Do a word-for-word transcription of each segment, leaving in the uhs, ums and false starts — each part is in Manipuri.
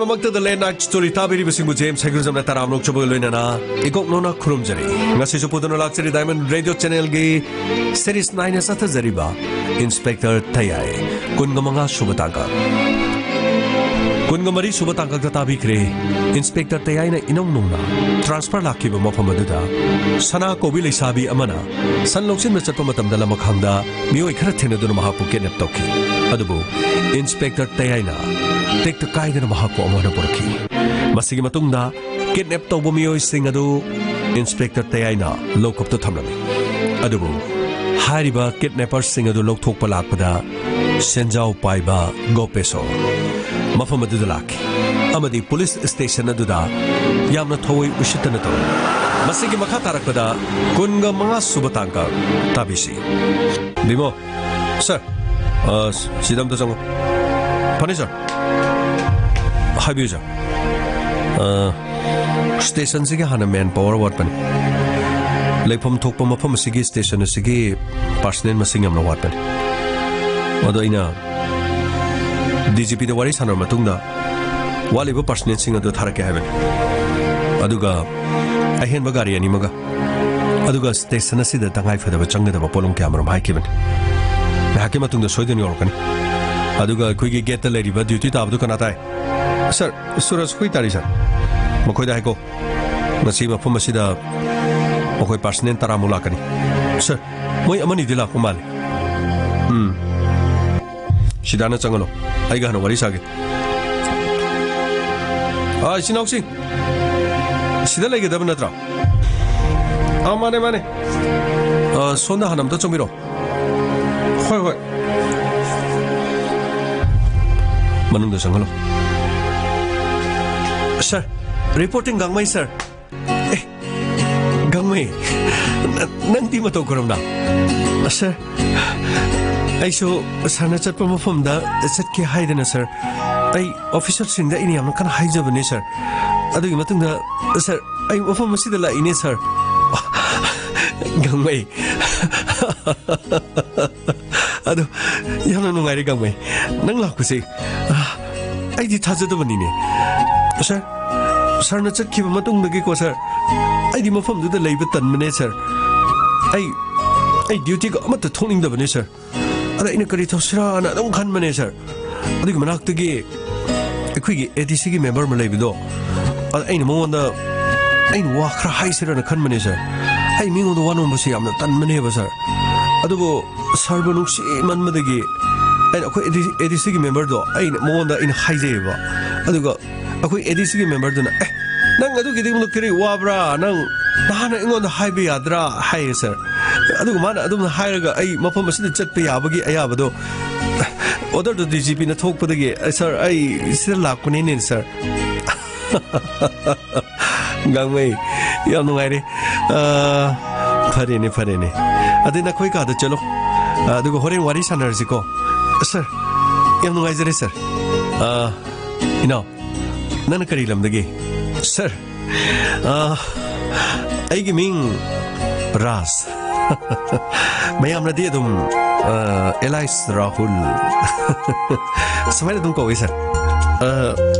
ꯃꯃꯛꯇꯗ Late Night Story ꯇꯥꯕꯤꯔꯤꯕꯁꯤꯡꯕꯨ ꯖꯦꯝꯁ ꯍꯩꯒ꯭ꯔꯨꯖꯝꯅ ꯇꯔꯥꯝꯅ ꯑꯣꯛꯆꯕꯒ ꯂꯣꯏꯅꯅ ꯏꯀꯣꯛ ꯅꯧꯅ ꯈꯨꯔꯨꯝꯖꯔꯤ꯫ ꯉꯁꯤꯁꯨ ꯄꯨꯗꯨꯅ ꯂꯥꯛꯆꯔꯤ Diamond Radio Channelꯒꯤ series nine ꯆꯠꯊꯖꯔꯤꯕ Inspector ꯇꯌꯥꯏ, ꯀꯨꯟꯒ ꯃꯉꯥ ꯁꯨꯕ ꯇꯥꯡꯀꯛ꯫ ꯀꯨꯟꯒ ꯃꯔꯤ ꯁꯨꯕ ꯇꯥꯡꯀꯛꯇ ꯇꯥꯕꯤꯈ꯭ꯔꯦ, Inspector ꯇꯌꯥꯏꯅ ꯏꯅꯧ ꯅꯧꯅ transfer ꯂꯥꯛꯈꯤꯕ ꯃꯐꯝ ꯑꯗꯨꯗ ꯁꯅꯥ ꯀꯧꯕꯤ ꯂꯩꯁꯥꯕꯤ ꯑꯃꯅ ꯁꯟ ꯂꯧꯁꯤꯟꯕ ꯆꯠꯄ ꯃꯇꯝꯗ ꯂꯃꯈꯥꯡꯗ ꯃꯤꯑꯣꯏ ꯈꯔ ꯊꯦꯡꯅꯗꯨꯅ ꯃꯍꯥꯛꯄꯨ kidnap ꯇꯧꯈꯤ꯫ ꯑꯗꯨꯕꯨ Inspector ꯇꯌꯥꯏꯅ ꯇꯦꯛꯇ ꯀꯥꯏꯗꯅ ꯃꯍꯥꯛꯄꯨ ꯑꯃꯨꯛ ꯍꯟꯅ ꯄꯨꯔꯛꯈꯤ꯫ ꯃꯁꯤꯒꯤ ꯃꯇꯨꯡꯗ kidnap ꯇꯧꯕ ꯃꯤꯑꯣꯏꯁꯤꯡ ꯑꯗꯨ Inspector ꯇꯌꯥꯏꯅ ꯂꯣꯛꯀꯞꯇ ꯊꯝꯂꯝꯃꯤ꯫ ꯑꯗꯨꯕꯨ ꯍꯥꯏꯔꯤꯕ kidnapperꯁꯤꯡ ꯑꯗꯨ ꯂꯧꯊꯣꯛꯄ ꯂꯥꯛꯄꯗ ꯁꯦꯟꯖꯥꯎ ꯄꯥꯏꯕ ꯒꯣꯄꯦꯁꯣꯔ ꯃꯐꯝ ꯑꯗꯨꯗ ꯂꯥꯛꯈꯤ ꯑꯃꯗꯤ police station ꯑꯗꯨꯗ ꯌꯥꯝꯅ ꯊꯑꯣꯏ ꯎꯁꯤꯠꯇꯅ ꯇꯧꯔꯝꯃꯤ꯫ ꯃꯁꯤꯒꯤ ꯃꯈꯥ ꯇꯥꯔꯛꯄꯗ ꯀꯨꯟꯒ ꯃꯉꯥ ꯁꯨꯕ ꯇꯥꯡꯀꯛ ꯇꯥꯕꯤꯁꯤ꯫ ꯕꯤꯃꯣ, sir, ꯑ, ꯁꯤꯗ ꯑꯝꯇ ꯆꯪꯉꯣ꯫ ꯐꯅꯤ, sir꯫ ꯍꯥꯏꯕꯤꯌꯨ, sir꯫ ꯑ, stationꯁꯤꯒꯤ ꯍꯥꯟꯅ manpower ꯋꯥꯠꯄꯅꯤ꯫ ꯂꯩꯐꯝ ꯊꯣꯛꯄ ꯃꯐꯝ ꯑꯁꯤꯒꯤ station ꯑꯁꯤꯒꯤ personnel ꯃꯁꯤꯡ ꯌꯥꯝꯅ ꯋꯥꯠꯄꯅꯤ꯫ ꯑꯗꯣ ꯑꯩꯅ DGPꯗ ꯋꯥꯔꯤ ꯁꯥꯟꯅꯔꯕ ꯃꯇꯨꯡꯗ ꯋꯥꯠꯂꯤꯕ personnelꯁꯤꯡ ꯑꯗꯨ ꯊꯥꯔꯛꯀꯦ ꯍꯥꯏꯕꯅꯤ꯫ ꯑꯗꯨꯒ ꯑꯍꯦꯟꯕ ꯒꯥꯔꯤ ꯑꯅꯤꯃꯒ, ꯑꯗꯨꯒ station ꯑꯁꯤꯗ ꯇꯉꯥꯏ ꯐꯗꯕ ꯆꯪꯒꯗꯕ ꯄꯣꯠꯂꯝ ꯀꯌꯥꯃꯔꯨꯝ ꯍꯥꯏꯈꯤꯕꯅꯤ꯫ ꯉꯥꯏꯍꯥꯛꯀꯤ ꯃꯇꯨꯡꯗ ꯁꯣꯏꯗꯅ ꯌꯧꯔꯛꯀꯅꯤ꯫ ꯑꯗꯨꯒ ꯑꯩꯈꯣꯏꯒꯤ gateꯇ ꯂꯩꯔꯤꯕ duty ꯇꯥꯕꯗꯨ ꯀꯅꯥ ꯇꯥꯏ? Sir, ꯁꯨꯔꯖ ꯍꯣꯏ ꯇꯥꯔꯤ, sir꯫ ꯃꯈꯣꯏꯗ ꯍꯥꯏꯀꯣ, ꯉꯁꯤ ꯃꯐꯝ ꯑꯁꯤꯗ ꯃꯈꯣꯏ personnel ꯇꯔꯥꯃꯨꯛ ꯂꯥꯛꯀꯅꯤ꯫ Sir, ꯃꯣꯏ ꯑꯃꯅꯤꯗꯤ ꯂꯥꯛꯄ ꯃꯥꯜꯂꯤ꯫ ꯎꯝ꯫ ꯁꯤꯗꯥꯅ ꯆꯪꯍꯜꯂꯣ꯫ ꯑꯩꯒ ꯍꯥꯟꯅ ꯋꯥꯔꯤ ꯁꯥꯒꯦ꯫ ꯑꯥ, ꯏꯆꯤꯟ ꯏꯅꯥꯎꯁꯤꯡ, ꯁꯤꯗ ꯂꯩꯒꯗꯕ ꯅꯠꯇ꯭ꯔꯣ? ꯑꯥ, ꯃꯥꯅꯦ, ꯃꯥꯅꯦ꯫ ꯑꯥ, ꯁꯣꯝꯗ ꯍꯥꯟꯅ ꯑꯝꯇ ꯆꯪꯕꯤꯔꯣ꯫ ꯍꯣꯏ, ꯍꯣꯏ꯫ ꯃꯅꯨꯡꯗ ꯆꯪꯍꯜꯂꯣ꯫ Sir, reporting ꯒꯥꯡꯃꯩ, sir꯫ ꯑꯦ, ꯒꯥꯡꯃꯩ, ꯅ-, ꯅꯪꯗꯤ ꯃꯇꯧ ꯀꯔꯝꯅ? Sir, ꯑꯩꯁꯨ sirꯅ ꯆꯠꯄ ꯃꯐꯝꯗ ꯆꯠꯀꯦ ꯍꯥꯏꯗꯅ, sir, ꯑꯩ officerꯁꯤꯡꯗ ꯑꯩꯅ ꯌꯥꯝꯅ ꯀꯟꯅ ꯍꯥꯏꯖꯕꯅꯤ, sir꯫ ꯑꯗꯨꯒꯤ ꯃꯇꯨꯡꯗ, sir, ꯑꯩ ꯃꯐꯝ ꯑꯁꯤꯗ ꯂꯥꯛꯏꯅꯦ, sir꯫ ꯒꯥꯡꯃꯩ꯫ ꯑꯗꯣ, ꯌꯥꯝꯅ ꯅꯨꯡꯉꯥꯏꯔꯦ, ꯒꯥꯡꯃꯩ, ꯅꯪ ꯂꯥꯛꯄꯁꯦ꯫ ꯑ, ꯑꯩꯗꯤ ꯊꯥꯖꯗꯕꯅꯤꯅꯦ꯫ ꯁꯥꯔ, ꯁꯥꯔꯅ ꯆꯠꯈꯤꯕ ꯃꯇꯨꯡꯗꯒꯤꯀꯣ ꯁꯥꯔ, ꯑꯩꯗꯤ ꯃꯐꯝꯗꯨꯗ ꯂꯩꯕ ꯇꯟꯕꯅꯦ ꯁꯥꯔ꯫ ꯑꯩ, ꯑꯩ ꯗ꯭ꯌꯨꯇꯤꯒ ꯑꯃꯠꯇ ꯊꯣꯛꯅꯤꯡꯗꯕꯅꯦ ꯁꯥꯔ꯫ ꯑꯗ ꯑꯩꯅ ꯀꯔꯤ ꯇꯧꯁꯤꯔꯥꯅ ꯑꯗꯨꯝ ꯈꯟꯕꯅꯦ ꯁꯥꯔ꯫ ꯑꯗꯨꯒꯤ ꯃꯅꯥꯛꯇꯒꯤ ꯑꯩꯈꯣꯏꯒꯤ ADCꯒꯤ member ꯑꯃ ꯂꯩꯕꯗꯣ, ꯑꯗ ꯑꯩꯅ ꯃꯉꯣꯟꯗ, ꯑꯩꯅ ꯋꯥ ꯈꯔ ꯍꯥꯏꯁꯤꯔꯥꯅ ꯈꯟꯕꯅꯦ ꯁꯥꯔ꯫ ꯑꯩ ꯃꯤꯉꯣꯟꯗ ꯋꯥ ꯅꯣꯝꯕꯁꯦ ꯌꯥꯝꯅ ꯇꯟꯕꯅꯦꯕ ꯁꯥꯔ꯫ ꯑꯗꯨꯕꯨ ꯁꯥꯔꯕꯨ ꯅꯨꯡꯁꯤꯃꯟꯕꯗꯒꯤ ꯑꯩꯅ ꯑꯩꯈꯣꯏ ADCꯒꯤ memberꯗꯣ ꯑꯩꯅ ꯃꯉꯣꯟꯗ ꯑꯩꯅ ꯍꯥꯏꯖꯩꯌꯦꯕ꯫ ꯑꯗꯨꯒ ꯑꯩꯈꯣꯏ ADCꯒꯤ memberꯗꯨꯅ, "ꯑꯦ, ꯅꯪ ꯑꯗꯨꯒꯤꯗꯃꯛꯇ ꯀꯔꯤ ꯋꯥꯕ꯭ꯔꯥ? ꯅꯪ ꯅꯍꯥꯟꯅ ꯑꯩꯉꯣꯟꯗ ꯍꯥꯏꯕ ꯌꯥꯗ꯭ꯔꯥ?" ꯍꯥꯏꯌꯦ ꯁꯥꯔ꯫ ꯑꯗꯨꯒ ꯃꯥꯅ ꯑꯗꯨꯝꯅ ꯍꯥꯏꯔꯒ ꯑꯩ ꯃꯐꯝ ꯑꯁꯤꯗ ꯆꯠꯄ ꯌꯥꯕꯒꯤ ꯑꯌꯥꯕꯗꯣ, orderꯗꯣ DGPꯅ ꯊꯣꯛꯄꯗꯒꯤ, "ꯁꯥꯔ, ꯑꯩ ꯁꯤꯗ ꯂꯥꯛꯄꯅꯤꯅꯦ ꯁꯥꯔ꯫" ꯒꯥꯡꯃꯩ, ꯌꯥꯝ ꯅꯨꯡꯉꯥꯏꯔꯦ꯫ ꯑꯥ, ꯐꯔꯦꯅꯦ, ꯐꯔꯦꯅꯦ꯫ ꯑꯗꯨꯗꯤ ꯅꯈꯣꯏ ꯀꯥꯗ ꯆꯠꯂꯣ꯫ ꯑꯥ, ꯑꯗꯨꯒ ꯍꯣꯔꯦꯟ ꯋꯥꯔꯤ ꯁꯥꯟꯅꯔꯁꯤꯀꯣ꯫ ꯁꯥꯔ, ꯌꯥꯝ ꯅꯨꯡꯉꯥꯏꯖꯔꯦ ꯁꯥꯔ꯫ ꯑꯥ, ꯏꯅꯥꯎ, ꯅꯪꯅ ꯀꯔꯤ ꯂꯝꯗꯒꯤ? ꯁꯥꯔ, ꯑꯥ, ꯑꯩꯒꯤ ꯃꯤꯡ ꯔꯥꯖ꯫ ꯃꯌꯥꯝꯅꯗꯤ ꯑꯗꯨꯝ, ꯑꯥ, alias ꯔꯥꯍꯨꯜ ꯁꯨꯃꯥꯏꯅ ꯑꯗꯨꯝ ꯀꯧꯏ ꯁꯥꯔ꯫ ꯑꯥ,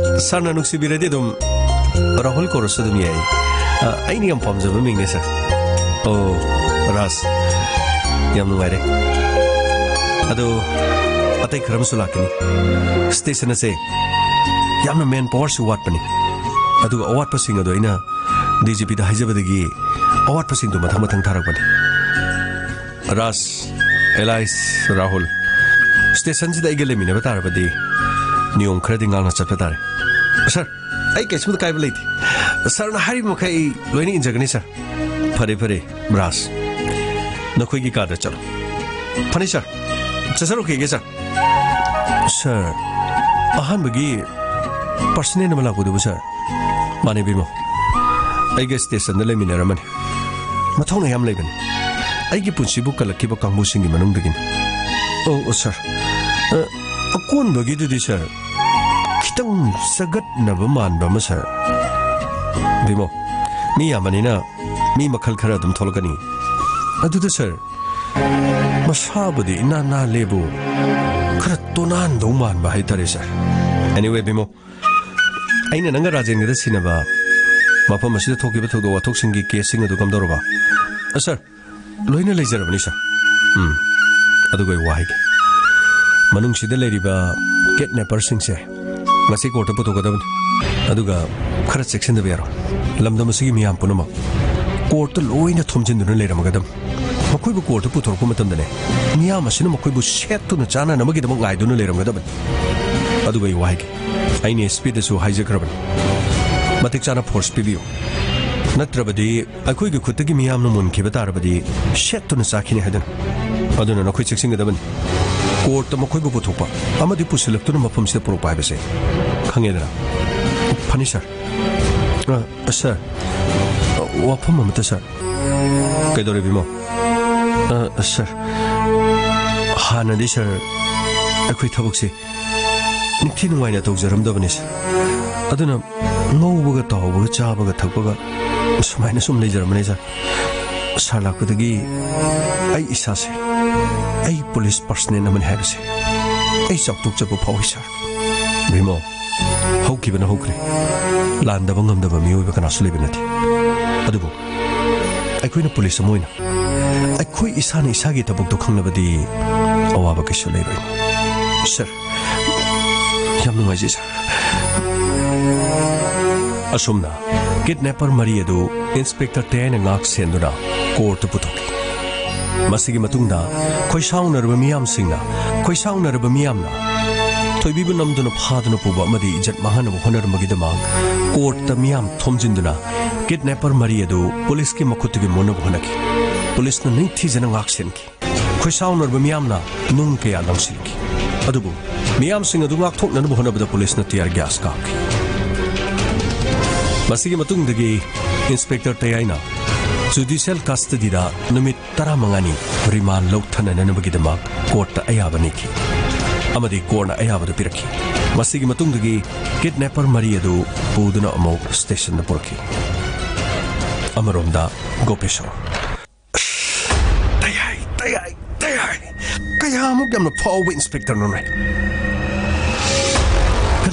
ꯁꯥꯔꯅ ꯅꯨꯡꯁꯤꯕꯤꯔꯗꯤ ꯑꯗꯨꯝ ꯔꯥꯍꯨꯜ ꯀꯧꯔꯁꯨ ꯑꯗꯨꯝ ꯌꯥꯏ꯫ ꯑꯥ, ꯑꯩꯅ ꯌꯥꯝ ꯄꯥꯝꯖꯕ ꯃꯤꯡꯅꯦ ꯁꯥꯔ꯫ ꯑꯣ, ꯔꯥꯖ, ꯌꯥꯝ ꯅꯨꯡꯉꯥꯏꯔꯦ꯫ ꯑꯗꯣ ꯑꯇꯩ ꯈꯔ ꯑꯃꯁꯨ ꯂꯥꯛꯀꯅꯤ꯫ Station ꯑꯁꯦ ꯌꯥꯝꯅ manpowerꯁꯨ ꯋꯥꯠꯄꯅꯤ꯫ ꯑꯗꯨꯒ ꯑꯋꯥꯠꯄꯁꯤꯡ ꯑꯗꯣ ꯑꯩꯅ DGPꯗ ꯍꯥꯏꯖꯕꯗꯒꯤ ꯑꯋꯥꯠꯄꯁꯤꯡꯗꯣ ꯃꯊꯪ ꯃꯊꯪ ꯊꯥꯔꯛꯄꯅꯤ꯫ ꯔꯥꯖ, alias ꯔꯥꯍꯨꯜ, stationꯁꯤꯗ ꯑꯩꯒ ꯂꯩꯃꯤꯟꯅꯕ ꯇꯥꯔꯕꯗꯤ ꯅꯤꯌꯣꯝ ꯈꯔꯗꯤ ꯉꯥꯛꯅ ꯆꯠꯄ ꯇꯥꯔꯦ꯫ ꯁꯥꯔ, ꯑꯩ ꯀꯩꯁꯨꯝꯇ ꯀꯥꯏꯕ ꯂꯩꯇꯦ꯫ ꯁꯥꯔꯅ ꯍꯥꯏꯔꯤꯕ ꯃꯈꯩ ꯑꯩ ꯂꯣꯏꯅ ꯏꯟꯖꯒꯅꯤ ꯁꯥꯔ꯫ ꯐꯔꯦ, ꯐꯔꯦ, ꯔꯥꯖ, ꯅꯈꯣꯏꯒꯤ ꯀꯥꯗ ꯆꯠꯂꯣ꯫ ꯐꯅꯤ ꯁꯥꯔ, ꯆꯠꯆꯔꯨꯈꯤꯒꯦ ꯁꯥꯔ꯫ ꯁꯥꯔ, ꯑꯍꯥꯟꯕꯒꯤ personal ꯑꯃ ꯂꯥꯛꯄꯗꯨꯕꯨ ꯁꯥꯔ? ꯃꯥꯅꯦ ꯕꯤꯃꯣ, ꯑꯩꯒ stationꯗ ꯂꯩꯃꯤꯟꯅꯔꯝꯕꯅꯤ꯫ ꯃꯊꯧꯅꯥ ꯌꯥꯝ ꯂꯩꯕꯅꯤ꯫ ꯑꯩꯒꯤ ꯄꯨꯟꯁꯤꯕꯨ ꯀꯜꯂꯛꯈꯤꯕ ꯀꯥꯡꯕꯨꯁꯤꯡꯒꯤ ꯃꯅꯨꯡꯗꯒꯤꯅꯤ꯫ ꯑꯣ, ꯑꯣ, ꯁꯥꯔ꯫ ꯑ, ꯑꯀꯣꯟꯕꯒꯤꯗꯨꯗꯤ ꯁꯥꯔ, ꯈꯤꯇꯪ ꯆꯒꯠꯅꯕ ꯃꯥꯟꯕ ꯑꯃ ꯁꯥꯔ꯫ ꯕꯤꯃꯣ, ꯃꯤ ꯌꯥꯝꯕꯅꯤꯅ ꯃꯤ ꯃꯈꯜ ꯈꯔ ꯑꯗꯨꯝ ꯊꯣꯛꯂꯛꯀꯅꯤ꯫ ꯑꯗꯨꯗ ꯁꯥꯔ, ꯃꯁꯥꯕꯨꯗꯤ ꯏꯅꯥꯟ ꯅꯥꯜꯂꯦꯕꯨ ꯈꯔ ꯇꯣꯅꯥꯟꯗꯧ ꯃꯥꯟꯕ ꯍꯥꯏꯇꯥꯔꯦ ꯁꯥꯔ꯫ Anyway, ꯕꯤꯃꯣ, ꯑꯩꯅ ꯅꯪꯒ ꯔꯥꯖꯦꯟꯒꯗ ꯁꯤꯟꯅꯕ ꯃꯐꯝ ꯑꯁꯤꯗ ꯊꯣꯛꯈꯤꯕ ꯊꯧꯗꯣꯛ ꯋꯥꯊꯣꯛꯁꯤꯡꯒꯤ ꯀꯦꯁꯁꯤꯡ ꯑꯗꯨ ꯀꯝꯗꯧꯔꯕ? ꯑ, ꯁꯥꯔ, ꯂꯣꯏꯅ ꯂꯩꯖꯔꯕꯅꯤ, ꯁꯥꯔ꯫ ꯎꯝ, ꯑꯗꯨꯒ ꯑꯩ ꯋꯥ ꯍꯥꯏꯒꯦ꯫ ꯃꯅꯨꯡꯁꯤꯗ ꯂꯩꯔꯤꯕ ꯀꯤꯗꯅꯦꯄꯔꯁꯤꯡꯁꯦ ꯉꯁꯤ ꯀꯣꯔꯠꯇ ꯄꯨꯊꯣꯛꯀꯗꯕꯅꯤ꯫ ꯑꯗꯨꯒ ꯈꯔ ꯆꯦꯛꯁꯤꯟꯗꯕ ꯌꯥꯔꯣꯏ꯫ ꯂꯝꯗꯝ ꯑꯁꯤꯒꯤ ꯃꯤꯌꯥꯝ ꯄꯨꯝꯅꯃꯛ ꯀꯣꯔꯠꯇ ꯂꯣꯏꯅ ꯊꯣꯝꯖꯤꯟꯗꯨꯅ ꯂꯩꯔꯝꯒꯗꯕꯅꯤ꯫ ꯃꯈꯣꯏꯕꯨ ꯀꯣꯔꯠꯇ ꯄꯨꯊꯣꯔꯛꯄ ꯃꯇꯝꯗꯅꯦ, ꯃꯤꯌꯥꯝ ꯑꯁꯤꯅ ꯃꯈꯣꯏꯕꯨ ꯁꯦꯠꯇꯨꯅ ꯆꯥꯅꯅꯕꯒꯤꯗꯃꯛ ꯉꯥꯏꯗꯨꯅ ꯂꯩꯔꯝꯒꯗꯕꯅꯤ꯫ ꯑꯗꯨꯒ ꯑꯩ ꯋꯥ ꯍꯥꯏꯒꯦ, ꯑꯩꯅ ꯑꯦꯁ ꯄꯤꯗꯁꯨ ꯍꯥꯏꯖꯈ꯭ꯔꯕꯅꯤ, ꯃꯇꯤꯛ ꯆꯥꯅ ꯐꯣꯔꯁ ꯄꯤꯕꯤꯌꯨ, ꯅꯠꯇ꯭ꯔꯕꯗꯤ ꯑꯩꯈꯣꯏꯒꯤ ꯈꯨꯠꯇꯒꯤ ꯃꯤꯌꯥꯝꯅ ꯃꯨꯟꯈꯤꯕ ꯇꯥꯔꯕꯗꯤ ꯁꯦꯠꯇꯨꯅ ꯆꯥꯈꯤꯅꯤ ꯍꯥꯏꯗꯨꯅ꯫ ꯑꯗꯨꯅ ꯅꯈꯣꯏ ꯆꯦꯛꯁꯤꯟꯒꯗꯕꯅꯤ꯫ ꯀꯣꯔꯠꯇ ꯃꯈꯣꯏꯕꯨ ꯄꯨꯊꯣꯛꯄ ꯑꯃꯗꯤ ꯄꯨꯁꯤꯜꯂꯛꯇꯨꯅ ꯃꯐꯝꯁꯤꯗ ꯄꯨꯔꯛꯄ ꯍꯥꯏꯕꯁꯦ, ꯈꯪꯉꯦꯗꯅ? ꯐꯅꯤ, ꯁꯥꯔ꯫ ꯑ, ꯁꯥꯔ, ꯋꯥꯐꯝ ꯑꯃꯇ, ꯁꯥꯔ꯫ ꯀꯩꯗꯧꯔꯦ, ꯕꯤꯃꯣ? ꯑ, ꯁꯥꯔ, ꯍꯥꯟꯅꯗꯤ, ꯁꯥꯔ, ꯑꯩꯈꯣꯏ ꯊꯕꯛꯁꯦ ꯅꯤꯡꯊꯤ ꯅꯨꯡꯉꯥꯏꯅ ꯇꯧꯖꯔꯝꯗꯕꯅꯤ, ꯁꯥꯔ꯫ ꯑꯗꯨꯅ ꯉꯧꯕꯒ ꯇꯥꯎꯕꯒ ꯆꯥꯕꯒ ꯊꯛꯄꯒ ꯁꯨꯃꯥꯏꯅ ꯁꯨꯝ ꯂꯩꯖꯔꯝꯕꯅꯤ, ꯁꯥꯔ꯫ ꯁꯥꯔ ꯂꯥꯛꯄꯗꯒꯤ ꯑꯩ ꯏꯁꯥꯁꯦ, ꯑꯩ ꯄꯨꯂꯤꯁ ꯄꯔꯁꯅꯦꯜ ꯑꯃꯅꯤ ꯍꯥꯏꯕꯁꯦ ꯑꯩ ꯆꯥꯎꯊꯣꯛꯆꯕ ꯐꯥꯎꯏ, ꯁꯥꯔ꯫ ꯕꯤꯃꯣ, ꯍꯧꯈꯤꯕꯅ ꯍꯧꯈ꯭ꯔꯦ꯫ ꯂꯥꯟꯗꯕ ꯉꯝꯗꯕ ꯃꯤꯑꯣꯏꯕ ꯀꯅꯥꯁꯨ ꯂꯩꯕ ꯅꯠꯇꯦ꯫ ꯑꯗꯨꯕꯨ ꯑꯩꯈꯣꯏꯅ ꯄꯨꯂꯤꯁ ꯑꯃ ꯑꯣꯏꯅ ꯑꯩꯈꯣꯏ ꯏꯁꯥꯅ ꯏꯁꯥꯒꯤ ꯊꯕꯛꯇꯣ ꯈꯪꯂꯕꯗꯤ ꯑꯋꯥꯕ ꯀꯩꯁꯨ ꯂꯩꯔꯣꯏ꯫ ꯁꯥꯔ, ꯌꯥꯝ ꯅꯨꯡꯉꯥꯏꯖꯩ, ꯁꯥꯔ꯫ ꯑꯁꯨꯝꯅ ꯀꯤꯗꯅꯦꯄꯔ ꯃꯔꯤ ꯑꯗꯨ ꯏꯟꯁꯄꯦꯛꯇꯔ ꯇꯦꯌꯥꯏꯅ ꯉꯥꯛ ꯁꯦꯟꯗꯨꯅ ꯀꯣꯔꯠꯇ ꯄꯨꯊꯣꯛꯈꯤ꯫ ꯃꯁꯤꯒꯤ ꯃꯇꯨꯡꯗ ꯈꯣꯏꯁꯥꯎꯅꯔꯕ ꯃꯤꯌꯥꯝꯁꯤꯡꯅ, ꯈꯣꯏꯁꯥꯎꯅꯔꯕ ꯃꯤꯌꯥꯝꯅ ꯊꯣꯏꯕꯤꯕꯨ ꯅꯝꯗꯨꯅ ꯐꯥꯗꯨꯅ ꯄꯨꯕ ꯑꯃꯗꯤ ꯏꯖꯠ ꯃꯥꯡꯍꯟꯅꯕ ꯍꯣꯠꯅꯔꯝꯕꯒꯤꯗꯃꯛ ꯀꯣꯔꯠꯇ ꯃꯤꯌꯥꯝ ꯊꯣꯝꯖꯤꯟꯗꯨꯅ ꯀꯤꯗꯅꯦꯄꯔ ꯃꯔꯤ ꯑꯗꯨ ꯄꯨꯂꯤꯁꯀꯤ ꯃꯈꯨꯠꯇꯒꯤ ꯃꯨꯟꯅꯕ ꯍꯣꯠꯅꯈꯤ꯫ ꯄꯨꯂꯤꯁꯅ ꯅꯤꯡꯊꯤꯖꯅ ꯉꯥꯛ ꯁꯦꯟꯈꯤ꯫ ꯈꯣꯏꯁꯥꯎꯅꯔꯕ ꯃꯤꯌꯥꯝꯅ ꯅꯨꯡ ꯀꯌꯥ ꯂꯪꯁꯤꯜꯂꯛꯈꯤ꯫ ꯑꯗꯨꯕꯨ ꯃꯤꯌꯥꯝꯁꯤꯡ ꯑꯗꯨ ꯉꯥꯛꯊꯣꯛꯅꯅꯕ ꯍꯣꯠꯅꯕꯗ ꯄꯨꯂꯤꯁꯅ ꯇꯤꯌꯥꯔ ꯒ꯭ꯌꯥꯁ ꯀꯥꯞꯈꯤ꯫ ꯃꯁꯤꯒꯤ ꯃꯇꯨꯡꯗꯒꯤ ꯏꯟꯁꯄꯦꯛꯇꯔ ꯇꯌꯥꯏꯅ ꯖꯨꯗꯤꯁꯤꯌꯦꯜ ꯀꯁꯇꯗꯤꯗ ꯅꯨꯃꯤꯠ ꯇꯔꯥꯃꯉꯥꯅꯤ ꯔꯤꯃꯥꯟ ꯂꯧꯊꯅꯅꯕꯒꯤꯗꯃꯛ ꯀꯣꯔꯠꯇ ꯑꯌꯥꯕ ꯅꯤꯈꯤ ꯑꯃꯗꯤ ꯀꯣꯔꯠꯅ ꯑꯌꯥꯕꯗꯨ ꯄꯤꯔꯛꯈꯤ꯫ ꯃꯁꯤꯒꯤ ꯃꯇꯨꯡꯗꯒꯤ ꯀꯤꯗꯅꯦꯄꯔ ꯃꯔꯤ ꯑꯗꯨ ꯄꯨꯗꯨꯅ ꯑꯃꯨꯛ ꯁ꯭ꯇꯦꯁꯟꯗ ꯄꯨꯔꯛꯈꯤ꯫ ꯑꯃꯔꯣꯝꯗ ꯒꯣꯄꯦꯁꯣꯔ꯫ ꯇꯌꯥꯏ, ꯇꯌꯥꯏ, ꯇꯌꯥꯏ꯫ ꯀꯌꯥꯃꯨꯛ ꯌꯥꯝꯅ ꯐꯥꯎꯕ ꯏꯟꯁꯄꯦꯛꯇꯔꯅꯣꯅꯦ?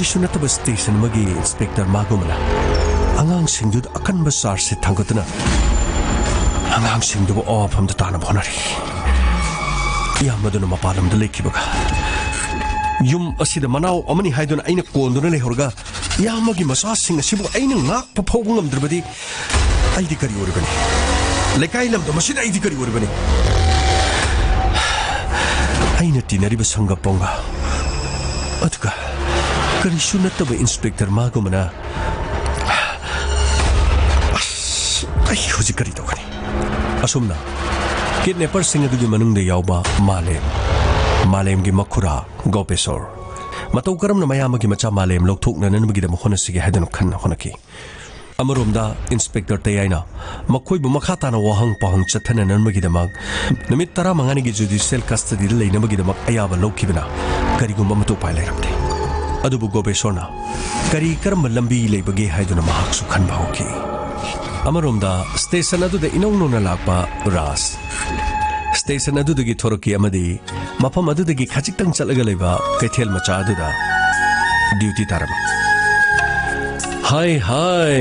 ꯀꯩꯁꯨ ꯅꯠꯇꯕ ꯁ꯭ꯇꯦꯁꯟ ꯑꯃꯒꯤ ꯏꯟꯁꯄꯦꯛꯇꯔ ꯃꯥꯒꯨꯝꯕꯅ ꯑꯉꯥꯡꯁꯤꯡꯗꯨꯗ ꯑꯀꯟꯕ ꯆꯥꯔꯖꯁꯦ ꯊꯥꯡꯒꯠꯇꯨꯅ ꯑꯉꯥꯡꯁꯤꯡꯗꯨꯕꯨ ꯑꯋꯥꯐꯝꯗ ꯇꯥꯅꯕ ꯍꯣꯠꯅꯔꯤ꯫ ꯏꯌꯥꯝꯕꯗꯨꯅ ꯃꯄꯥꯟ ꯂꯝꯗ ꯂꯩꯈꯤꯕꯒ ꯌꯨꯝ ꯑꯁꯤꯗ ꯃꯅꯥꯎ ꯑꯃꯅꯤ ꯍꯥꯏꯗꯨꯅ ꯑꯩꯅ ꯀꯣꯟꯗꯨꯅ ꯂꯩꯍꯧꯔꯒ ꯏꯌꯥꯝꯕꯒꯤ ꯃꯆꯥꯁꯤꯡ ꯑꯁꯤꯕꯨ ꯑꯩꯅ ꯉꯥꯛꯄ ꯐꯥꯎꯕ ꯉꯝꯗ꯭ꯔꯕꯗꯤ ꯑꯩꯗꯤ ꯀꯔꯤ ꯑꯣꯏꯔꯤꯕꯅꯤ? ꯂꯩꯀꯥꯏ ꯂꯝꯗꯝ ꯑꯁꯤꯗ ꯑꯩꯗꯤ ꯀꯔꯤ ꯑꯣꯏꯔꯤꯕꯅꯤ? ꯑꯩꯅ ꯇꯤꯟꯅꯔꯤꯕ ꯁꯪꯒ ꯄꯣꯡꯒ ꯑꯗꯨꯒ ꯀꯔꯤꯁꯨ ꯅꯠꯇꯕ ꯏꯟꯁꯄꯦꯛꯇꯔ ꯃꯥꯒꯨꯝꯕꯅ, ꯑꯁ, ꯑꯩ ꯍꯧꯖꯤꯛ ꯀꯔꯤ ꯇꯧꯒꯅꯤ? ꯑꯁꯨꯝꯅ ꯀꯤꯗꯅꯦꯄꯔꯁꯤꯡ ꯑꯗꯨꯒꯤ ꯃꯅꯨꯡꯗ ꯌꯥꯎꯕ ꯃꯥꯂꯦꯝ, ꯃꯥꯂꯦꯝꯒꯤ ꯃꯈꯨꯔꯥ ꯒꯣꯄꯦꯁꯣꯔ ꯃꯇꯧ ꯀꯔꯝꯅ ꯃꯌꯥꯝꯕꯒꯤ ꯃꯆꯥ ꯃꯥꯂꯦꯝ ꯂꯧꯊꯣꯛꯅꯅꯕꯒꯤꯗꯃꯛ ꯍꯣꯠꯅꯁꯤꯒꯦ ꯍꯥꯏꯗꯨꯅ ꯈꯟꯅ ꯍꯣꯠꯅꯈꯤ꯫ ꯑꯃꯔꯣꯝꯗ ꯏꯟꯁꯄꯦꯛꯇꯔ ꯇꯌꯥꯏꯅ ꯃꯈꯣꯏꯕꯨ ꯃꯈꯥ ꯇꯥꯅ ꯋꯥꯍꯪ ꯄꯥꯎꯍꯪ ꯆꯠꯊꯅꯅꯕꯒꯤꯗꯃꯛ ꯅꯨꯃꯤꯠ ꯇꯔꯥꯃꯉꯥꯅꯤꯒꯤ ꯖꯨꯗꯤꯁꯤꯌꯦꯜ ꯀꯁꯇꯗꯤꯗ ꯂꯩꯅꯕꯒꯤꯗꯃꯛ ꯑꯌꯥꯕ ꯂꯧꯈꯤꯕꯅ ꯀꯔꯤꯒꯨꯝꯕ ꯑꯃꯠꯇ ꯎꯄꯥꯏ ꯂꯩꯔꯝꯗꯦ꯫ ꯑꯗꯨꯕꯨ ꯒꯣꯕꯦꯁꯣꯔꯅ ꯀꯔꯤ ꯀꯔꯝꯕ ꯂꯝꯕꯤ ꯂꯩꯕꯒꯦ ꯍꯥꯏꯗꯨꯅ ꯃꯍꯥꯛꯁꯨ ꯈꯟꯕ ꯍꯧꯈꯤ꯫ ꯑꯃꯔꯣꯝꯗ ꯁ꯭ꯇꯦꯁꯟ ꯑꯗꯨꯗ ꯏꯅꯧ ꯅꯧꯅ ꯂꯥꯛꯄ ꯔꯥꯖ ꯁ꯭ꯇꯦꯁꯟ ꯑꯗꯨꯗꯒꯤ ꯊꯣꯔꯛꯈꯤ ꯑꯃꯗꯤ ꯃꯐꯝ ꯑꯗꯨꯗꯒꯤ ꯈꯖꯤꯛꯇꯪ ꯆꯠꯂꯒ ꯂꯩꯕ ꯀꯩꯊꯦꯜ ꯃꯆꯥ ꯑꯗꯨꯗ ꯗ꯭ꯌꯨꯇꯤ ꯇꯥꯔꯝꯃꯤ꯫ ꯍꯥꯏ ꯍꯥꯏ,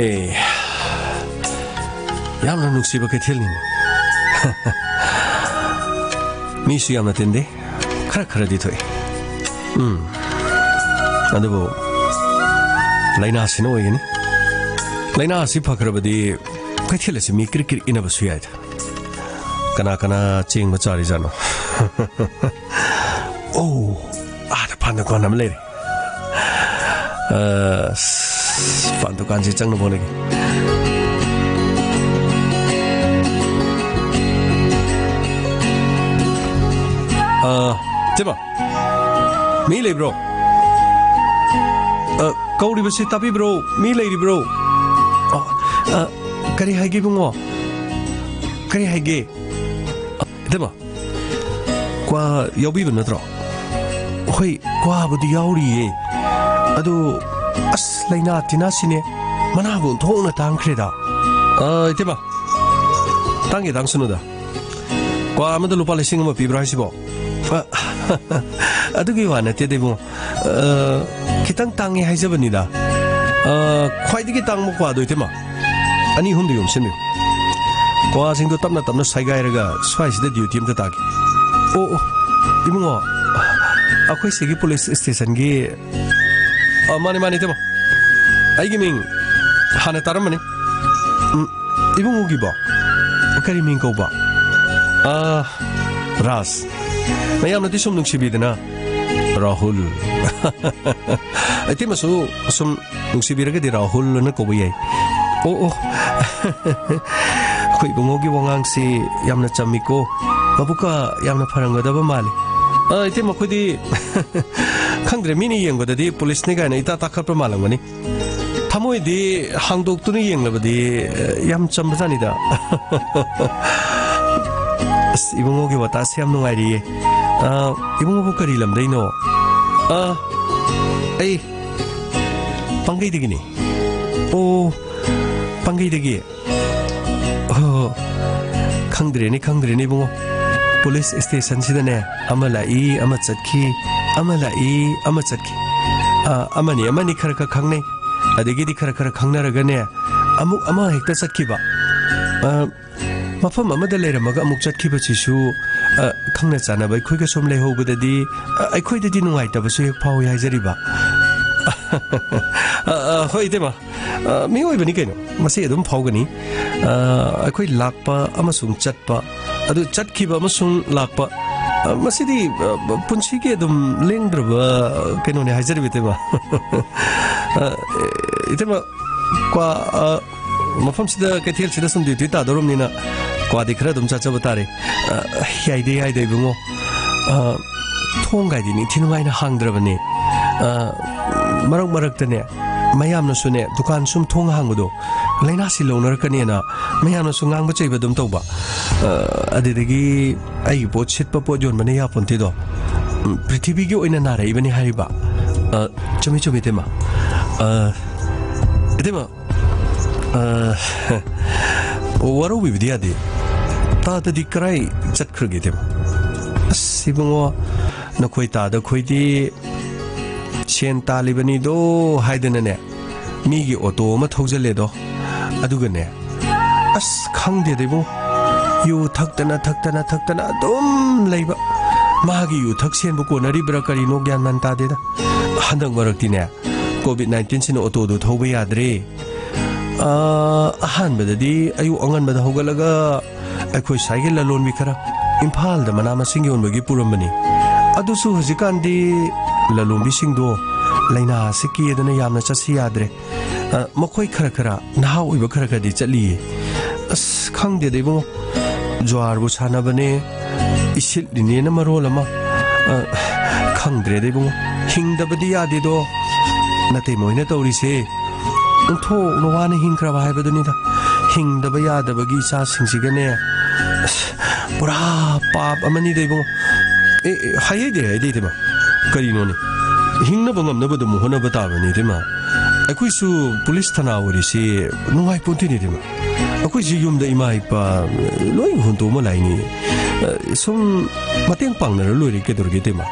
ꯌꯥꯝꯅ ꯅꯨꯡꯁꯤꯕ ꯀꯩꯊꯦꯜꯅꯤꯅꯦ꯫ ꯃꯤꯁꯨ ꯌꯥꯝꯅ ꯇꯤꯟꯗꯦ, ꯈꯔ ꯈꯔꯗꯤ ꯊꯣꯛꯏ꯫ ꯎꯝ, ꯑꯗꯨꯕꯨ ꯂꯥꯏꯅꯥꯁꯤꯅ ꯑꯣꯏꯒꯅꯤ꯫ ꯂꯥꯏꯅꯥ ꯑꯁꯤ ꯐꯈ꯭ꯔꯕꯗꯤ ꯀꯩꯊꯦꯜ ꯑꯁꯤ ꯃꯤ ꯀ꯭ꯔꯤꯛ ꯀ꯭ꯔꯤꯛ ꯏꯟꯅꯕꯁꯨ ꯌꯥꯏꯗ꯫ ꯀꯅꯥ ꯀꯅꯥ ꯆꯦꯡꯕ ꯆꯥꯔꯤꯖꯥꯠꯅꯣ? ꯑꯣ, ꯑꯥꯗ ꯄꯥꯟ ꯗꯨꯀꯥꯟ ꯑꯃ ꯂꯩꯔꯦ꯫ ꯑꯁ, ꯄꯥꯟ ꯗꯨꯀꯥꯟꯁꯤ ꯆꯪꯅꯕ ꯍꯣꯠꯅꯒꯦ꯫ ꯑ, ꯏꯇꯩꯃ, ꯃꯤ ꯂꯩꯕ꯭ꯔꯣ? ꯑ, ꯀꯧꯔꯤꯕꯁꯤ ꯇꯥꯕꯤꯕ꯭ꯔꯣ? ꯃꯤ ꯂꯩꯔꯤꯕ꯭ꯔꯣ? ꯑ, ꯑ, ꯀꯔꯤ ꯍꯥꯏꯒꯦ, ꯏꯕꯨꯡꯉꯣ? ꯀꯔꯤ ꯍꯥꯏꯒꯦ? ꯏꯇꯩꯃ, ꯀ꯭ꯋꯥ ꯌꯥꯎꯕꯤꯕ ꯅꯠꯇ꯭ꯔꯣ? ꯍꯣꯏ, ꯀ꯭ꯋꯥꯕꯨꯗꯤ ꯌꯥꯎꯔꯤꯌꯦ꯫ ꯑꯗꯨ, ꯑꯁ, ꯂꯥꯏꯅꯥ ꯇꯤꯟꯅꯥꯁꯤꯅꯦ ꯃꯅꯥꯕꯨ ꯑꯣꯟꯊꯣꯛꯅ ꯇꯥꯡꯈ꯭ꯔꯦꯗ꯫ ꯑ, ꯏꯇꯩꯃ, ꯇꯥꯡꯒꯦ ꯇꯥꯡꯁꯅꯨꯗ꯫ ꯀ꯭ꯋꯥ ꯑꯃꯗ ꯂꯨꯄꯥ ꯂꯤꯁꯤꯡ ꯑꯃ ꯄꯤꯕ꯭ꯔꯥ ꯍꯥꯏꯁꯤꯕꯣ? ꯑ, ꯑꯗꯨꯒꯤ ꯋꯥ ꯅꯠꯇꯦꯗ, ꯏꯕꯨꯡꯉꯣ꯫ ꯑ, ꯈꯤꯇꯪ ꯇꯥꯡꯉꯦ ꯍꯥꯏꯖꯕꯅꯤꯗ꯫ ꯑ, ꯈ꯭ꯋꯥꯏꯗꯒꯤ ꯇꯥꯡꯕ ꯀ꯭ꯋꯥꯗꯣ, ꯏꯇꯩꯃ, ꯑꯅꯤ ꯑꯍꯨꯝꯗ ꯌꯣꯝꯁꯤꯟꯕꯤꯌꯨ꯫ ꯀ꯭ꯋꯥꯁꯤꯡꯗꯣ ꯇꯞꯅ ꯇꯞꯅ ꯁꯥꯏꯒꯥꯏꯔꯒ ꯁ꯭ꯋꯥꯏꯁꯤꯗ ꯗ꯭ꯌꯨꯇꯤ ꯑꯝꯇ ꯇꯥꯒꯦ꯫ ꯑꯣ, ꯑꯣ, ꯏꯕꯨꯡꯉꯣ, ꯑꯩꯈꯣꯏ ꯁꯤꯒꯤ ꯄꯨꯂꯤꯁ ꯁ꯭ꯇꯦꯁꯟꯒꯤ, ꯑ, ꯃꯥꯅꯦ, ꯃꯥꯅꯦ, ꯏꯇꯩꯃ꯫ ꯑꯩꯒꯤ ꯃꯤꯡ ꯍꯥꯟꯅ ꯇꯥꯔꯝꯃꯅꯤ꯫ ꯎꯝ, ꯏꯕꯨꯡꯉꯣꯒꯤꯕꯣ? ꯀꯔꯤ ꯃꯤꯡ ꯀꯧꯕ? ꯑ, ꯔꯥꯖ꯫ ꯃꯌꯥꯝꯅꯗꯤ ꯁꯨꯝ ꯅꯨꯡꯁꯤꯕꯤꯗꯅ ꯔꯥꯍꯨꯜ꯫ ꯏꯇꯩꯃꯁꯨ ꯁꯨꯝ ꯅꯨꯡꯁꯤꯕꯤꯔꯒꯗꯤ ꯔꯥꯍꯨꯜ ꯑꯅ ꯀꯧꯕ ꯌꯥꯏ꯫ ꯑꯣ, ꯑꯣ꯫ ꯑꯩꯈꯣꯏ ꯏꯕꯨꯡꯉꯣꯒꯤ ꯋꯥꯉꯥꯡꯁꯤ ꯌꯥꯝꯅ ꯆꯝꯃꯤꯀꯣ꯫ ꯃꯕꯨꯛꯀ ꯌꯥꯝꯅ ꯐꯔꯝꯒꯗꯕ ꯃꯥꯜꯂꯤ꯫ ꯑ, ꯏꯇꯩꯃ, ꯑꯩꯈꯣꯏꯗꯤ ꯈꯪꯗ꯭ꯔꯦ, ꯃꯤꯅ ꯌꯦꯡꯕꯗꯗꯤ ꯄꯨꯂꯤꯁꯅꯤ ꯀꯥꯏꯅ ꯏꯇꯥ ꯇꯥꯈꯠꯄ ꯃꯥꯜꯂꯝꯒꯅꯤ꯫ ꯊꯃꯣꯏꯗꯤ ꯍꯥꯡꯗꯣꯛꯇꯨꯅ ꯌꯦꯡꯂꯕꯗꯤ, ꯑ, ꯌꯥꯝ ꯆꯝꯕꯖꯥꯠꯅꯤꯗ꯫ ꯑꯁ, ꯏꯕꯨꯡꯉꯣꯒꯤ ꯋꯥꯇꯥꯁꯦ ꯌꯥꯝ ꯅꯨꯡꯉꯥꯏꯔꯤꯌꯦ꯫ ꯑ, ꯏꯕꯨꯡꯉꯣꯕꯨ ꯀꯔꯤ ꯂꯝꯗꯩꯅꯣ? ꯑ, ꯑꯩ ꯄꯥꯡꯒꯩꯗꯒꯤꯅꯤ꯫ ꯑꯣ, ꯄꯥꯡꯒꯩꯗꯒꯤ꯫ ꯑꯣ, ꯈꯪꯗ꯭ꯔꯦꯅꯦ, ꯈꯪꯗ꯭ꯔꯦꯅꯦ, ꯏꯕꯨꯡꯉꯣ꯫ ꯄꯨꯂꯤꯁ ꯁ꯭ꯇꯦꯁꯟꯁꯤꯗꯅꯦ, ꯑꯃ ꯂꯥꯛꯏ, ꯑꯃ ꯆꯠꯈꯤ, ꯑꯃ ꯂꯥꯛꯏ, ꯑꯃ ꯆꯠꯈꯤ꯫ ꯑ, ꯑꯃꯅꯤ, ꯑꯃꯅꯤ ꯈꯔ ꯈꯔ ꯈꯪꯅꯩ꯫ ꯑꯗꯒꯤꯗꯤ ꯈꯔ ꯈꯔ ꯈꯪꯅꯔꯒꯅꯦ, ꯑꯃꯨꯛ ꯑꯃ ꯍꯦꯛꯇ ꯆꯠꯈꯤꯕ꯫ ꯑ, ꯃꯐꯝ ꯑꯃꯗ ꯂꯩꯔꯝꯃꯒ ꯑꯃꯨꯛ ꯆꯠꯈꯤꯕꯁꯤꯁꯨ, ꯑ, ꯈꯪꯅ ꯆꯥꯟꯅꯕ ꯑꯩꯈꯣꯏꯒ ꯁꯨꯝ ꯂꯩꯍꯧꯕꯗꯗꯤ, ꯑ, ꯑꯩꯈꯣꯏꯗꯗꯤ ꯅꯨꯡꯉꯥꯏꯇꯕꯁꯨ ꯍꯦꯛ ꯐꯥꯎꯏ ꯍꯥꯏꯖꯔꯤꯕ꯫ ꯑ, ꯑ, ꯍꯣꯏ, ꯏꯇꯩꯃ꯫ ꯑ, ꯃꯤꯑꯣꯏꯕꯅꯤ ꯀꯩꯅꯣ, ꯃꯁꯤ ꯑꯗꯨꯝ ꯐꯥꯎꯒꯅꯤ꯫ ꯑ, ꯑꯩꯈꯣꯏ ꯂꯥꯛꯄ ꯑꯃꯁꯨꯡ ꯆꯠꯄ, ꯑꯗꯨ ꯆꯠꯈꯤꯕ ꯑꯃꯁꯨꯡ ꯂꯥꯛꯄ, ꯑ, ꯃꯁꯤꯗꯤ, ꯑ, ꯄꯨꯟꯁꯤꯒꯤ ꯑꯗꯨꯝ ꯂꯦꯡꯗ꯭ꯔꯕ ꯀꯩꯅꯣꯅꯦ ꯍꯥꯏꯖꯔꯤꯕ, ꯏꯇꯩꯃ꯫ ꯑ, ꯏꯇꯩꯃ, ꯀ꯭ꯋꯥ, ꯑ, ꯃꯐꯝꯁꯤꯗ, ꯀꯩꯊꯦꯜꯁꯤꯗ ꯁꯨꯝ ꯗ꯭ꯌꯨꯇꯤ ꯇꯥꯗꯧꯔꯕꯅꯤꯅ ꯀ꯭ꯋꯥꯗꯤ ꯈꯔ ꯑꯗꯨꯝ ꯆꯥꯖꯕ ꯇꯥꯔꯦ꯫ ꯑ, ꯌꯥꯏꯗ, ꯌꯥꯏꯗ, ꯏꯕꯨꯡꯉꯣ꯫ ꯑ, ꯊꯣꯡꯒꯥꯏꯗꯤ ꯅꯤꯡꯊꯤ ꯅꯨꯡꯉꯥꯏꯅ ꯍꯥꯡꯗ꯭ꯔꯕꯅꯦ꯫ ꯑ, ꯃꯔꯛ ꯃꯔꯛꯇꯅꯦ, ꯃꯌꯥꯝꯅꯁꯨꯅꯦ, ꯗꯨꯀꯥꯟ ꯁꯨꯝ ꯊꯣꯡ ꯍꯥꯡꯕꯗꯣ ꯂꯥꯏꯅꯥꯁꯤ ꯂꯧꯅꯔꯛꯀꯅꯦꯅ ꯃꯌꯥꯝꯅꯁꯨ ꯉꯥꯡꯕ ꯆꯩꯕ ꯑꯗꯨꯝ ꯇꯧꯕ꯫ ꯑ, ꯑꯗꯨꯗꯒꯤ ꯑꯩꯒꯤ ꯄꯣꯠ ꯁꯤꯠꯄ, ꯄꯣꯠ ꯌꯣꯟꯕꯅ ꯌꯥꯄꯣꯟꯇꯦꯗꯣ꯫ ꯎꯝ, ꯄ꯭ꯔꯤꯊꯤꯕꯤꯒꯤ ꯑꯣꯏꯅ ꯅꯥꯔꯛꯏꯕꯅꯤ ꯍꯥꯏꯔꯤꯕ꯫ ꯑ, ꯆꯨꯝꯃꯤ, ꯆꯨꯝꯃꯤ, ꯏꯇꯩꯃ꯫ ꯑ, ꯏꯇꯩꯃ, ꯑ, ꯋꯥꯔꯧꯕꯤꯕꯗꯤ ꯌꯥꯗꯦ꯫ ꯇꯥꯗꯗꯤ ꯀꯔꯥꯏ ꯆꯠꯈ꯭ꯔꯒꯦ, ꯏꯇꯩꯃ? ꯑꯁ, ꯏꯕꯨꯡꯉꯣ, ꯅꯈꯣꯏ ꯇꯥꯗ ꯈꯣꯏꯗꯤ ꯁꯦꯟ ꯇꯥꯜꯂꯤꯕꯅꯤꯗꯣ ꯍꯥꯏꯗꯅꯅꯦ, ꯃꯤꯒꯤ ꯑꯣꯇꯣ ꯑꯃ ꯊꯧꯖꯜꯂꯦꯗꯣ꯫ ꯑꯗꯨꯒꯅꯦ, ꯑꯁ, ꯈꯪꯗꯦꯗ ꯏꯕꯨꯡꯉꯣ, ꯌꯨ ꯊꯛꯇꯅ, ꯊꯛꯇꯅ, ꯊꯛꯇꯅ ꯑꯗꯨꯝ ꯂꯩꯕ꯫ ꯃꯥꯒꯤ ꯌꯨ ꯊꯛ ꯁꯦꯟꯕꯨ ꯀꯣꯟꯅꯔꯤꯕ꯭ꯔꯥ ꯀꯔꯤꯅꯣ ꯒ꯭ꯌꯥꯟ ꯃꯥꯟ ꯇꯥꯗꯦꯗ꯫ ꯍꯟꯗꯛ ꯃꯔꯛꯇꯤꯅꯦ, ꯀꯣꯚꯤꯗ ꯅꯥꯏꯟꯇꯤꯟꯁꯤꯅ ꯑꯣꯇꯣꯗꯨ ꯊꯧꯕ ꯌꯥꯗ꯭ꯔꯦ꯫ ꯑ, ꯑꯍꯥꯟꯕꯗꯗꯤ ꯑꯌꯨꯛ ꯑꯉꯟꯕꯗ ꯍꯧꯒꯠꯂꯒ ꯑꯩꯈꯣꯏ ꯁ꯭ꯋꯥꯏꯒꯤ ꯂꯂꯣꯟꯕꯤ ꯈꯔ ꯏꯝꯐꯥꯜꯗ ꯃꯅꯥ ꯃꯁꯤꯡ ꯌꯣꯟꯕꯒꯤ ꯄꯨꯔꯝꯕꯅꯤ꯫ ꯑꯗꯨꯁꯨ ꯍꯧꯖꯤꯛꯀꯥꯟꯗꯤ ꯂꯂꯣꯟꯕꯤꯁꯤꯡꯗꯣ ꯂꯥꯏꯅꯥꯁꯤ ꯀꯤꯗꯅ ꯌꯥꯝꯅ ꯆꯠꯁꯤ ꯌꯥꯗ꯭ꯔꯦ꯫ ꯑ, ꯃꯈꯣꯏ ꯈꯔ ꯈꯔ, ꯅꯍꯥ ꯑꯣꯏꯕ ꯈꯔ ꯈꯔꯗꯤ ꯆꯠꯂꯤꯌꯦ꯫ ꯑꯁ, ꯈꯪꯗꯦꯗ ꯏꯕꯨꯡꯉꯣ, ꯖ꯭ꯋꯥꯔꯕꯨ ꯁꯥꯟꯅꯕꯅꯦ, ꯏꯁꯤꯠꯂꯤꯅꯦꯅ ꯃꯔꯣꯜ ꯑꯃ꯫ ꯑ, ꯈꯪꯗ꯭ꯔꯦꯗ ꯏꯕꯨꯡꯉꯣ, ꯍꯤꯡꯗꯕꯗꯤ ꯌꯥꯗꯦꯗꯣ꯫ ꯅꯇꯩꯃ ꯍꯣꯏꯅ ꯇꯧꯔꯤꯁꯦ ꯑꯣꯟꯊꯣꯛꯅ ꯋꯥꯅ ꯍꯤꯡꯈ꯭ꯔꯕ ꯍꯥꯏꯕꯗꯨꯅꯤꯗ꯫ ꯍꯤꯡꯗꯕ ꯌꯥꯗꯕꯒꯤ ꯏꯆꯥꯁꯤꯡꯁꯤꯒꯅꯦ, ꯑꯁ, ꯄꯨꯔꯥ ꯄꯥꯞ ꯑꯃꯅꯤꯗ ꯏꯕꯨꯡꯉꯣ꯫ ꯑꯦ, ꯑꯦ, ꯍꯥꯏꯍꯩꯗꯦ, ꯍꯥꯏꯍꯩꯗꯦ ꯏꯇꯩꯃ꯫ ꯀꯔꯤꯅꯣꯅꯦ? ꯍꯤꯡꯅꯕ ꯉꯝꯅꯕ ꯑꯗꯨꯝ ꯍꯣꯠꯅꯕ ꯇꯥꯕꯅꯤ ꯏꯇꯩꯃ꯫ ꯑꯩꯈꯣꯏꯁꯨ ꯄꯨꯂꯤꯁ ꯊꯅꯥ ꯑꯣꯏꯔꯤꯁꯤ ꯅꯨꯡꯉꯥꯏꯄꯣꯟꯇꯦꯅꯦ ꯏꯇꯩꯃ꯫ ꯑꯩꯈꯣꯏꯁꯤ ꯌꯨꯝꯗ ꯏꯃꯥ ꯏꯄꯥ ꯂꯣꯏ ꯍꯨꯟꯇꯣꯛꯑꯃ ꯂꯥꯛꯏꯅꯤ꯫ ꯑ, ꯁꯨꯝ ꯃꯇꯦꯡ ꯄꯥꯡꯅꯔ ꯂꯣꯏꯔꯦ, ꯀꯩꯗꯧꯔꯒꯦ ꯏꯇꯩꯃ?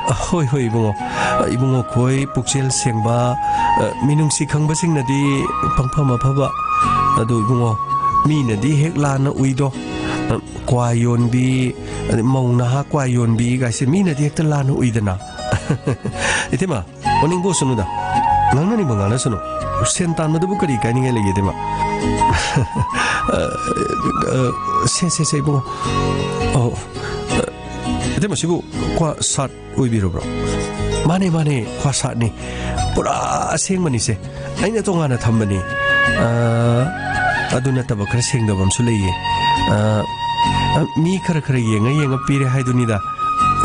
ꯑ, ꯍꯣꯏ, ꯍꯣꯏ ꯏꯕꯨꯡꯉꯣ꯫ ꯑ, ꯏꯕꯨꯡꯉꯣ ꯈꯣꯏ ꯄꯨꯛꯆꯦꯜ ꯁꯦꯡꯕ, ꯑ, ꯃꯤꯅꯨꯡꯁꯤ ꯈꯪꯕꯁꯤꯡꯅꯗꯤ ꯄꯪꯐꯝ ꯑꯐꯕ꯫ ꯑꯗꯨ ꯏꯕꯨꯡꯉꯣ, ꯃꯤꯅꯗꯤ ꯍꯦꯛ ꯂꯥꯟꯅ ꯎꯏꯗꯣ꯫ ꯑ, ꯀ꯭ꯋꯥ ꯌꯣꯟꯕꯤ, ꯑꯗꯩ ꯃꯧ ꯅꯍꯥ ꯀ꯭ꯋꯥ ꯌꯣꯟꯕꯤ ꯀꯥꯏꯁꯦ ꯃꯤꯅꯗꯤ ꯍꯦꯛꯇ ꯂꯥꯟꯅ ꯎꯏꯗꯅ꯫ ꯏꯇꯩꯃ, ꯑꯣꯅꯤꯡꯕ ꯑꯣꯏꯁꯅꯨꯗ꯫ ꯉꯥꯡꯅꯅꯤꯡꯕ ꯉꯥꯡꯅꯁꯅꯨ꯫ ꯁꯦꯟ ꯇꯥꯟꯕꯗꯕꯨ ꯀꯔꯤ ꯀꯥꯏꯅꯤꯡꯉꯥꯏ ꯂꯩꯒꯦ, ꯏꯇꯩꯃ? ꯑ, ꯑ, ꯁꯦ, ꯁꯦ, ꯁꯦ, ꯏꯕꯨꯡꯉꯣ꯫ ꯑꯣ, ꯑ, ꯏꯇꯩꯃ, ꯁꯤꯕꯨ ꯀ꯭ꯋꯥ ꯁꯥꯠ ꯑꯣꯏꯕꯤꯔꯕ꯭ꯔꯣ? ꯃꯥꯅꯦ, ꯃꯥꯅꯦ, ꯀ꯭ꯋꯥ ꯁꯥꯠꯅꯤ꯫ ꯄꯨꯔꯥ ꯑꯁꯦꯡꯕꯅꯤꯁꯦ꯫ ꯑꯩꯅ ꯇꯣꯉꯥꯟꯅ ꯊꯝꯕꯅꯤ꯫ ꯑ, ꯑꯗꯨ ꯅꯠꯇꯕ ꯈꯔ ꯁꯦꯡꯗꯕ ꯑꯃꯁꯨ ꯂꯩꯌꯦ꯫ ꯑ, ꯑ, ꯃꯤ ꯈꯔ ꯈꯔ ꯌꯦꯡꯉ ꯌꯦꯡꯉ ꯄꯤꯔꯦ ꯍꯥꯏꯗꯨꯅꯤꯗ꯫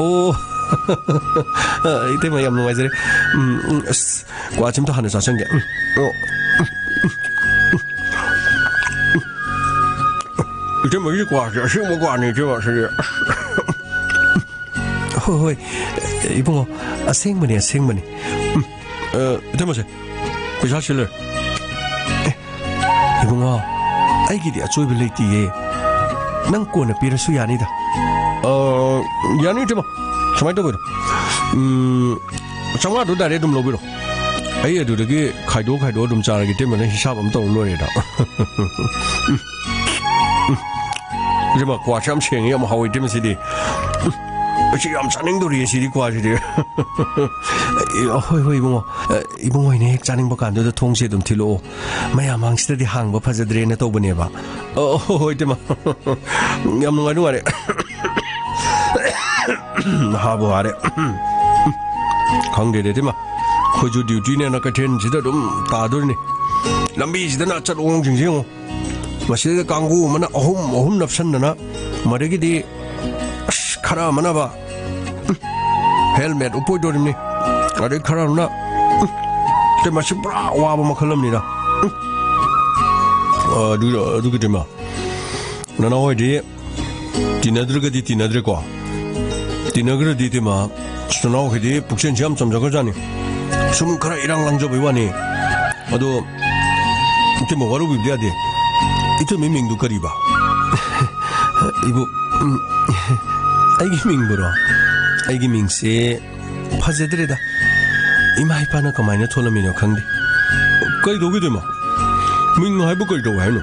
ꯑꯣ꯫ ꯑ, ꯏꯇꯩꯃ, ꯌꯥꯝ ꯅꯨꯡꯉꯥꯏꯖꯔꯦ꯫ ꯎꯝ, ꯎꯝ, ꯑꯁ, ꯀ꯭ꯋꯥꯁꯤ ꯑꯝꯇ ꯍꯥꯟꯅ ꯆꯥꯁꯟꯒꯦ꯫ ꯎꯝ, ꯑꯣ, ꯎꯝ, ꯎꯝ, ꯎꯝ, ꯎꯝ꯫ ꯏꯇꯩꯃꯒꯤ ꯀ꯭ꯋꯥꯁꯦ ꯑꯁꯦꯡꯕ ꯀ꯭ꯋꯥꯅꯤ, ꯏꯇꯩꯃ, ꯁꯤꯗꯤ꯫ ꯑꯁ꯫ ꯍꯣꯏ, ꯍꯣꯏ, ꯏꯕꯨꯡꯉꯣ, ꯑꯁꯦꯡꯕꯅꯤ, ꯑꯁꯦꯡꯕꯅꯤ꯫ ꯎꯝ, ꯑ, ꯏꯇꯩꯃꯁꯦ, ꯄꯩꯁꯥ ꯁꯤ ꯂꯩꯔꯦ꯫ ꯑꯦ, ꯏꯕꯨꯡꯉꯣ, ꯑꯩꯒꯤꯗꯤ ꯑꯆꯣꯏꯕ ꯂꯩꯇꯤꯌꯦ꯫ ꯅꯪ ꯀꯣꯟꯅ ꯄꯤꯔꯁꯨ ꯌꯥꯅꯤꯗ꯫ ꯑ, ꯌꯥꯅꯤ, ꯏꯇꯩꯃ꯫ ꯁꯨꯃꯥꯏꯅ ꯇꯧꯕꯤꯔꯣ, ꯎꯝ, ꯆꯥꯝꯃꯉꯥꯗꯣ direct ꯑꯗꯨꯝ ꯂꯧꯕꯤꯔꯣ꯫ ꯑꯩ ꯑꯗꯨꯗꯒꯤ ꯈꯥꯏꯗꯣꯛ ꯈꯥꯏꯗꯣꯛ ꯑꯗꯨꯝ ꯆꯥꯔꯒꯦ, ꯏꯇꯩꯃꯅ ꯍꯤꯁꯥꯕ ꯑꯃ ꯇꯧꯔ ꯂꯣꯏꯔꯦꯗ꯫ ꯏꯇꯩꯃ, ꯀ꯭ꯋꯥꯁꯦ ꯌꯥꯝ ꯁꯦꯡꯉꯤ, ꯌꯥꯝ ꯍꯥꯎꯋꯤ, ꯏꯇꯩꯃ, ꯁꯤꯗꯤ꯫ ꯑꯁꯤ ꯌꯥꯝ ꯆꯥꯅꯤꯡꯗꯣꯔꯤ ꯁꯤꯗꯤ, ꯀ꯭ꯋꯥꯁꯤꯗꯤ꯫ ꯑꯦ, ꯍꯣꯏ, ꯍꯣꯏ, ꯏꯕꯨꯡꯉꯣ꯫ ꯑꯦ, ꯏꯕꯨꯡꯉꯣ ꯍꯣꯏꯅ ꯍꯦꯛ ꯆꯥꯅꯤꯡꯕ ꯀꯥꯟꯗꯨꯗ ꯊꯣꯡꯁꯦ ꯑꯗꯨꯝ ꯊꯤꯜꯂꯛꯑꯣ꯫ ꯃꯌꯥꯝ ꯃꯥꯡꯁꯤꯗꯗꯤ ꯍꯥꯡꯕ ꯐꯖꯗ꯭ꯔꯦꯅ ꯇꯧꯕꯅꯦꯕ꯫ ꯑꯣ, ꯍꯣꯏ, ꯍꯣꯏ, ꯏꯇꯩꯃ꯫ ꯌꯥꯝ ꯅꯨꯡꯉꯥꯏ, ꯅꯨꯡꯉꯥꯏꯔꯦ꯫ ꯍꯥꯕꯨ ꯍꯥꯔꯦ꯫ ꯈꯪꯗꯦꯗ, ꯏꯇꯩꯃ꯫ ꯑꯩꯈꯣꯏꯁꯨ dutyꯅꯦꯅ ꯀꯩꯊꯦꯜꯁꯤꯗ ꯑꯗꯨꯝ ꯇꯥꯗꯣꯔꯤꯅꯤ꯫ ꯂꯝꯕꯤꯁꯤꯗꯅ ꯆꯠꯂꯣꯡꯁꯤꯡꯁꯦ ꯌꯦꯡꯉꯣ꯫ ꯃꯁꯤꯗ ꯀꯥꯡꯕꯨ ꯑꯃꯅ ꯑꯍꯨꯝ ꯑꯍꯨꯝ ꯅꯞꯁꯟꯗꯅ, ꯃꯗꯒꯤꯗꯤ ꯑꯁ, ꯈꯔ ꯑꯃꯅꯕ, ꯎꯝ, helmet ꯎꯞꯄꯣꯏꯗꯣꯔꯤꯕꯅꯤ꯫ ꯑꯗꯩ ꯈꯔ ꯑꯃꯅ, ꯎꯝ, ꯁꯤ ꯃꯁꯤ ꯄꯨꯔꯥ ꯑꯋꯥꯕ ꯃꯈꯜ ꯑꯃꯅꯤꯗ꯫ ꯎꯝ꯫ ꯑꯗꯨ, ꯑꯗꯨꯒꯤꯗꯤꯃ, ꯅꯅꯥꯎ ꯍꯣꯏꯗꯤ ꯇꯤꯟꯅꯗ꯭ꯔꯒꯗꯤ ꯇꯤꯟꯅꯗ꯭ꯔꯦꯀꯣ꯫ ꯇꯤꯟꯅꯈ꯭ꯔꯗꯤ ꯏꯇꯩꯃ, ꯑꯁ, ꯅꯅꯥꯎ ꯍꯣꯏꯗꯤ ꯄꯨꯛꯆꯦꯜꯁꯦ ꯌꯥꯝ ꯆꯝꯖꯈ꯭ꯔꯖꯥꯠꯅꯤ꯫ ꯁꯨꯝ ꯈꯔ ꯏꯔꯥꯡ ꯂꯥꯡꯖꯕꯩ ꯋꯥꯅꯤ꯫ ꯑꯗꯣ ꯏꯇꯩꯃ ꯋꯥꯔꯧꯕꯤꯕꯗꯤ ꯌꯥꯗꯦ꯫ ꯏꯇꯩꯃ ꯃꯤꯡꯗꯨ ꯀꯔꯤꯕ? ꯏꯕꯨ, ꯎꯝ, ꯑꯩꯒꯤ ꯃꯤꯡꯕꯨꯔꯣ? ꯑꯩꯒꯤ ꯃꯤꯡꯁꯦ ꯐꯖꯗ꯭ꯔꯦꯗ꯫ ꯏꯃꯥ ꯏꯄꯥꯅ ꯀꯃꯥꯏꯅ ꯊꯣꯜꯂꯝꯃꯤꯅꯣ ꯈꯪꯗꯦ꯫ ꯀꯩꯗꯧꯒꯦ ꯏꯇꯩꯃ? ꯃꯤꯡ ꯍꯥꯏꯕꯨ ꯀꯩꯗꯧꯋꯦ ꯍꯥꯏꯅꯣ?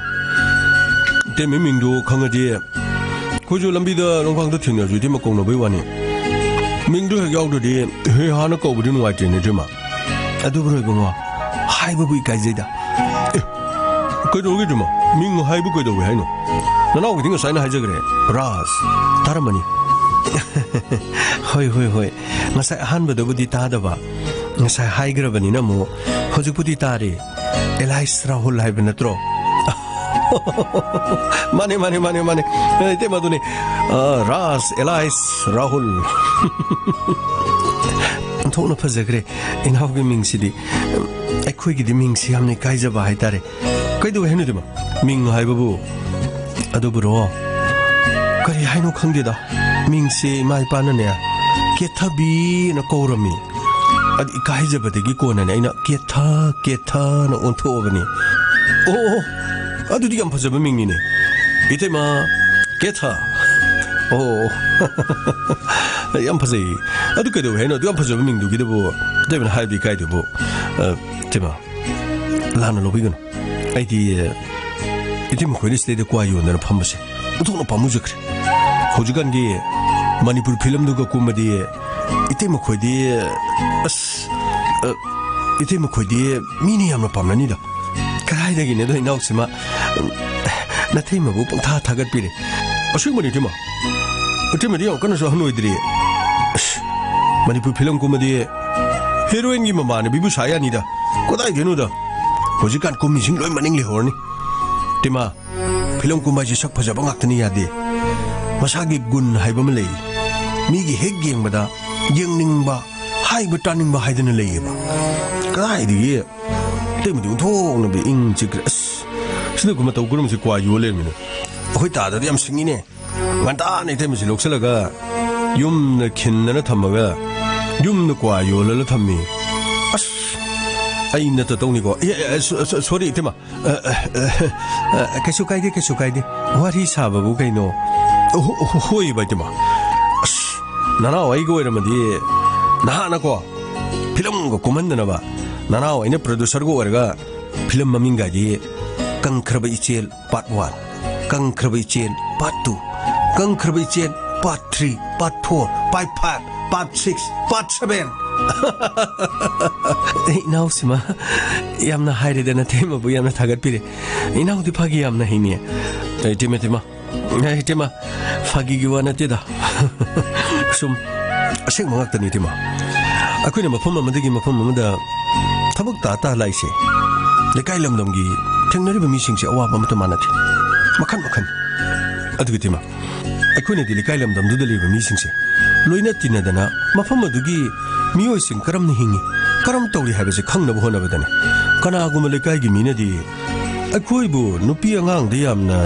ꯏꯇꯩꯃ ꯃꯤꯡꯗꯨ ꯈꯪꯉꯗꯤ ꯑꯩꯈꯣꯏꯁꯨ ꯂꯝꯕꯤꯗ ꯂꯝꯈꯥꯡꯗ ꯊꯦꯡꯅꯔꯁꯨ ꯏꯇꯩꯃ ꯀꯧꯅꯕꯩ ꯋꯥꯅꯤ꯫ ꯃꯤꯡꯗꯨ ꯍꯦꯛ ꯌꯥꯎꯗ꯭ꯔꯗꯤ ꯍꯦ ꯍꯥꯅ ꯀꯧꯕꯗꯤ ꯅꯨꯡꯉꯥꯏꯇꯦꯅꯦ ꯏꯇꯩꯃ꯫ ꯑꯗꯨꯕꯨꯔꯣ ꯏꯕꯨꯡꯉꯣ, ꯍꯥꯏꯕꯕꯨ ꯏꯀꯥꯏꯖꯩꯗ꯫ ꯑꯦ, ꯀꯩꯗꯧꯔꯒꯦ ꯏꯇꯩꯃ? ꯃꯤꯡ ꯍꯥꯏꯕꯨ ꯀꯩꯗꯧꯋꯦ ꯍꯥꯏꯅꯣ? ꯅꯅꯥꯎꯒꯤꯗꯤ ꯉꯁꯥꯏꯅ ꯍꯥꯏꯖꯈ꯭ꯔꯦ, ꯔꯥꯖ꯫ ꯇꯥꯔꯝꯃꯅꯤ꯫ ꯍꯣꯏ, ꯍꯣꯏ, ꯍꯣꯏ꯫ ꯉꯁꯥꯏ ꯑꯍꯥꯟꯕꯗꯕꯨꯗꯤ ꯇꯥꯗꯕ꯫ ꯉꯁꯥꯏ ꯍꯥꯏꯈ꯭ꯔꯕꯅꯤꯅ ꯑꯃꯨꯛ, ꯍꯧꯖꯤꯛꯄꯨꯗꯤ ꯇꯥꯔꯦ꯫ ꯑꯦꯂꯥꯏꯁ ꯔꯥꯍꯨꯜ ꯍꯥꯏꯕ ꯅꯠꯇ꯭ꯔꯣ? ꯃꯥꯅꯦ, ꯃꯥꯅꯦ, ꯃꯥꯅꯦ, ꯃꯥꯅꯦ꯫ ꯑꯦ, ꯏꯇꯩꯃ, ꯑꯗꯨꯅꯦ꯫ ꯑ, ꯔꯥꯖ, ꯑꯦꯂꯥꯏꯁ, ꯔꯥꯍꯨꯜ꯫ ꯑꯣꯟꯊꯣꯛꯅ ꯐꯖꯈ꯭ꯔꯦ ꯏꯅꯥꯎꯒꯤ ꯃꯤꯡꯁꯤꯗꯤ꯫ ꯑꯩꯈꯣꯏꯒꯤꯗꯤ ꯃꯤꯡꯁꯤ ꯌꯥꯝꯅ ꯏꯀꯥꯏꯖꯕ ꯍꯥꯏꯇꯥꯔꯦ꯫ ꯀꯩꯗꯧꯋꯦ ꯍꯥꯏꯅꯣ ꯏꯇꯩꯃ? ꯃꯤꯡ ꯍꯥꯏꯕꯕꯨ? ꯑꯗꯨꯕꯨꯔꯣ? ꯀꯔꯤ ꯍꯥꯏꯅꯣ ꯈꯪꯗꯦꯗ꯫ ꯃꯤꯡꯁꯦ ꯏꯃꯥ ꯏꯄꯥꯅꯅꯦ, ꯀꯦꯊꯕꯤꯅ ꯀꯧꯔꯝꯃꯤ꯫ ꯑꯗꯨ ꯏꯀꯥꯏꯖꯕꯗꯒꯤ ꯀꯣꯟꯅꯅꯦ ꯑꯩꯅ ꯀꯦꯊ, ꯀꯦꯊꯅ ꯑꯣꯟꯊꯣꯛꯑꯕꯅꯤ꯫ ꯑꯣ, ꯑꯣ, ꯑꯗꯨꯗꯤ ꯌꯥꯝ ꯐꯖꯕ ꯃꯤꯡꯅꯤꯅꯦ꯫ ꯏꯇꯩꯃ ꯀꯦꯊ꯫ ꯑꯣ꯫ ꯌꯥꯝ ꯐꯖꯩ꯫ ꯑꯗꯨ ꯀꯩꯗꯧꯋꯦ ꯍꯥꯏꯅꯣ? ꯑꯗꯨ ꯌꯥꯝ ꯐꯖꯕ ꯃꯤꯡꯗꯨꯒꯤꯗꯕꯨ ꯑꯇꯩꯃꯅ ꯍꯥꯏꯕꯗꯤ ꯀꯥꯏꯗꯨꯕꯨ? ꯑ, ꯏꯇꯩꯃ, ꯂꯥꯟꯅ ꯂꯧꯕꯤꯒꯅꯨ꯫ ꯑꯩꯗꯤ, ꯑ, ꯏꯇꯩꯃ ꯈꯣꯏꯅ ꯁꯤꯗꯩꯗ ꯀ꯭ꯋꯥ ꯌꯣꯟꯗꯅ ꯐꯝꯕꯁꯦ ꯑꯣꯟꯊꯣꯛꯅ ꯄꯥꯝꯃꯨꯖꯈ꯭ꯔꯦ꯫ ꯍꯧꯖꯤꯛꯀꯥꯟꯒꯤ ꯃꯅꯤꯄꯨꯔ ꯐꯤꯂꯝꯗꯨꯒ ꯀꯨꯝꯃꯗꯤ ꯏꯇꯩꯃ ꯈꯣꯏꯗꯤ, ꯑꯁ, ꯑ, ꯏꯇꯩꯃ ꯈꯣꯏꯗꯤ ꯃꯤꯅ ꯌꯥꯝꯅ ꯄꯥꯝꯅꯅꯤꯗ꯫ ꯀꯗꯥꯏꯗꯒꯤꯅꯣꯗ ꯏꯅꯥꯎꯁꯤꯃ, ꯎꯝ, ꯅꯇꯩꯃꯕꯨ ꯄꯪꯊꯥ ꯊꯥꯒꯠꯄꯤꯔꯦ꯫ ꯑꯁꯦꯡꯕꯅꯤ ꯏꯇꯩꯃ꯫ ꯏꯇꯩꯃꯗꯤ ꯌꯥꯝ ꯀꯟꯅꯁꯨ ꯑꯍꯟ ꯑꯣꯏꯗ꯭ꯔꯤ꯫ ꯑꯁ, ꯃꯅꯤꯄꯨꯔ ꯐꯤꯂꯝ ꯀꯨꯝꯃꯗꯤ ꯍꯦꯔꯣꯏꯟꯒꯤ ꯃꯃꯥꯟꯅꯕꯤꯕꯨ ꯁꯥ ꯌꯥꯅꯤꯗ꯫ ꯀꯗꯥꯏꯗꯩꯅꯣꯗ? ꯍꯧꯖꯤꯛꯀꯥꯟ ꯀꯨꯝꯃꯤꯁꯤꯡ ꯂꯣꯏ ꯃꯅꯤꯡ ꯂꯩꯍꯧꯔꯅꯤ꯫ ꯏꯇꯩꯃ, ꯐꯤꯂꯝ ꯀꯨꯝꯕ ꯍꯥꯏꯁꯦ ꯁꯛ ꯐꯖꯕ ꯉꯥꯛꯇꯅ ꯌꯥꯗꯦ꯫ ꯃꯁꯥꯒꯤ ꯒꯨꯟ ꯍꯥꯏꯕ ꯑꯃ ꯂꯩ꯫ ꯃꯤꯒꯤ ꯍꯦꯛ ꯌꯦꯡꯕꯗ ꯌꯦꯡꯅꯤꯡꯕ, ꯍꯥꯏꯕ ꯇꯥꯅꯤꯡꯕ ꯍꯥꯏꯗꯅ ꯂꯩꯌꯦꯕ꯫ ꯀꯗꯥꯏꯗꯒꯤ ꯏꯇꯩꯃꯗꯤ ꯑꯣꯟꯊꯣꯛꯅꯕ ꯏꯪ ꯆꯤꯛꯈ꯭ꯔꯦ꯫ ꯑꯁ, ꯁꯤꯗ ꯃꯇꯧ ꯀꯔꯝꯕꯁꯤ ꯀ꯭ꯋꯥ ꯌꯣꯜ ꯂꯩꯔꯝꯃꯤꯅꯦ꯫ ꯑꯩꯈꯣꯏ ꯇꯥꯗꯗꯤ ꯌꯥꯝ ꯁꯤꯡꯉꯤꯅꯦ꯫ ꯉꯟꯇꯥꯅ ꯏꯇꯩꯃꯁꯤ ꯂꯧꯁꯤꯜꯂꯒ ꯌꯨꯝꯗ ꯈꯤꯟꯗꯅ ꯊꯝꯃꯒ ꯌꯨꯝꯗ ꯀ꯭ꯋꯥ ꯌꯣꯜꯂꯒ ꯊꯝꯃꯤ꯫ ꯑꯁ, ꯑꯩ ꯅꯠꯇ ꯇꯧꯅꯤꯀꯣ꯫ ꯑꯦ, ꯑꯦ, ꯑꯦ, ꯁꯣ-, ꯁꯣ-, ꯁꯣꯔꯤ ꯏꯇꯩꯃ꯫ ꯑ, ꯑ, ꯑ, ꯑ, ꯀꯩꯁꯨ ꯀꯥꯏꯗꯦ, ꯀꯩꯁꯨ ꯀꯥꯏꯗꯦ꯫ ꯋꯥꯔꯤ ꯁꯥꯕꯕꯨ ꯀꯩꯅꯣ? ꯍꯣ-, ꯍꯣ-, ꯍꯣꯏꯕ ꯏꯇꯩꯃ꯫ ꯑꯁ, ꯅꯅꯥꯎ ꯑꯩꯒ ꯑꯣꯏꯔꯝꯃꯗꯤ ꯅꯍꯥꯟꯅꯀꯣ ꯐꯤꯂꯝꯒ ꯀꯨꯝꯍꯟꯗꯅꯕ ꯅꯅꯥꯎ ꯑꯩꯅ producerꯒ ꯑꯣꯏꯔꯒ ꯐꯤꯂꯝ ꯃꯃꯤꯡꯒꯗꯤ ꯀꯪꯈ꯭ꯔꯕ ꯏꯆꯦꯜ part one, ꯀꯪꯈ꯭ꯔꯕ ꯏꯆꯦꯜ part two, ꯀꯪꯈ꯭ꯔꯕ ꯏꯆꯦꯜ part three, part four, part five, part six, part seven꯫ ꯏꯅꯥꯎꯁꯤꯃ ꯌꯥꯝꯅ ꯍꯥꯏꯔꯦꯗ, ꯅꯇꯩꯃꯕꯨ ꯌꯥꯝꯅ ꯊꯥꯒꯠꯄꯤꯔꯦ꯫ ꯏꯅꯥꯎꯗꯤ ꯐꯥꯒꯤ ꯌꯥꯝꯅ ꯍꯩꯅꯤꯌꯦ꯫ ꯑꯦ, ꯏꯇꯩꯃ, ꯏꯇꯩꯃ꯫ ꯑꯦ, ꯏꯇꯩꯃ, ꯐꯥꯒꯤꯒꯤ ꯋꯥ ꯅꯠꯇꯦꯗ꯫ ꯁꯨꯝ ꯑꯁꯦꯡꯕ ꯉꯥꯛꯇꯅꯤ, ꯏꯇꯩꯃ꯫ ꯑꯩꯈꯣꯏꯅ ꯃꯐꯝ ꯑꯃꯗꯒꯤ ꯃꯐꯝ ꯑꯃꯗ ꯊꯕꯛ ꯇꯥ ꯇꯥ ꯂꯥꯛꯏꯁꯦ, ꯂꯩꯀꯥꯏ ꯂꯝꯗꯝꯒꯤ ꯊꯦꯡꯅꯔꯤꯕ ꯃꯤꯁꯤꯡꯁꯦ ꯑꯋꯥꯕ ꯑꯃꯠꯇ ꯃꯥꯟꯅꯗꯦ, ꯃꯈꯟ ꯃꯈꯟ꯫ ꯑꯗꯨꯒ ꯏꯇꯩꯃ, ꯑꯩꯈꯣꯏꯅꯗꯤ ꯂꯩꯀꯥꯏ ꯂꯝꯗꯝꯗꯨꯗ ꯂꯩꯕ ꯃꯤꯁꯤꯡꯁꯦ ꯂꯣꯏꯅ ꯇꯤꯟꯅꯗꯅ ꯃꯐꯝ ꯑꯗꯨꯒꯤ ꯃꯤꯑꯣꯏꯁꯤꯡ ꯀꯔꯝꯅ ꯍꯤꯡꯉꯤ, ꯀꯔꯝ ꯇꯧꯔꯤ ꯍꯥꯏꯕꯁꯦ ꯈꯪꯅꯕ ꯍꯣꯠꯅꯕꯗꯅꯤ꯫ ꯀꯅꯥꯒꯨꯝꯕ ꯂꯩꯀꯥꯏꯒꯤ ꯃꯤꯅꯗꯤ ꯑꯩꯈꯣꯏꯕꯨ ꯅꯨꯄꯤ ꯑꯉꯥꯡꯗ ꯌꯥꯝꯅ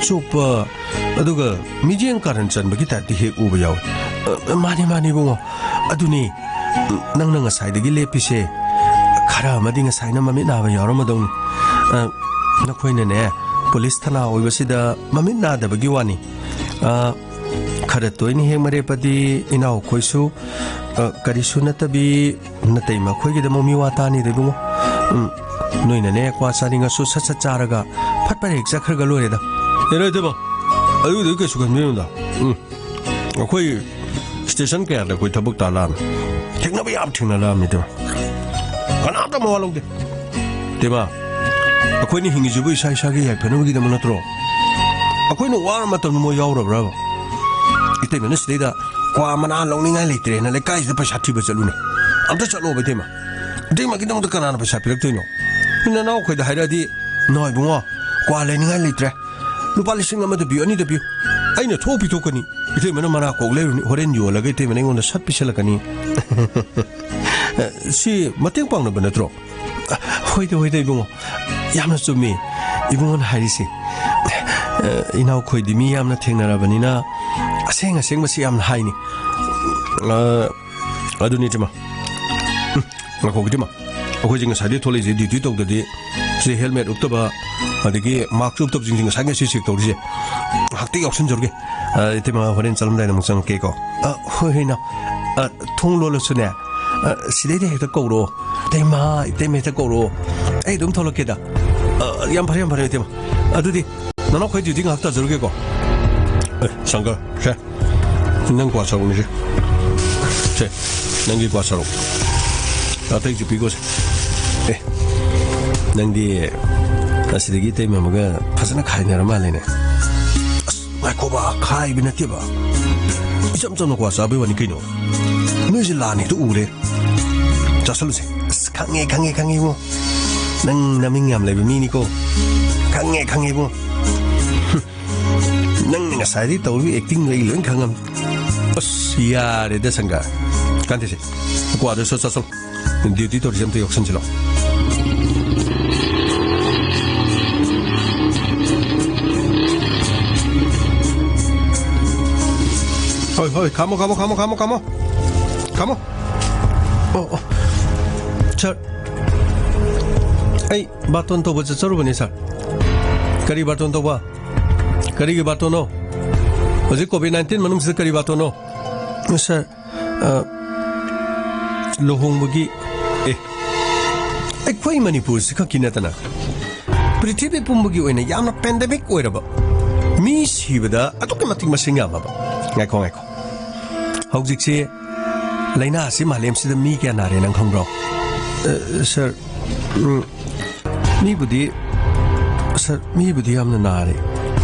ꯆꯣꯞꯄ, ꯑꯗꯨꯒ ꯃꯤꯠꯌꯦꯡ ꯀꯥꯔꯟ ꯆꯟꯕꯒꯤ typeꯇ ꯍꯦꯛ ꯎꯕ ꯌꯥꯎꯏ꯫ ꯑ, ꯃꯥꯅꯤ, ꯃꯥꯅꯤ, ꯏꯕꯨꯡꯉꯣ꯫ ꯑꯗꯨꯅꯤ, ꯅꯪꯅ ꯉꯁꯥꯏꯗꯒꯤ ꯂꯦꯞꯄꯤꯁꯦ꯫ ꯈꯔ ꯑꯃꯗꯤ ꯉꯁꯥꯏꯅ ꯃꯃꯤꯠ ꯅꯥꯕ ꯌꯥꯎꯔꯝꯃꯗꯧꯅꯤ꯫ ꯑ, ꯅꯈꯣꯏꯅꯅꯦ, ꯄꯨꯂꯤꯁ ꯊꯅꯥ ꯑꯣꯏꯕꯁꯤꯗ ꯃꯃꯤꯠ ꯅꯥꯗꯕꯒꯤ ꯋꯥꯅꯤ꯫ ꯑ, ꯈꯔ ꯇꯣꯏꯅ ꯍꯦꯛ ꯃꯔꯦꯞꯄꯗꯤ ꯏꯅꯥꯎꯈꯣꯏꯁꯨ, ꯑ, ꯀꯔꯤꯁꯨ ꯅꯠꯇꯕꯤ ꯅꯇꯩꯃ ꯑꯩꯈꯣꯏꯒꯤꯗꯃꯛ ꯃꯤ ꯋꯥ ꯇꯥꯅꯤꯗ ꯏꯕꯨꯡꯉꯣ꯫ ꯎꯝ, ꯅꯣꯏꯅꯅꯦ ꯀ꯭ꯋꯥ ꯆꯥꯅꯤꯡꯉꯁꯨ ꯁꯠ ꯁꯠ ꯆꯥꯔꯒ ꯐꯠ ꯐꯠ ꯍꯦꯛ ꯆꯠꯈ꯭ꯔꯒ ꯂꯣꯏꯔꯦꯗ꯫ ꯌꯥꯔꯣꯏ ꯏꯇꯩꯃ, ꯑꯗꯨꯒꯤꯗꯤ ꯀꯩꯁꯨ ꯈꯟꯕꯤꯔꯨꯅꯨꯗ꯫ ꯎꯝ, ꯑꯩꯈꯣꯏ ꯁ꯭ꯇꯦꯁꯟ ꯀꯌꯥꯗ ꯑꯩꯈꯣꯏ ꯊꯕꯛ ꯇꯥ ꯂꯥꯛꯑꯝꯃꯤ, ꯊꯦꯡꯅꯕ ꯌꯥꯝ ꯊꯦꯡꯅꯔꯛꯑꯝꯃꯤ ꯏꯇꯩꯃ, ꯀꯅꯥꯝꯇ ꯃꯋꯥ ꯂꯧꯗꯦ꯫ ꯏꯇꯩꯃ, ꯑꯩꯈꯣꯏꯅ ꯍꯤꯡꯉꯤꯁꯤꯕꯨ ꯏꯁꯥ ꯏꯁꯥꯒꯤ ꯌꯥꯏꯐꯅꯕꯒꯤꯗꯃꯛ ꯅꯠꯇ꯭ꯔꯣ? ꯑꯩꯈꯣꯏꯅ ꯋꯥꯔ ꯃꯇꯝꯗ ꯃꯣꯏ ꯌꯥꯎꯔꯕ꯭ꯔꯕ? ꯏꯇꯩꯃꯅ ꯁꯤꯗꯩꯗ ꯀ꯭ꯋꯥ ꯃꯅꯥ ꯂꯧꯅꯤꯡꯉꯥꯏ ꯂꯩꯇ꯭ꯔꯦꯅ ꯂꯩꯀꯥꯏꯁꯤꯗ ꯄꯩꯁꯥ ꯊꯤꯕ ꯆꯠꯂꯨꯅꯦ꯫ ꯑꯝꯇ ꯆꯠꯂꯣꯕ ꯏꯇꯩꯃ꯫ ꯏꯇꯩꯃꯒꯤꯗꯃꯛꯇ ꯀꯅꯥꯅ ꯄꯩꯁꯥ ꯄꯤꯔꯛꯇꯣꯏꯅꯣ? ꯅꯅꯥꯎ ꯑꯩꯈꯣꯏꯗ ꯍꯥꯏꯔꯛꯑꯗꯤ, "ꯅꯅꯥꯎ ꯏꯕꯨꯡꯉꯣ, ꯀ꯭ꯋꯥ ꯂꯩꯅꯤꯡꯉꯥꯏ ꯂꯩꯇ꯭ꯔꯦ꯫ ꯂꯨꯄꯥ ꯂꯤꯁꯤꯡ ꯑꯃꯗ ꯄꯤꯌꯨ, ꯑꯅꯤꯗ ꯄꯤꯌꯨ"꯫ ꯑꯩꯅ ꯊꯣꯛ ꯄꯤꯊꯣꯛꯀꯅꯤ꯫ ꯏꯇꯩꯃꯅ ꯃꯅꯥ ꯀꯣꯛ ꯂꯩꯔꯨꯅꯤ꯫ ꯍꯣꯔꯦꯟ ꯌꯣꯜꯂꯒ ꯏꯇꯩꯃꯅ ꯑꯩꯉꯣꯟꯗ ꯁꯠ ꯄꯤꯁꯜꯂꯛꯀꯅꯤ꯫ ꯁꯤ ꯃꯇꯦꯡ ꯄꯥꯡꯅꯕ ꯅꯠꯇ꯭ꯔꯣ? ꯍꯣꯏꯗ, ꯍꯣꯏꯗ, ꯏꯕꯨꯡꯉꯣ꯫ ꯌꯥꯝꯅ ꯆꯨꯝꯃꯤ ꯏꯕꯨꯡꯉꯣꯅ ꯍꯥꯏꯔꯤꯁꯤ꯫ ꯑ, ꯏꯅꯥꯎꯈꯣꯏꯗꯤ ꯃꯤ ꯌꯥꯝꯅ ꯊꯦꯡꯅꯔꯕꯅꯤꯅ ꯑꯁꯦꯡ ꯑꯁꯦꯡꯕꯁꯤ ꯌꯥꯝꯅ ꯍꯥꯏꯅꯤ꯫ ꯑ, ꯑꯗꯨꯅꯤ ꯏꯇꯩꯃ꯫ ꯎꯝ, ꯉꯥꯏꯈꯣ ꯏꯇꯩꯃ꯫ ꯑꯩꯈꯣꯏꯁꯦ ꯉꯁꯥꯏꯗꯩ ꯊꯣꯛꯂꯛꯏꯁꯦ duty ꯇꯧꯗ꯭ꯔꯗꯤ ꯁꯤ helmet ꯎꯞꯇꯕ, ꯑꯗꯒꯤ mask ꯎꯞꯇꯕꯁꯤꯡꯁꯦ ꯉꯁꯥꯏ ꯉꯁꯤ check ꯇꯧꯔꯤꯁꯦ꯫ ꯉꯥꯏꯍꯥꯛꯇ ꯌꯥꯎꯁꯟꯖꯔꯨꯒꯦ꯫ ꯑ, ꯏꯇꯩꯃ, ꯍꯣꯔꯦꯟ ꯆꯠꯂꯝꯗꯥꯏꯗ ꯑꯃꯨꯛ ꯆꯪꯉꯛꯀꯦꯀꯣ꯫ ꯑ, ꯍꯣꯏ, ꯍꯣꯏ, ꯏꯅꯥꯎ꯫ ꯑ, ꯊꯣꯡ ꯂꯣꯜꯂꯁꯨꯅꯦ, ꯑ, ꯁꯤꯗꯩꯗ ꯍꯦꯛꯇ ꯀꯧꯔꯛꯑꯣ꯫ "ꯏꯇꯩꯃ, ꯏꯇꯩꯃ" ꯍꯦꯛꯇ ꯀꯧꯔꯛꯑꯣ꯫ ꯑꯩ ꯑꯗꯨꯝ ꯊꯣꯛꯂꯛꯀꯦꯗ꯫ ꯑ, ꯌꯥꯝ ꯐꯔꯦ, ꯌꯥꯝ ꯐꯔꯦ, ꯏꯇꯩꯃ꯫ ꯑꯗꯨꯗꯤ ꯅꯅꯥꯎꯈꯣꯏ duty ꯉꯥꯏꯍꯥꯛ ꯇꯥꯖꯔꯨꯒꯦꯀꯣ꯫ ꯑꯦ, ꯁꯪꯒ, ꯁꯦ꯫ ꯅꯪ ꯀ꯭ꯋꯥ ꯁꯔꯨꯛꯅꯤꯁꯦ꯫ ꯁꯦ, ꯅꯪꯒꯤ ꯀ꯭ꯋꯥ ꯁꯔꯨꯛ꯫ ꯑꯇꯩꯁꯨ ꯄꯤꯈꯣꯁꯦ꯫ ꯑꯦ, ꯅꯪꯗꯤ ꯑꯁꯤꯗꯒꯤ ꯏꯇꯩꯃ ꯑꯃꯒ ꯐꯖꯅ ꯈꯥꯏꯅꯔ ꯃꯥꯜꯂꯦꯅꯦ꯫ ꯑꯁ, ꯉꯥꯏꯈꯣꯕ, ꯈꯥꯏꯕ ꯅꯠꯇꯦꯕ꯫ ꯏꯆꯝ ꯆꯝꯅ ꯀ꯭ꯋꯥ ꯆꯥꯕꯩ ꯋꯥꯅꯤ ꯀꯩꯅꯣ꯫ ꯅꯣꯏꯁꯦ ꯂꯥꯟꯅ ꯍꯦꯛꯇ ꯎꯔꯦ꯫ ꯆꯥꯁꯜꯂꯨꯁꯦ꯫ ꯑꯁ, ꯈꯪꯉꯦ, ꯈꯪꯉꯦ, ꯈꯪꯉꯦ ꯏꯕꯨꯡꯉꯣ꯫ ꯅꯪ ꯅꯃꯤꯡ ꯌꯥꯝ ꯂꯩꯕ ꯃꯤꯅꯤꯀꯣ꯫ ꯈꯪꯉꯦ, ꯈꯪꯉꯦ ꯏꯕꯨꯡꯉꯣ꯫ ꯅꯪꯅ ꯉꯁꯥꯏꯗꯩ ꯇꯧꯔꯤꯕ actingꯗꯣ ꯑꯩ ꯂꯣꯏ ꯈꯪꯉꯝꯅꯤ꯫ ꯑꯁ, ꯌꯥꯔꯦꯗ ꯁꯪꯒ꯫ ꯀꯥꯟꯗꯦꯁꯦ, ꯀ꯭ꯋꯥꯗꯣ ꯁꯠ ꯆꯥꯁꯜꯂꯣ꯫ Duty ꯇꯧꯔꯤꯁꯦ ꯑꯝꯇ ꯌꯥꯎꯁꯟꯁꯤꯜꯂꯣ꯫ ꯍꯣꯏ, ꯍꯣꯏ, ꯈꯥꯝꯃꯣ, ꯈꯥꯝꯃꯣ, ꯈꯥꯝꯃꯣ, ꯈꯥꯝꯃꯣ, ꯈꯥꯝꯃꯣ꯫ ꯈꯥꯝꯃꯣ꯫ ꯑꯣ, ꯑꯣ꯫ Sir, ꯑꯩ ꯕꯥꯔꯇꯣꯟ ꯇꯧꯕ ꯆꯠꯆꯔꯨꯕꯅꯤ, sir꯫ ꯀꯔꯤ ꯕꯥꯔꯇꯣꯟ ꯇꯧꯕ? ꯀꯔꯤꯒꯤ ꯕꯥꯔꯇꯣꯟꯅꯣ? ꯍꯧꯖꯤꯛ ꯀꯣꯚꯤꯗ ꯅꯥꯏꯟꯇꯤꯟ ꯃꯅꯨꯡꯁꯤꯗ ꯀꯔꯤ ꯕꯥꯇꯣꯟꯅꯣ? ꯁꯥꯔ, ꯑ, ꯂꯨꯍꯣꯡꯕꯒꯤ, ꯑꯦ, ꯑꯩꯈꯣꯏ ꯃꯅꯤꯄꯨꯔꯁꯤ ꯈꯛꯀꯤ ꯅꯠꯇꯅ ꯄ꯭ꯔꯤꯊꯤꯕꯤ ꯄꯨꯝꯕꯒꯤ ꯑꯣꯏꯅ ꯌꯥꯝꯅ ꯄꯦꯟꯗꯦꯃꯤꯛ ꯑꯣꯏꯔꯕ, ꯃꯤ ꯁꯤꯕꯗ ꯑꯗꯨꯛꯀꯤ ꯃꯇꯤꯛ ꯃꯁꯤꯡ ꯌꯥꯝꯂꯕ, ꯉꯥꯏꯈꯣ, ꯉꯥꯏꯈꯣ, ꯍꯧꯖꯤꯛꯁꯤ ꯂꯥꯏꯅꯥ ꯑꯁꯤ ꯃꯥꯂꯦꯝꯁꯤꯗ ꯃꯤ ꯀꯌꯥ ꯅꯥꯔꯦ ꯅꯪ ꯈꯪꯕ꯭ꯔꯣ? ꯑ, ꯁꯥꯔ, ꯎꯝ, ꯃꯤꯕꯨꯗꯤ, ꯁꯥꯔ, ꯃꯤꯕꯨꯗꯤ ꯌꯥꯝꯅ ꯅꯥꯔꯦ꯫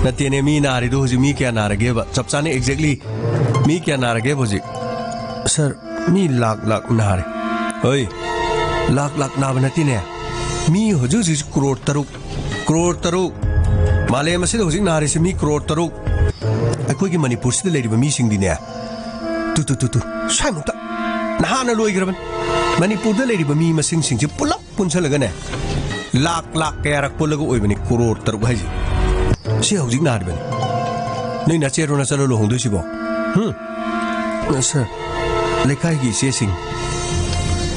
ꯅꯠꯇꯦꯅꯦ, ꯃꯤ ꯅꯥꯔꯤꯗꯣ ꯍꯧꯖꯤꯛ ꯃꯤ ꯀꯌꯥ ꯅꯥꯔꯒꯦꯕ? ꯆꯞ ꯆꯥꯅ exactly ꯃꯤ ꯀꯌꯥ ꯅꯥꯔꯒꯦꯕ ꯍꯧꯖꯤꯛ? ꯁꯥꯔ, ꯃꯤ ꯂꯥꯛ ꯂꯥꯛ ꯅꯥꯔꯦ꯫ ꯍꯣꯏ, ꯂꯥꯛ ꯂꯥꯛ ꯅꯥꯕ ꯅꯠꯇꯦꯅꯦ꯫ ꯃꯤ ꯍꯧꯖꯤꯛ ꯍꯧꯖꯤꯛ ꯀ꯭ꯔꯣꯔ ꯇꯔꯨꯛ, ꯀ꯭ꯔꯣꯔ ꯇꯔꯨꯛ꯫ ꯃꯥꯂꯦꯝ ꯑꯁꯤꯗ ꯍꯧꯖꯤꯛ ꯅꯥꯔꯤꯁꯦ ꯃꯤ ꯀ꯭ꯔꯣꯔ ꯇꯔꯨꯛ꯫ ꯑꯩꯈꯣꯏꯒꯤ ꯃꯅꯤꯄꯨꯔꯁꯤꯗ ꯂꯩꯔꯤꯕ ꯃꯤꯁꯤꯡꯗꯤꯅꯦ, ꯇꯨ, ꯇꯨ, ꯇꯨ, ꯇꯨ, ꯁ꯭ꯋꯥꯏꯃꯨꯛꯇ ꯅꯍꯥꯟꯅ ꯂꯣꯏꯈ꯭ꯔꯕꯅꯤ꯫ ꯃꯅꯤꯄꯨꯔꯗ ꯂꯩꯔꯤꯕ ꯃꯤ ꯃꯁꯤꯡꯁꯤꯡꯁꯦ ꯄꯨꯂꯞ ꯄꯨꯟꯁꯜꯂꯒꯅꯦ, ꯂꯥꯛ ꯂꯥꯛ ꯀꯌꯥꯔꯛ ꯄꯨꯜꯂꯒ ꯑꯣꯏꯕꯅꯤ ꯀ꯭ꯔꯣꯔ ꯇꯔꯨꯛ ꯍꯥꯏꯁꯦ꯫ ꯁꯤ ꯍꯧꯖꯤꯛ ꯅꯥꯔꯤꯕꯅꯤ꯫ ꯅꯣꯏ ꯅꯆꯦꯔꯣ ꯅꯆꯜꯂꯣ ꯂꯨꯍꯣꯡꯗꯣꯏꯁꯤꯕꯣ? ꯍꯨꯝ? ꯁꯥꯔ, ꯂꯩꯀꯥꯏꯒꯤ ꯏꯆꯦꯁꯤꯡ,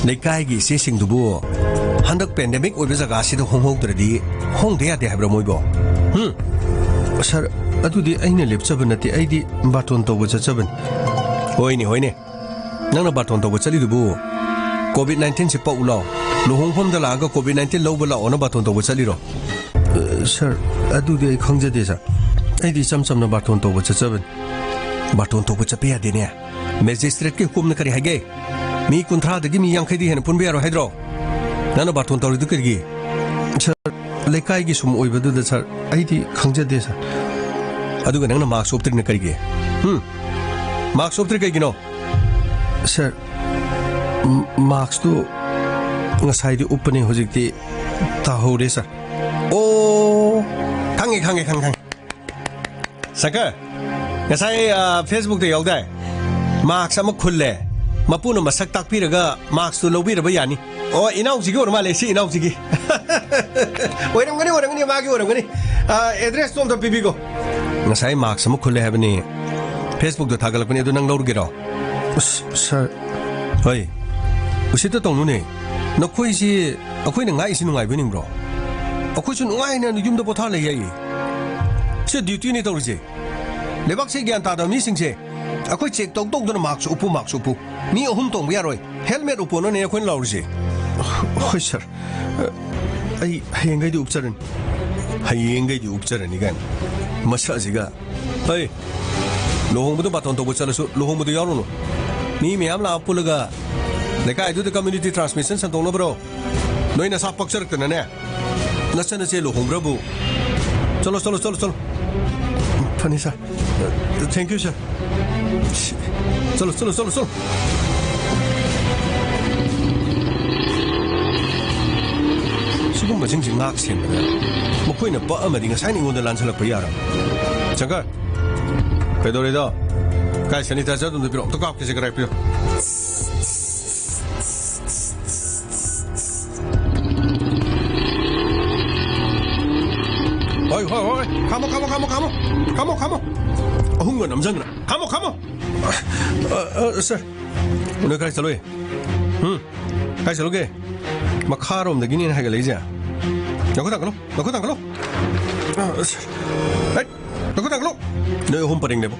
ꯂꯩꯀꯥꯏꯒꯤ ꯏꯆꯦꯁꯤꯡꯗꯨꯕꯨ ꯍꯟꯗꯛ ꯄꯦꯟꯗꯦꯃꯤꯛ ꯑꯣꯏꯕ ꯖꯒꯥꯁꯤꯗ ꯍꯣꯡꯍꯧꯗ꯭ꯔꯗꯤ ꯍꯣꯡꯗ ꯌꯥꯗꯦ ꯍꯥꯏꯕ꯭ꯔꯥ ꯃꯣꯏꯕꯣ? ꯍꯨꯝ? ꯁꯥꯔ, ꯑꯗꯨꯗꯤ ꯑꯩꯅ ꯂꯦꯞꯆꯕ ꯅꯠꯇꯦ, ꯑꯩꯗꯤ ꯕꯥꯇꯣꯟ ꯇꯧꯕ ꯆꯠꯆꯕꯅꯤ꯫ ꯍꯣꯏꯅꯦ, ꯍꯣꯏꯅꯦ꯫ ꯅꯪꯅ ꯕꯥꯔꯇꯣꯟ ꯇꯧꯕ ꯆꯠꯂꯤꯗꯨꯕꯨ ꯀꯣꯚꯤꯗ ꯅꯥꯏꯟꯇꯤꯟꯁꯦ ꯄꯛꯎ ꯂꯥꯎ, ꯂꯨꯍꯣꯡꯐꯝꯗ ꯂꯥꯛꯑꯒ ꯀꯣꯚꯤꯗ ꯅꯥꯏꯟꯇꯤꯟ ꯂꯧꯕ ꯂꯥꯛꯑꯣꯅ ꯕꯥꯔꯇꯣꯟ ꯇꯧꯕ ꯆꯠꯂꯤꯔꯣ? ꯑ, ꯁꯥꯔ, ꯑꯗꯨꯗꯤ ꯑꯩ ꯈꯪꯖꯗꯦ, ꯁꯥꯔ꯫ ꯑꯩꯗꯤ ꯏꯆꯝ ꯆꯝꯅ ꯕꯥꯔꯇꯣꯟ ꯇꯧꯕ ꯆꯠꯆꯕꯅꯤ꯫ ꯕꯥꯔꯇꯣꯟ ꯇꯧꯕ ꯆꯠꯄ ꯌꯥꯗꯦꯅꯦ꯫ ꯃꯦꯖꯤꯁꯇ꯭ꯔꯦꯠꯀꯤ ꯍꯨꯀꯨꯝꯅ ꯀꯔꯤ ꯍꯥꯏꯒꯦ? ꯃꯤ ꯀꯨꯟꯊ꯭ꯔꯥꯗꯒꯤ ꯃꯤ ꯌꯥꯡꯈꯩꯗꯤ ꯍꯦꯟꯅ ꯄꯨꯟꯕ ꯌꯥꯔꯣꯏ ꯍꯥꯏꯗ꯭ꯔꯣ? ꯅꯪꯅ ꯕꯥꯔꯇꯣꯟ ꯇꯧꯔꯤꯗꯨ ꯀꯔꯤꯒꯤ? ꯁꯥꯔ, ꯂꯩꯀꯥꯏꯒꯤ ꯁꯨꯝ ꯑꯣꯏꯕꯗꯨꯗ, ꯁꯥꯔ, ꯑꯩꯗꯤ ꯈꯪꯖꯗꯦ, ꯁꯥꯔ꯫ ꯑꯗꯨꯒ ꯅꯪꯅ ꯃꯥꯛꯁ ꯎꯞꯇ꯭ꯔꯤꯅ ꯀꯔꯤꯒꯤ? ꯍꯨꯝ? ꯃꯥꯛꯁ ꯎꯞꯇ꯭ꯔꯤ ꯀꯩꯒꯤꯅꯣ? ꯁꯥꯔ, ꯃ-, ꯃꯥꯛꯁꯇꯨ ꯉꯁꯥꯏꯗꯤ ꯎꯞꯄꯅꯦ, ꯍꯧꯖꯤꯛꯇꯤ ꯇꯥꯍꯧꯔꯦ, ꯁꯥꯔ꯫ ꯑꯣ, ꯈꯪꯉꯦ, ꯈꯪꯉꯦ, ꯈꯪꯉꯦ, ꯈꯪꯉꯦ꯫ ꯁꯪꯀꯔ, ꯉꯁꯥꯏ, ꯑ, ꯐꯦꯁꯕꯨꯛꯇ ꯌꯥꯎꯗꯥꯏ? ꯃꯥꯛꯁ ꯑꯃ ꯈꯨꯜꯂꯦ꯫ ꯃꯄꯨꯅ ꯃꯁꯛ ꯇꯥꯛꯄꯤꯔꯒ ꯃꯥꯛꯁꯇꯨ ꯂꯧꯕꯤꯔꯕ ꯌꯥꯅꯤ꯫ ꯑꯣ, ꯏꯅꯥꯎꯁꯤꯒꯤ ꯑꯣꯏꯔ ꯃꯥꯜꯂꯦ, ꯁꯤ ꯏꯅꯥꯎꯁꯤꯒꯤ꯫ ꯑꯣꯏꯔꯝꯒꯅꯤ, ꯑꯣꯏꯔꯝꯒꯅꯤ, ꯃꯥꯒꯤ ꯑꯣꯏꯔꯝꯒꯅꯤ꯫ ꯑ, ꯑꯦꯗ꯭ꯔꯦꯁꯇꯣ ꯑꯝꯇ ꯄꯤꯕꯤꯒꯣ꯫ ꯉꯁꯥꯏ ꯃꯥꯛꯁ ꯑꯃ ꯈꯨꯜꯂꯦ ꯍꯥꯏꯕꯅꯤ꯫ ꯐꯦꯁꯕꯨꯛꯇ ꯊꯥꯒꯠꯂꯛꯄꯅꯤ, ꯑꯗꯨ ꯅꯪ ꯂꯧꯔꯨꯒꯦꯔꯣ? ꯑꯁ, ꯁꯥꯔ꯫ ꯍꯣꯏ꯫ ꯎꯁꯤꯠꯇ ꯇꯧꯅꯨꯅꯦ꯫ ꯅꯈꯣꯏꯁꯤ ꯑꯩꯈꯣꯏꯅ ꯉꯥꯛꯏꯁꯤ ꯅꯨꯡꯉꯥꯏꯕ ꯅꯤꯡꯕ꯭ꯔꯣ? ꯑꯩꯈꯣꯏꯁꯨ ꯅꯨꯡꯉꯥꯏꯅ ꯌꯨꯝꯗ ꯄꯣꯊꯥ ꯂꯩ ꯌꯥꯏꯌꯦ꯫ ꯁꯤ ꯗ꯭ꯌꯨꯇꯤꯅꯤ ꯇꯧꯔꯤꯁꯦ꯫ ꯂꯩꯕꯥꯛꯁꯦ ꯒ꯭ꯌꯥꯟ ꯇꯥꯗꯕ ꯃꯤꯁꯤꯡꯁꯦ ꯑꯩꯈꯣꯏ ꯆꯦꯛ ꯇꯧ ꯇꯧꯗꯅ ꯃꯥꯛꯁ ꯎꯞꯄꯨ, ꯃꯥꯛꯁ ꯎꯞꯄꯨ꯫ ꯃꯤ ꯑꯍꯨꯝ ꯇꯣꯡꯕ ꯌꯥꯔꯣꯏ꯫ ꯍꯦꯜꯃꯦꯠ ꯎꯞꯄꯣꯅꯅꯦ ꯑꯩꯈꯣꯏꯅ ꯂꯥꯎꯔꯤꯁꯦ꯫ ꯍꯣꯏ ꯁꯥꯔ, ꯑꯩ ꯍꯌꯦꯡꯈꯩꯗꯤ ꯎꯞꯆꯔꯅꯤ꯫ ꯍꯌꯦꯡꯈꯩꯗꯤ ꯎꯞꯆꯔꯅꯤ ꯀꯥꯏꯅ꯫ ꯃꯁꯛ ꯑꯁꯤꯒ꯫ ꯍꯩ, ꯂꯨꯍꯣꯡꯕꯗ ꯕꯥꯇꯣꯟ ꯇꯧꯕ ꯆꯠꯂꯁꯨ ꯂꯨꯍꯣꯡꯕꯗ ꯌꯥꯎꯔꯨꯅꯨ꯫ ꯃꯤ ꯃꯌꯥꯝ ꯂꯥꯛꯑ ꯄꯨꯜꯂꯒ ꯂꯩꯀꯥꯏꯗꯨꯗ ꯀꯝꯃ꯭ꯌꯨꯅꯤꯇꯤ ꯇ꯭ꯔꯥꯟꯁꯃꯤꯁꯟ ꯁꯟꯗꯣꯛꯅꯕ꯭ꯔꯣ? ꯅꯣꯏ ꯅꯁꯥ ꯄꯛꯆꯔꯛꯇꯅꯅꯦ꯫ ꯅꯆꯟ ꯅꯆꯦ ꯂꯨꯍꯣꯡꯕ꯭ꯔꯕꯨ? ꯆꯠꯂꯣ, ꯆꯠꯂꯣ, ꯆꯠꯂꯣ, ꯆꯠꯂꯣ꯫ ꯐꯅꯤ ꯁꯥꯔ꯫ Thank you ꯁꯥꯔ꯫ ꯆꯠꯂꯣ, ꯆꯠꯂꯣ, ꯆꯠꯂꯣ, ꯆꯠꯂꯣ꯫ ꯁꯤꯒꯨꯝꯕꯁꯤꯡꯁꯤ ꯉꯥꯛ ꯁꯦꯟꯕꯗ ꯃꯈꯣꯏꯅ ꯄꯛꯑꯝꯃꯗꯤ ꯉꯁꯥꯏꯅ ꯑꯩꯉꯣꯟꯗ ꯂꯥꯟꯁꯜꯂꯛꯄ ꯌꯥꯔꯕ꯫ ꯁꯪꯀꯔ, ꯀꯩꯗꯧꯔꯦꯗꯣ? ꯀꯥꯏ ꯁꯦꯅꯤꯇꯥꯏꯖꯔ ꯑꯗꯨꯝꯗ ꯄꯤꯔꯛꯑꯣ꯫ ꯑꯝꯇ ꯀꯥꯞꯀꯦꯁꯦ, ꯀꯗꯥꯏ ꯄꯤꯔꯣ꯫ ꯍꯣꯏ, ꯍꯣꯏ, ꯍꯣꯏ꯫ ꯈꯥꯝꯃꯣ, ꯈꯥꯝꯃꯣ, ꯈꯥꯝꯃꯣ, ꯈꯥꯝꯃꯣ꯫ ꯈꯥꯝꯃꯣ, ꯈꯥꯝꯃꯣ꯫ ꯑꯍꯨꯝꯒ ꯅꯝꯖꯟꯗꯅ꯫ ꯈꯥꯝꯃꯣ, ꯈꯥꯝꯃꯣ꯫ ꯑ, ꯑ, ꯁꯥꯔ꯫ ꯅꯣꯏ ꯀꯥꯏ ꯆꯠꯂꯨꯏ? ꯎꯝ? ꯀꯥꯏ ꯆꯠꯂꯨꯒꯦ? ꯃꯈꯥꯔꯣꯝꯗꯒꯤꯅꯦ ꯍꯥꯏꯒꯠꯂꯛꯏꯁꯦ꯫ ꯅꯈꯨꯠ ꯊꯥꯡꯒꯠꯂꯣ, ꯅꯈꯨꯠ ꯊꯥꯡꯒꯠꯂꯣ꯫ ꯑ, ꯁꯥꯔ꯫ ꯍꯩꯠ! ꯅꯈꯨꯠ ꯊꯥꯡꯒꯠꯂꯣ꯫ ꯅꯣꯏ ꯑꯍꯨꯝ ꯄꯔꯦꯡ ꯂꯦꯞꯄꯣ꯫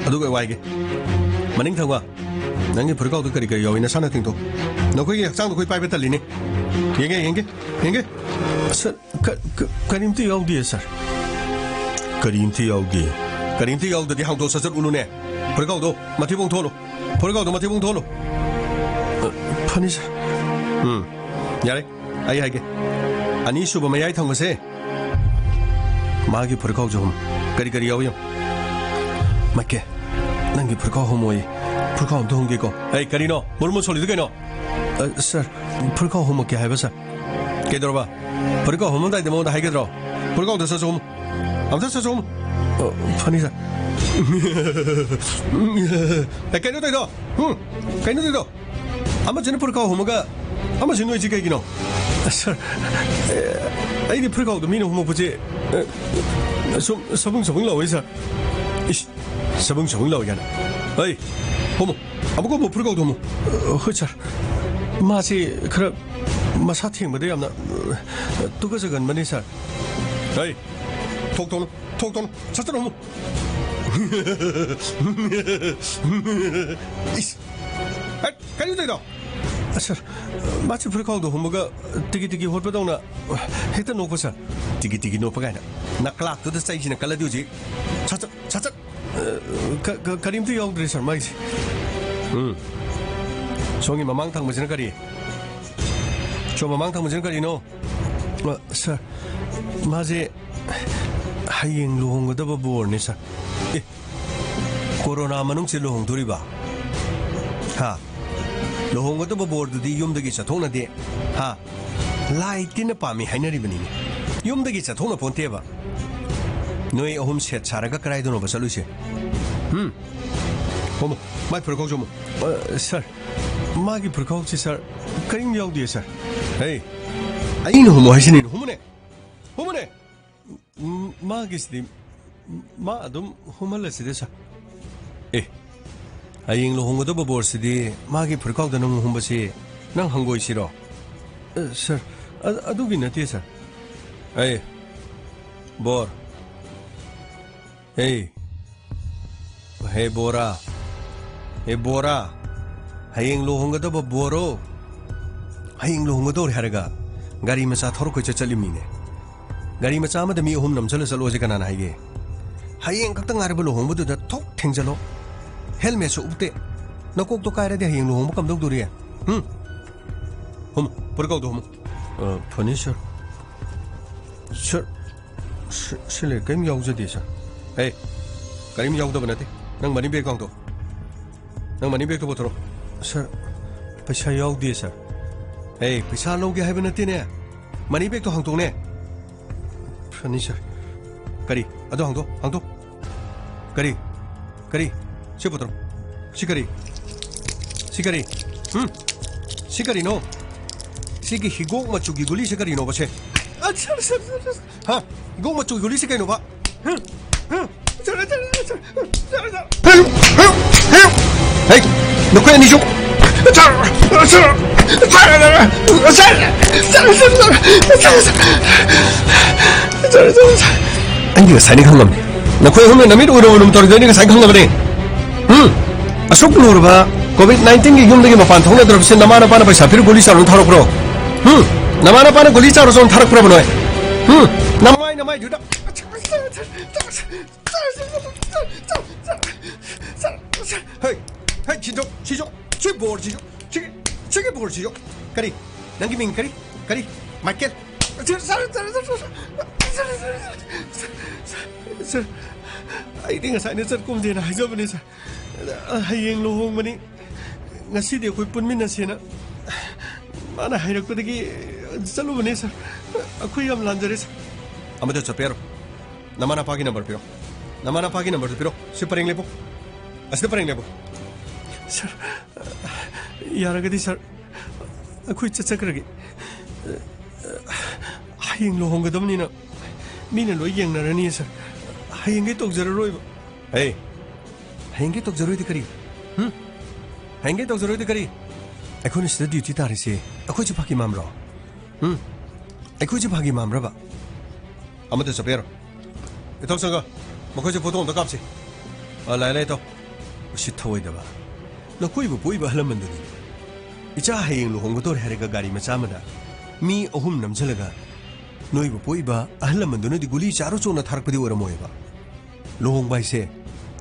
ꯑꯗꯨꯒ ꯑꯩ ꯋꯥꯏꯒꯦ꯫ ꯃꯅꯤꯡ ꯊꯪꯕ, ꯅꯪꯒꯤ ꯐꯨꯔꯤꯠꯈꯥꯎꯗꯣ ꯀꯔꯤ ꯀꯔꯤ ꯌꯥꯎꯏ ꯅꯁꯥꯅ ꯊꯦꯡꯗꯣꯛꯎ꯫ ꯅꯈꯣꯏꯒꯤ ꯍꯛꯆꯥꯡꯗꯣ ꯑꯩꯈꯣꯏ ꯄꯥꯏꯕ ꯇꯜꯂꯤꯅꯦ꯫ ꯌꯦꯡꯒꯦ, ꯌꯦꯡꯒꯦ, ꯌꯦꯡꯒꯦ꯫ ꯁꯥꯔ, ꯀ-, ꯀ-, ꯀꯔꯤꯝꯇ ꯌꯥꯎꯗꯤꯌꯦ, ꯁꯥꯔ꯫ ꯀꯔꯤꯝꯇ ꯌꯥꯎꯗꯦ? ꯀꯔꯤꯝꯇ ꯌꯥꯎꯗ꯭ꯔꯗꯤ ꯍꯥꯡꯗꯣꯛꯑ ꯆꯠ-, ꯆꯠꯂꯨꯅꯨꯅꯦ꯫ ꯐꯨꯔꯤꯠꯈꯥꯎꯗꯣ ꯃꯊꯤꯕꯣꯡ ꯊꯣꯛꯍꯜꯂꯨ꯫ ꯐꯨꯔꯤꯠꯈꯥꯎꯗꯣ ꯃꯊꯤꯕꯣꯡ ꯊꯣꯛꯍꯜꯂꯨ꯫ ꯑ, ꯐꯅꯤ, ꯁꯥꯔ꯫ ꯎꯝ, ꯌꯥꯔꯦ꯫ ꯑꯩ ꯍꯥꯏꯒꯦ꯫ ꯑꯅꯤꯁꯨꯕ ꯃꯌꯥꯏ ꯊꯪꯕꯁꯦ, ꯃꯥꯒꯤ ꯐꯨꯔꯤꯠꯈꯥꯎꯁꯦ ꯍꯨꯝ꯫ ꯀꯔꯤ ꯀꯔꯤ ꯌꯥꯎꯏ ꯌꯦꯡꯉꯨ꯫ ꯃꯥꯏꯀꯦ, ꯅꯪꯒꯤ ꯐꯨꯔꯤꯠꯈꯥꯎ ꯍꯨꯝꯃꯣꯌꯦ꯫ ꯐꯨꯔꯤꯠꯈꯥꯎ ꯑꯝꯇ ꯍꯨꯝꯒꯦꯀꯣ꯫ ꯑꯩ, ꯀꯔꯤꯅꯣ? ꯃꯨꯔꯨꯝ ꯃꯨꯔꯨꯝ ꯁꯣꯜꯂꯤꯗꯨ ꯀꯩꯅꯣ? ꯑ, ꯁꯥꯔ, ꯐꯨꯔꯤꯠꯈꯥꯎ ꯍꯨꯝꯃꯛꯀꯦ ꯍꯥꯏꯕ, ꯁꯥꯔ꯫ ꯀꯩꯗꯧꯔꯕ? ꯐꯨꯔꯤꯠꯈꯥꯎ ꯍꯨꯝꯃꯝꯗꯥꯏꯗ ꯃꯉꯣꯟꯗ ꯍꯥꯏꯒꯗ꯭ꯔꯣ? ꯐꯨꯔꯤꯠꯈꯥꯎꯗ ꯁꯠ ꯁꯠ ꯍꯨꯝꯃꯨ꯫ ꯑꯝꯇ ꯁꯠ ꯁꯠ ꯍꯨꯝꯃꯨ꯫ ꯑ, ꯐꯅꯤ, ꯁꯥꯔ꯫ ꯑꯦ, ꯀꯩꯅꯣ ꯇꯧꯔꯤꯗꯣ? ꯍꯨꯝ? ꯀꯩꯅꯣ ꯇꯧꯔꯤꯗꯣ? ꯑꯃꯁꯤꯅ ꯐꯨꯔꯤꯠꯈꯥꯎ ꯍꯨꯝꯃꯒ ꯑꯃꯁꯤꯅ ꯅꯣꯏꯁꯤ ꯀꯩꯒꯤꯅꯣ? ꯁꯥꯔ, ꯑꯦ, ꯑꯩꯗꯤ ꯐꯨꯔꯤꯠꯈꯥꯎꯗꯣ ꯃꯤꯅ ꯍꯨꯝꯃꯛꯄꯁꯦ, ꯑꯦ, ꯁꯨꯝ ꯁꯕꯨꯡ ꯁꯕꯨꯡ ꯂꯥꯎꯋꯦ, ꯁꯥꯔ꯫ ꯏꯁ, ꯁꯕꯨꯡ ꯁꯕꯨꯡ ꯂꯥꯎꯋꯦ ꯀꯥꯏꯅ꯫ ꯍꯩ, ꯍꯨꯝꯃꯨ꯫ ꯑꯃꯨꯛꯀ ꯍꯨꯝꯃꯨ, ꯐꯨꯔꯤꯠꯈꯥꯎꯗꯣ ꯍꯨꯝꯃꯨ꯫ ꯑ, ꯍꯣꯏ, ꯁꯥꯔ꯫ ꯃꯥꯁꯤ ꯈꯔ ꯃꯁꯥ ꯊꯦꯡꯕꯗ ꯌꯥꯝꯅ, ꯑ, ꯇꯨꯀꯠꯆꯒꯟꯕꯅꯤ, ꯁꯥꯔ꯫ ꯍꯩ, ꯊꯣꯛ ꯊꯣꯛꯂꯣ, ꯊꯣꯛ ꯊꯣꯛꯂꯣ, ꯁꯠ ꯁꯠ ꯍꯨꯝꯃꯨ꯫ ꯏꯁ! ꯍꯠ! ꯀꯔꯤꯅꯣ ꯇꯧꯔꯤꯗꯣ? ꯁꯥꯔ, ꯃꯥꯁꯤ ꯐꯨꯔꯤꯠꯈꯥꯎꯗꯣ ꯍꯨꯝꯃꯒ ꯇꯤꯀꯤ ꯇꯤꯀꯤ ꯍꯣꯠꯄꯗꯧꯅ ꯍꯦꯛꯇ ꯅꯣꯛꯄ, ꯁꯥꯔ꯫ ꯇꯤꯀꯤ ꯇꯤꯀꯤ ꯅꯣꯛꯄ ꯀꯥꯏꯅ꯫ ꯅꯀ꯭ꯂꯥꯛꯇꯨꯗ ꯆꯩꯁꯤꯅ ꯀꯜꯂꯗꯤ ꯍꯧꯖꯤꯛ꯫ ꯁꯠ, ꯁꯠ, ꯁꯠ, ꯁꯠ꯫ ꯑ, ꯀ-, ꯀ-, ꯀꯔꯤꯝꯇ ꯌꯥꯎꯗ꯭ꯔꯦ, ꯁꯥꯔ, ꯃꯥꯒꯤꯁꯦ꯫ ꯎꯝ꯫ ꯁꯣꯝꯒꯤ ꯃꯃꯥꯡ ꯊꯪꯕꯁꯤꯅ ꯀꯔꯤ? ꯁꯣꯝ ꯃꯃꯥꯡ ꯊꯪꯕꯁꯤꯅ ꯀꯔꯤꯅꯣ? ꯑ, ꯁꯥꯔ, ꯃꯥꯁꯦ ꯍꯌꯦꯡ ꯂꯨꯍꯣꯡꯒꯗꯕ ꯕꯣꯔꯅꯦ, ꯁꯥꯔ꯫ ꯑꯦ, ꯀꯣꯔꯣꯅꯥ ꯃꯅꯨꯡꯁꯤ ꯂꯨꯍꯣꯡꯗꯣꯔꯤꯕ? ꯍꯥ? ꯂꯨꯍꯣꯡꯒꯗꯕ ꯕꯣꯔꯗꯨꯗꯤ ꯌꯨꯝꯗꯒꯤ ꯆꯠꯊꯣꯛꯅꯗꯦ꯫ ꯍꯥ? ꯂꯥꯏ ꯇꯤꯟꯅ ꯄꯥꯝꯃꯤ ꯍꯥꯏꯅꯔꯤꯕꯅꯤꯅꯦ꯫ ꯌꯨꯝꯗꯒꯤ ꯆꯠꯊꯣꯛꯅ ꯄꯣꯟꯇꯦꯕ꯫ ꯅꯣꯏ ꯑꯍꯨꯝ ꯁꯦꯠ ꯁꯥꯔꯒ ꯀꯗꯥꯏꯗꯅꯣꯕ ꯆꯠꯂꯨꯏꯁꯦ? ꯍꯨꯝ? ꯍꯣꯃꯣ, ꯃꯥꯏ ꯐꯨꯔꯤꯠ ꯈꯥꯎꯁꯦ ꯍꯣꯃꯣ꯫ ꯑ, ꯁꯥꯔ, ꯃꯥꯒꯤ ꯐꯨꯔꯤꯠ ꯈꯥꯎꯁꯦ, ꯁꯥꯔ, ꯀꯔꯤꯝ ꯌꯥꯎꯗꯦ, ꯁꯥꯔ꯫ ꯍꯦ, ꯑꯩꯅ ꯍꯣꯃꯣ ꯍꯥꯏꯁꯤꯅꯤ, ꯍꯣꯃꯣꯅꯦ! ꯍꯣꯃꯣꯅꯦ! ꯎꯝ, ꯃꯥꯒꯤꯁꯤꯗꯤ, ꯃꯥ ꯑꯗꯨꯝ ꯍꯨꯝꯍꯜꯂꯁꯤꯗ, ꯁꯥꯔ꯫ ꯑꯦ, ꯍꯌꯦꯡ ꯂꯨꯍꯣꯡꯒꯗꯕ ꯕꯣꯔꯁꯤꯗꯤ ꯃꯥꯒꯤ ꯐꯨꯔꯤꯠꯈꯥꯎꯗ ꯅꯪ ꯍꯨꯝꯕꯁꯤ ꯅꯪ ꯍꯪꯒꯣꯏꯁꯤꯔꯣ? ꯑ, ꯁꯥꯔ, ꯑ-, ꯑꯗꯨꯒꯤ ꯅꯠꯇꯦ, ꯁꯥꯔ꯫ ꯑꯩ, ꯕꯣꯔ꯫ ꯑꯦ, ꯍꯦ ꯕꯣꯔꯥ, ꯍꯦ ꯕꯣꯔꯥ, ꯍꯌꯦꯡ ꯂꯨꯍꯣꯡꯒꯗꯕ ꯕꯣꯔꯣ, ꯍꯌꯦꯡ ꯂꯨꯍꯣꯡꯒꯗꯧꯔꯦ ꯍꯥꯏꯔꯒ ꯒꯥꯔꯤ ꯃꯆꯥ ꯊꯧꯔ ꯀꯣꯏꯆꯠ ꯆꯠꯂꯤꯕꯅꯤꯅꯦ꯫ ꯒꯥꯔꯤ ꯃꯆꯥ ꯑꯃꯗ ꯃꯤ ꯑꯍꯨꯝ ꯅꯝꯁꯜꯂ ꯆꯠꯂꯣꯁꯦ ꯀꯅꯥꯅ ꯍꯥꯏꯒꯦ? ꯍꯌꯦꯡ ꯈꯛꯇ ꯉꯥꯏꯔꯕ ꯂꯨꯍꯣꯡꯕꯗꯨꯗ ꯊꯣꯛ ꯊꯦꯡꯖꯜꯂꯣ꯫ ꯍꯦꯜꯃꯦꯠꯁꯨ ꯎꯞꯇꯦ꯫ ꯅꯀꯣꯛꯇꯣ ꯀꯥꯏꯔꯗꯤ ꯍꯌꯦꯡ ꯂꯨꯍꯣꯡꯕ ꯀꯝꯗꯧꯗꯣꯔꯤ? ꯍꯨꯝ? ꯍꯨꯝ, ꯄꯨꯔꯀꯧꯗꯣ ꯍꯨꯝ꯫ ꯑ, ꯐꯅꯤ, ꯁꯥꯔ꯫ ꯁꯥꯔ, ꯁꯤ, ꯁꯤ ꯂꯩ, ꯀꯔꯤꯝ ꯌꯥꯎꯖꯗꯦ, ꯁꯥꯔ꯫ ꯍꯦ, ꯀꯔꯤꯝ ꯌꯥꯎꯗꯕ ꯅꯠꯇꯦ꯫ ꯅꯪ ꯃꯅꯤ ꯕꯦꯒꯇꯣ ꯍꯥꯡꯗꯣꯛꯑꯣ꯫ ꯅꯪ ꯃꯅꯤ ꯕꯦꯒꯇꯣ ꯄꯨꯊꯣꯔꯛꯑꯣ꯫ ꯁꯥꯔ, ꯄꯩꯁꯥ ꯌꯥꯎꯗꯦ, ꯁꯥꯔ꯫ ꯍꯦ, ꯄꯩꯁꯥ ꯂꯧꯒꯦ ꯍꯥꯏꯕ ꯅꯠꯇꯦꯅꯦ꯫ ꯃꯅꯤ ꯕꯦꯒꯇꯣ ꯍꯥꯡꯗꯣꯛꯅꯦ꯫ ꯐꯅꯤ, ꯁꯥꯔ꯫ ꯀꯔꯤ? ꯑꯗꯣ ꯍꯥꯡꯗꯣꯛ, ꯍꯥꯡꯗꯣꯛ꯫ ꯀꯔꯤ? ꯀꯔꯤ? ꯁꯤ ꯄꯨꯊꯣꯔꯛꯑꯣ꯫ ꯁꯤ ꯀꯔꯤ? ꯁꯤ ꯀꯔꯤ? ꯍꯨꯝ? ꯁꯤ ꯀꯔꯤꯅꯣ? ꯁꯤꯒꯤ ꯍꯤꯒꯣꯛ ꯃꯆꯨꯒꯤ ꯒꯨꯂꯤꯁꯦ ꯀꯔꯤꯅꯣꯕ ꯁꯦ? ꯑ, ꯁꯥꯔ, ꯁꯥꯔ, ꯁꯥꯔ, ꯁꯥꯔ꯫ ꯍꯥ? ꯍꯤꯒꯣꯛ ꯃꯆꯨꯒꯤ ꯒꯨꯂꯤꯁꯦ ꯀꯩꯅꯣꯕ? ꯍꯨꯝ? ꯍꯨꯝ? ꯁꯥꯔ, ꯁꯥꯔ, ꯁꯥꯔ, ꯁꯥꯔ, ꯁꯥꯔ, ꯁꯥꯔ꯫ ꯍꯦ! ꯍꯦ! ꯍꯦ! ꯅꯈꯣꯏ ꯑꯅꯤꯁꯨ! ꯁꯥꯔ! ꯁꯥꯔ! ꯁꯥꯔ! ꯁꯥꯔ! ꯑꯩꯗꯤ ꯉꯁꯥꯏꯅ ꯈꯪꯉꯝꯃꯤ꯫ ꯅꯈꯣꯏ ꯑꯍꯨꯝꯅ ꯅꯃꯤꯠ ꯎꯔꯨ ꯎꯔꯨꯝ ꯇꯧꯔꯤꯗꯣ ꯑꯩꯅ ꯉꯁꯥꯏ ꯈꯪꯂꯕꯅꯦ꯫ ꯍꯨꯝ? ꯑꯁꯨꯛ ꯂꯨꯔꯕ ꯀꯣꯚꯤꯗ ꯅꯥꯏꯟꯇꯤꯟꯒꯤ ꯌꯨꯝꯗꯒꯤ ꯃꯄꯥꯟ ꯊꯣꯛꯅꯗ꯭ꯔꯕꯁꯦ ꯅꯃꯥ ꯅꯄꯥꯅ ꯄꯩꯁꯥ ꯄꯤꯔ ꯒꯨꯂꯤ ꯆꯥꯔꯣꯅ ꯊꯥꯔꯛꯄ꯭ꯔꯣ? ꯍꯨꯝ? ꯅꯃꯥ ꯅꯄꯥꯅ ꯒꯨꯂꯤ ꯆꯥꯔꯣ ꯆꯥꯔꯣꯅ ꯊꯥꯔꯛꯄ꯭ꯔꯕ ꯅꯣꯏ? ꯍꯨꯝ? ꯅꯃꯥꯏ ꯅꯃꯥꯏꯗꯨꯗ꯫ ꯍꯩ, ꯍꯩ, ꯁꯤꯖꯣ, ꯁꯤꯖꯣ, ꯁꯤ ꯕꯣꯔꯗꯁꯤꯖꯣ, ꯁꯤꯒꯤ, ꯁꯤꯒꯤ ꯕꯣꯔꯗꯁꯤꯖꯣ꯫ ꯀꯔꯤ? ꯅꯪꯒꯤ ꯃꯤꯡ ꯀꯔꯤ? ꯀꯔꯤ? ꯃꯥꯏꯀꯦꯜ? ꯁꯥꯔ, ꯁꯥꯔ, ꯁꯥꯔ, ꯁꯥꯔ, ꯁꯥꯔ, ꯑꯩꯗꯤ ꯉꯁꯥꯏꯅ ꯆꯠꯀꯨꯝꯗꯦꯅ ꯍꯥꯏꯖꯕꯅꯦ, ꯁꯥꯔ꯫ ꯍꯌꯦꯡ ꯂꯨꯍꯣꯡꯕꯅꯤ, ꯉꯁꯤꯗꯤ ꯑꯩꯈꯣꯏ ꯄꯨꯟꯃꯤꯟꯅꯁꯦꯅ ꯃꯥꯅ ꯍꯥꯏꯔꯛꯄꯗꯒꯤ ꯆꯠꯂꯨꯕꯅꯦ, ꯁꯥꯔ꯫ ꯑꯩꯈꯣꯏ ꯌꯥꯝ ꯂꯥꯟꯖꯔꯦ, ꯁꯥꯔ꯫ ꯑꯃꯗ ꯆꯠꯄ ꯌꯥꯔꯣꯏ꯫ ꯅꯃꯥ ꯅꯄꯥꯒꯤ ꯅꯝꯕꯔ ꯄꯤꯔꯣ꯫ ꯅꯃꯥ ꯅꯄꯥꯒꯤ ꯅꯝꯕꯔꯗꯨ ꯄꯤꯔꯣ꯫ ꯁꯤ ꯄꯔꯦꯡ ꯂꯦꯞꯄꯨ꯫ ꯑꯁꯤꯗ ꯄꯔꯦꯡ ꯂꯦꯞꯄꯨ꯫ ꯁꯥꯔ, ꯌꯥꯔꯒꯗꯤ, ꯁꯥꯔ, ꯑꯩꯈꯣꯏ ꯆꯠꯆꯈ꯭ꯔꯒꯦ꯫ ꯍꯌꯦꯡ ꯂꯨꯍꯣꯡꯒꯗꯕꯅꯤꯅ ꯃꯤꯅ ꯂꯣꯏ ꯌꯦꯡꯅꯔꯅꯤ, ꯁꯥꯔ꯫ ꯍꯌꯦꯡꯒꯩ ꯇꯧꯖꯔꯔꯣꯏꯕ꯫ ꯍꯦ, ꯍꯌꯦꯡꯒꯩ ꯇꯧꯖꯔꯣꯏꯗꯤ ꯀꯔꯤ? ꯍꯨꯝ? ꯍꯌꯦꯡꯒꯩ ꯇꯧꯖꯔꯣꯏꯗꯤ ꯀꯔꯤ? ꯑꯩꯈꯣꯏꯅ ꯁꯤꯗ ꯗ꯭ꯌꯨꯇꯤ ꯇꯥꯔꯤꯁꯦ ꯑꯩꯈꯣꯏꯁꯨ ꯐꯥꯒꯤ ꯃꯥꯟꯕ꯭ꯔꯣ? ꯍꯨꯝ? ꯑꯩꯈꯣꯏꯁꯨ ꯐꯥꯒꯤ ꯃꯥꯟꯕ꯭ꯔꯕ? ꯑꯃꯠꯇ ꯆꯠꯄ ꯌꯥꯔꯣꯏ꯫ ꯏꯊꯧ ꯆꯪꯉꯣ꯫ ꯃꯈꯣꯏꯁꯦ ꯐꯣꯇꯣ ꯑꯝꯇ ꯀꯥꯞꯁꯤ꯫ ꯑ, ꯂꯥꯛꯑꯦ, ꯂꯥꯛꯑꯦ, ꯏꯊꯧ꯫ ꯎꯁꯤꯠ ꯊꯑꯣꯏꯗꯕ꯫ ꯅꯈꯣꯏꯕꯨ ꯄꯣꯛꯏꯕ ꯑꯍꯜ ꯂꯃꯟꯗꯨꯅꯤ꯫ ꯏꯆꯥ ꯍꯌꯦꯡ ꯂꯨꯍꯣꯡꯒꯗꯧꯔꯦ ꯍꯥꯏꯔꯒ ꯒꯥꯔꯤ ꯃꯆꯥ ꯑꯃꯗ ꯃꯤ ꯑꯍꯨꯝ ꯅꯝꯁꯤꯜꯂꯒ ꯅꯣꯏꯕꯨ ꯄꯣꯛꯏꯕ ꯑꯍꯜ ꯂꯃꯟꯗꯨꯅꯗꯤ ꯒꯨꯂꯤ ꯆꯥꯔꯨ ꯆꯣꯅ ꯊꯥꯔꯛꯄꯗꯤ ꯑꯣꯏꯔꯝꯃꯣꯏꯕ꯫ ꯂꯨꯍꯣꯡꯕ ꯍꯥꯏꯁꯦ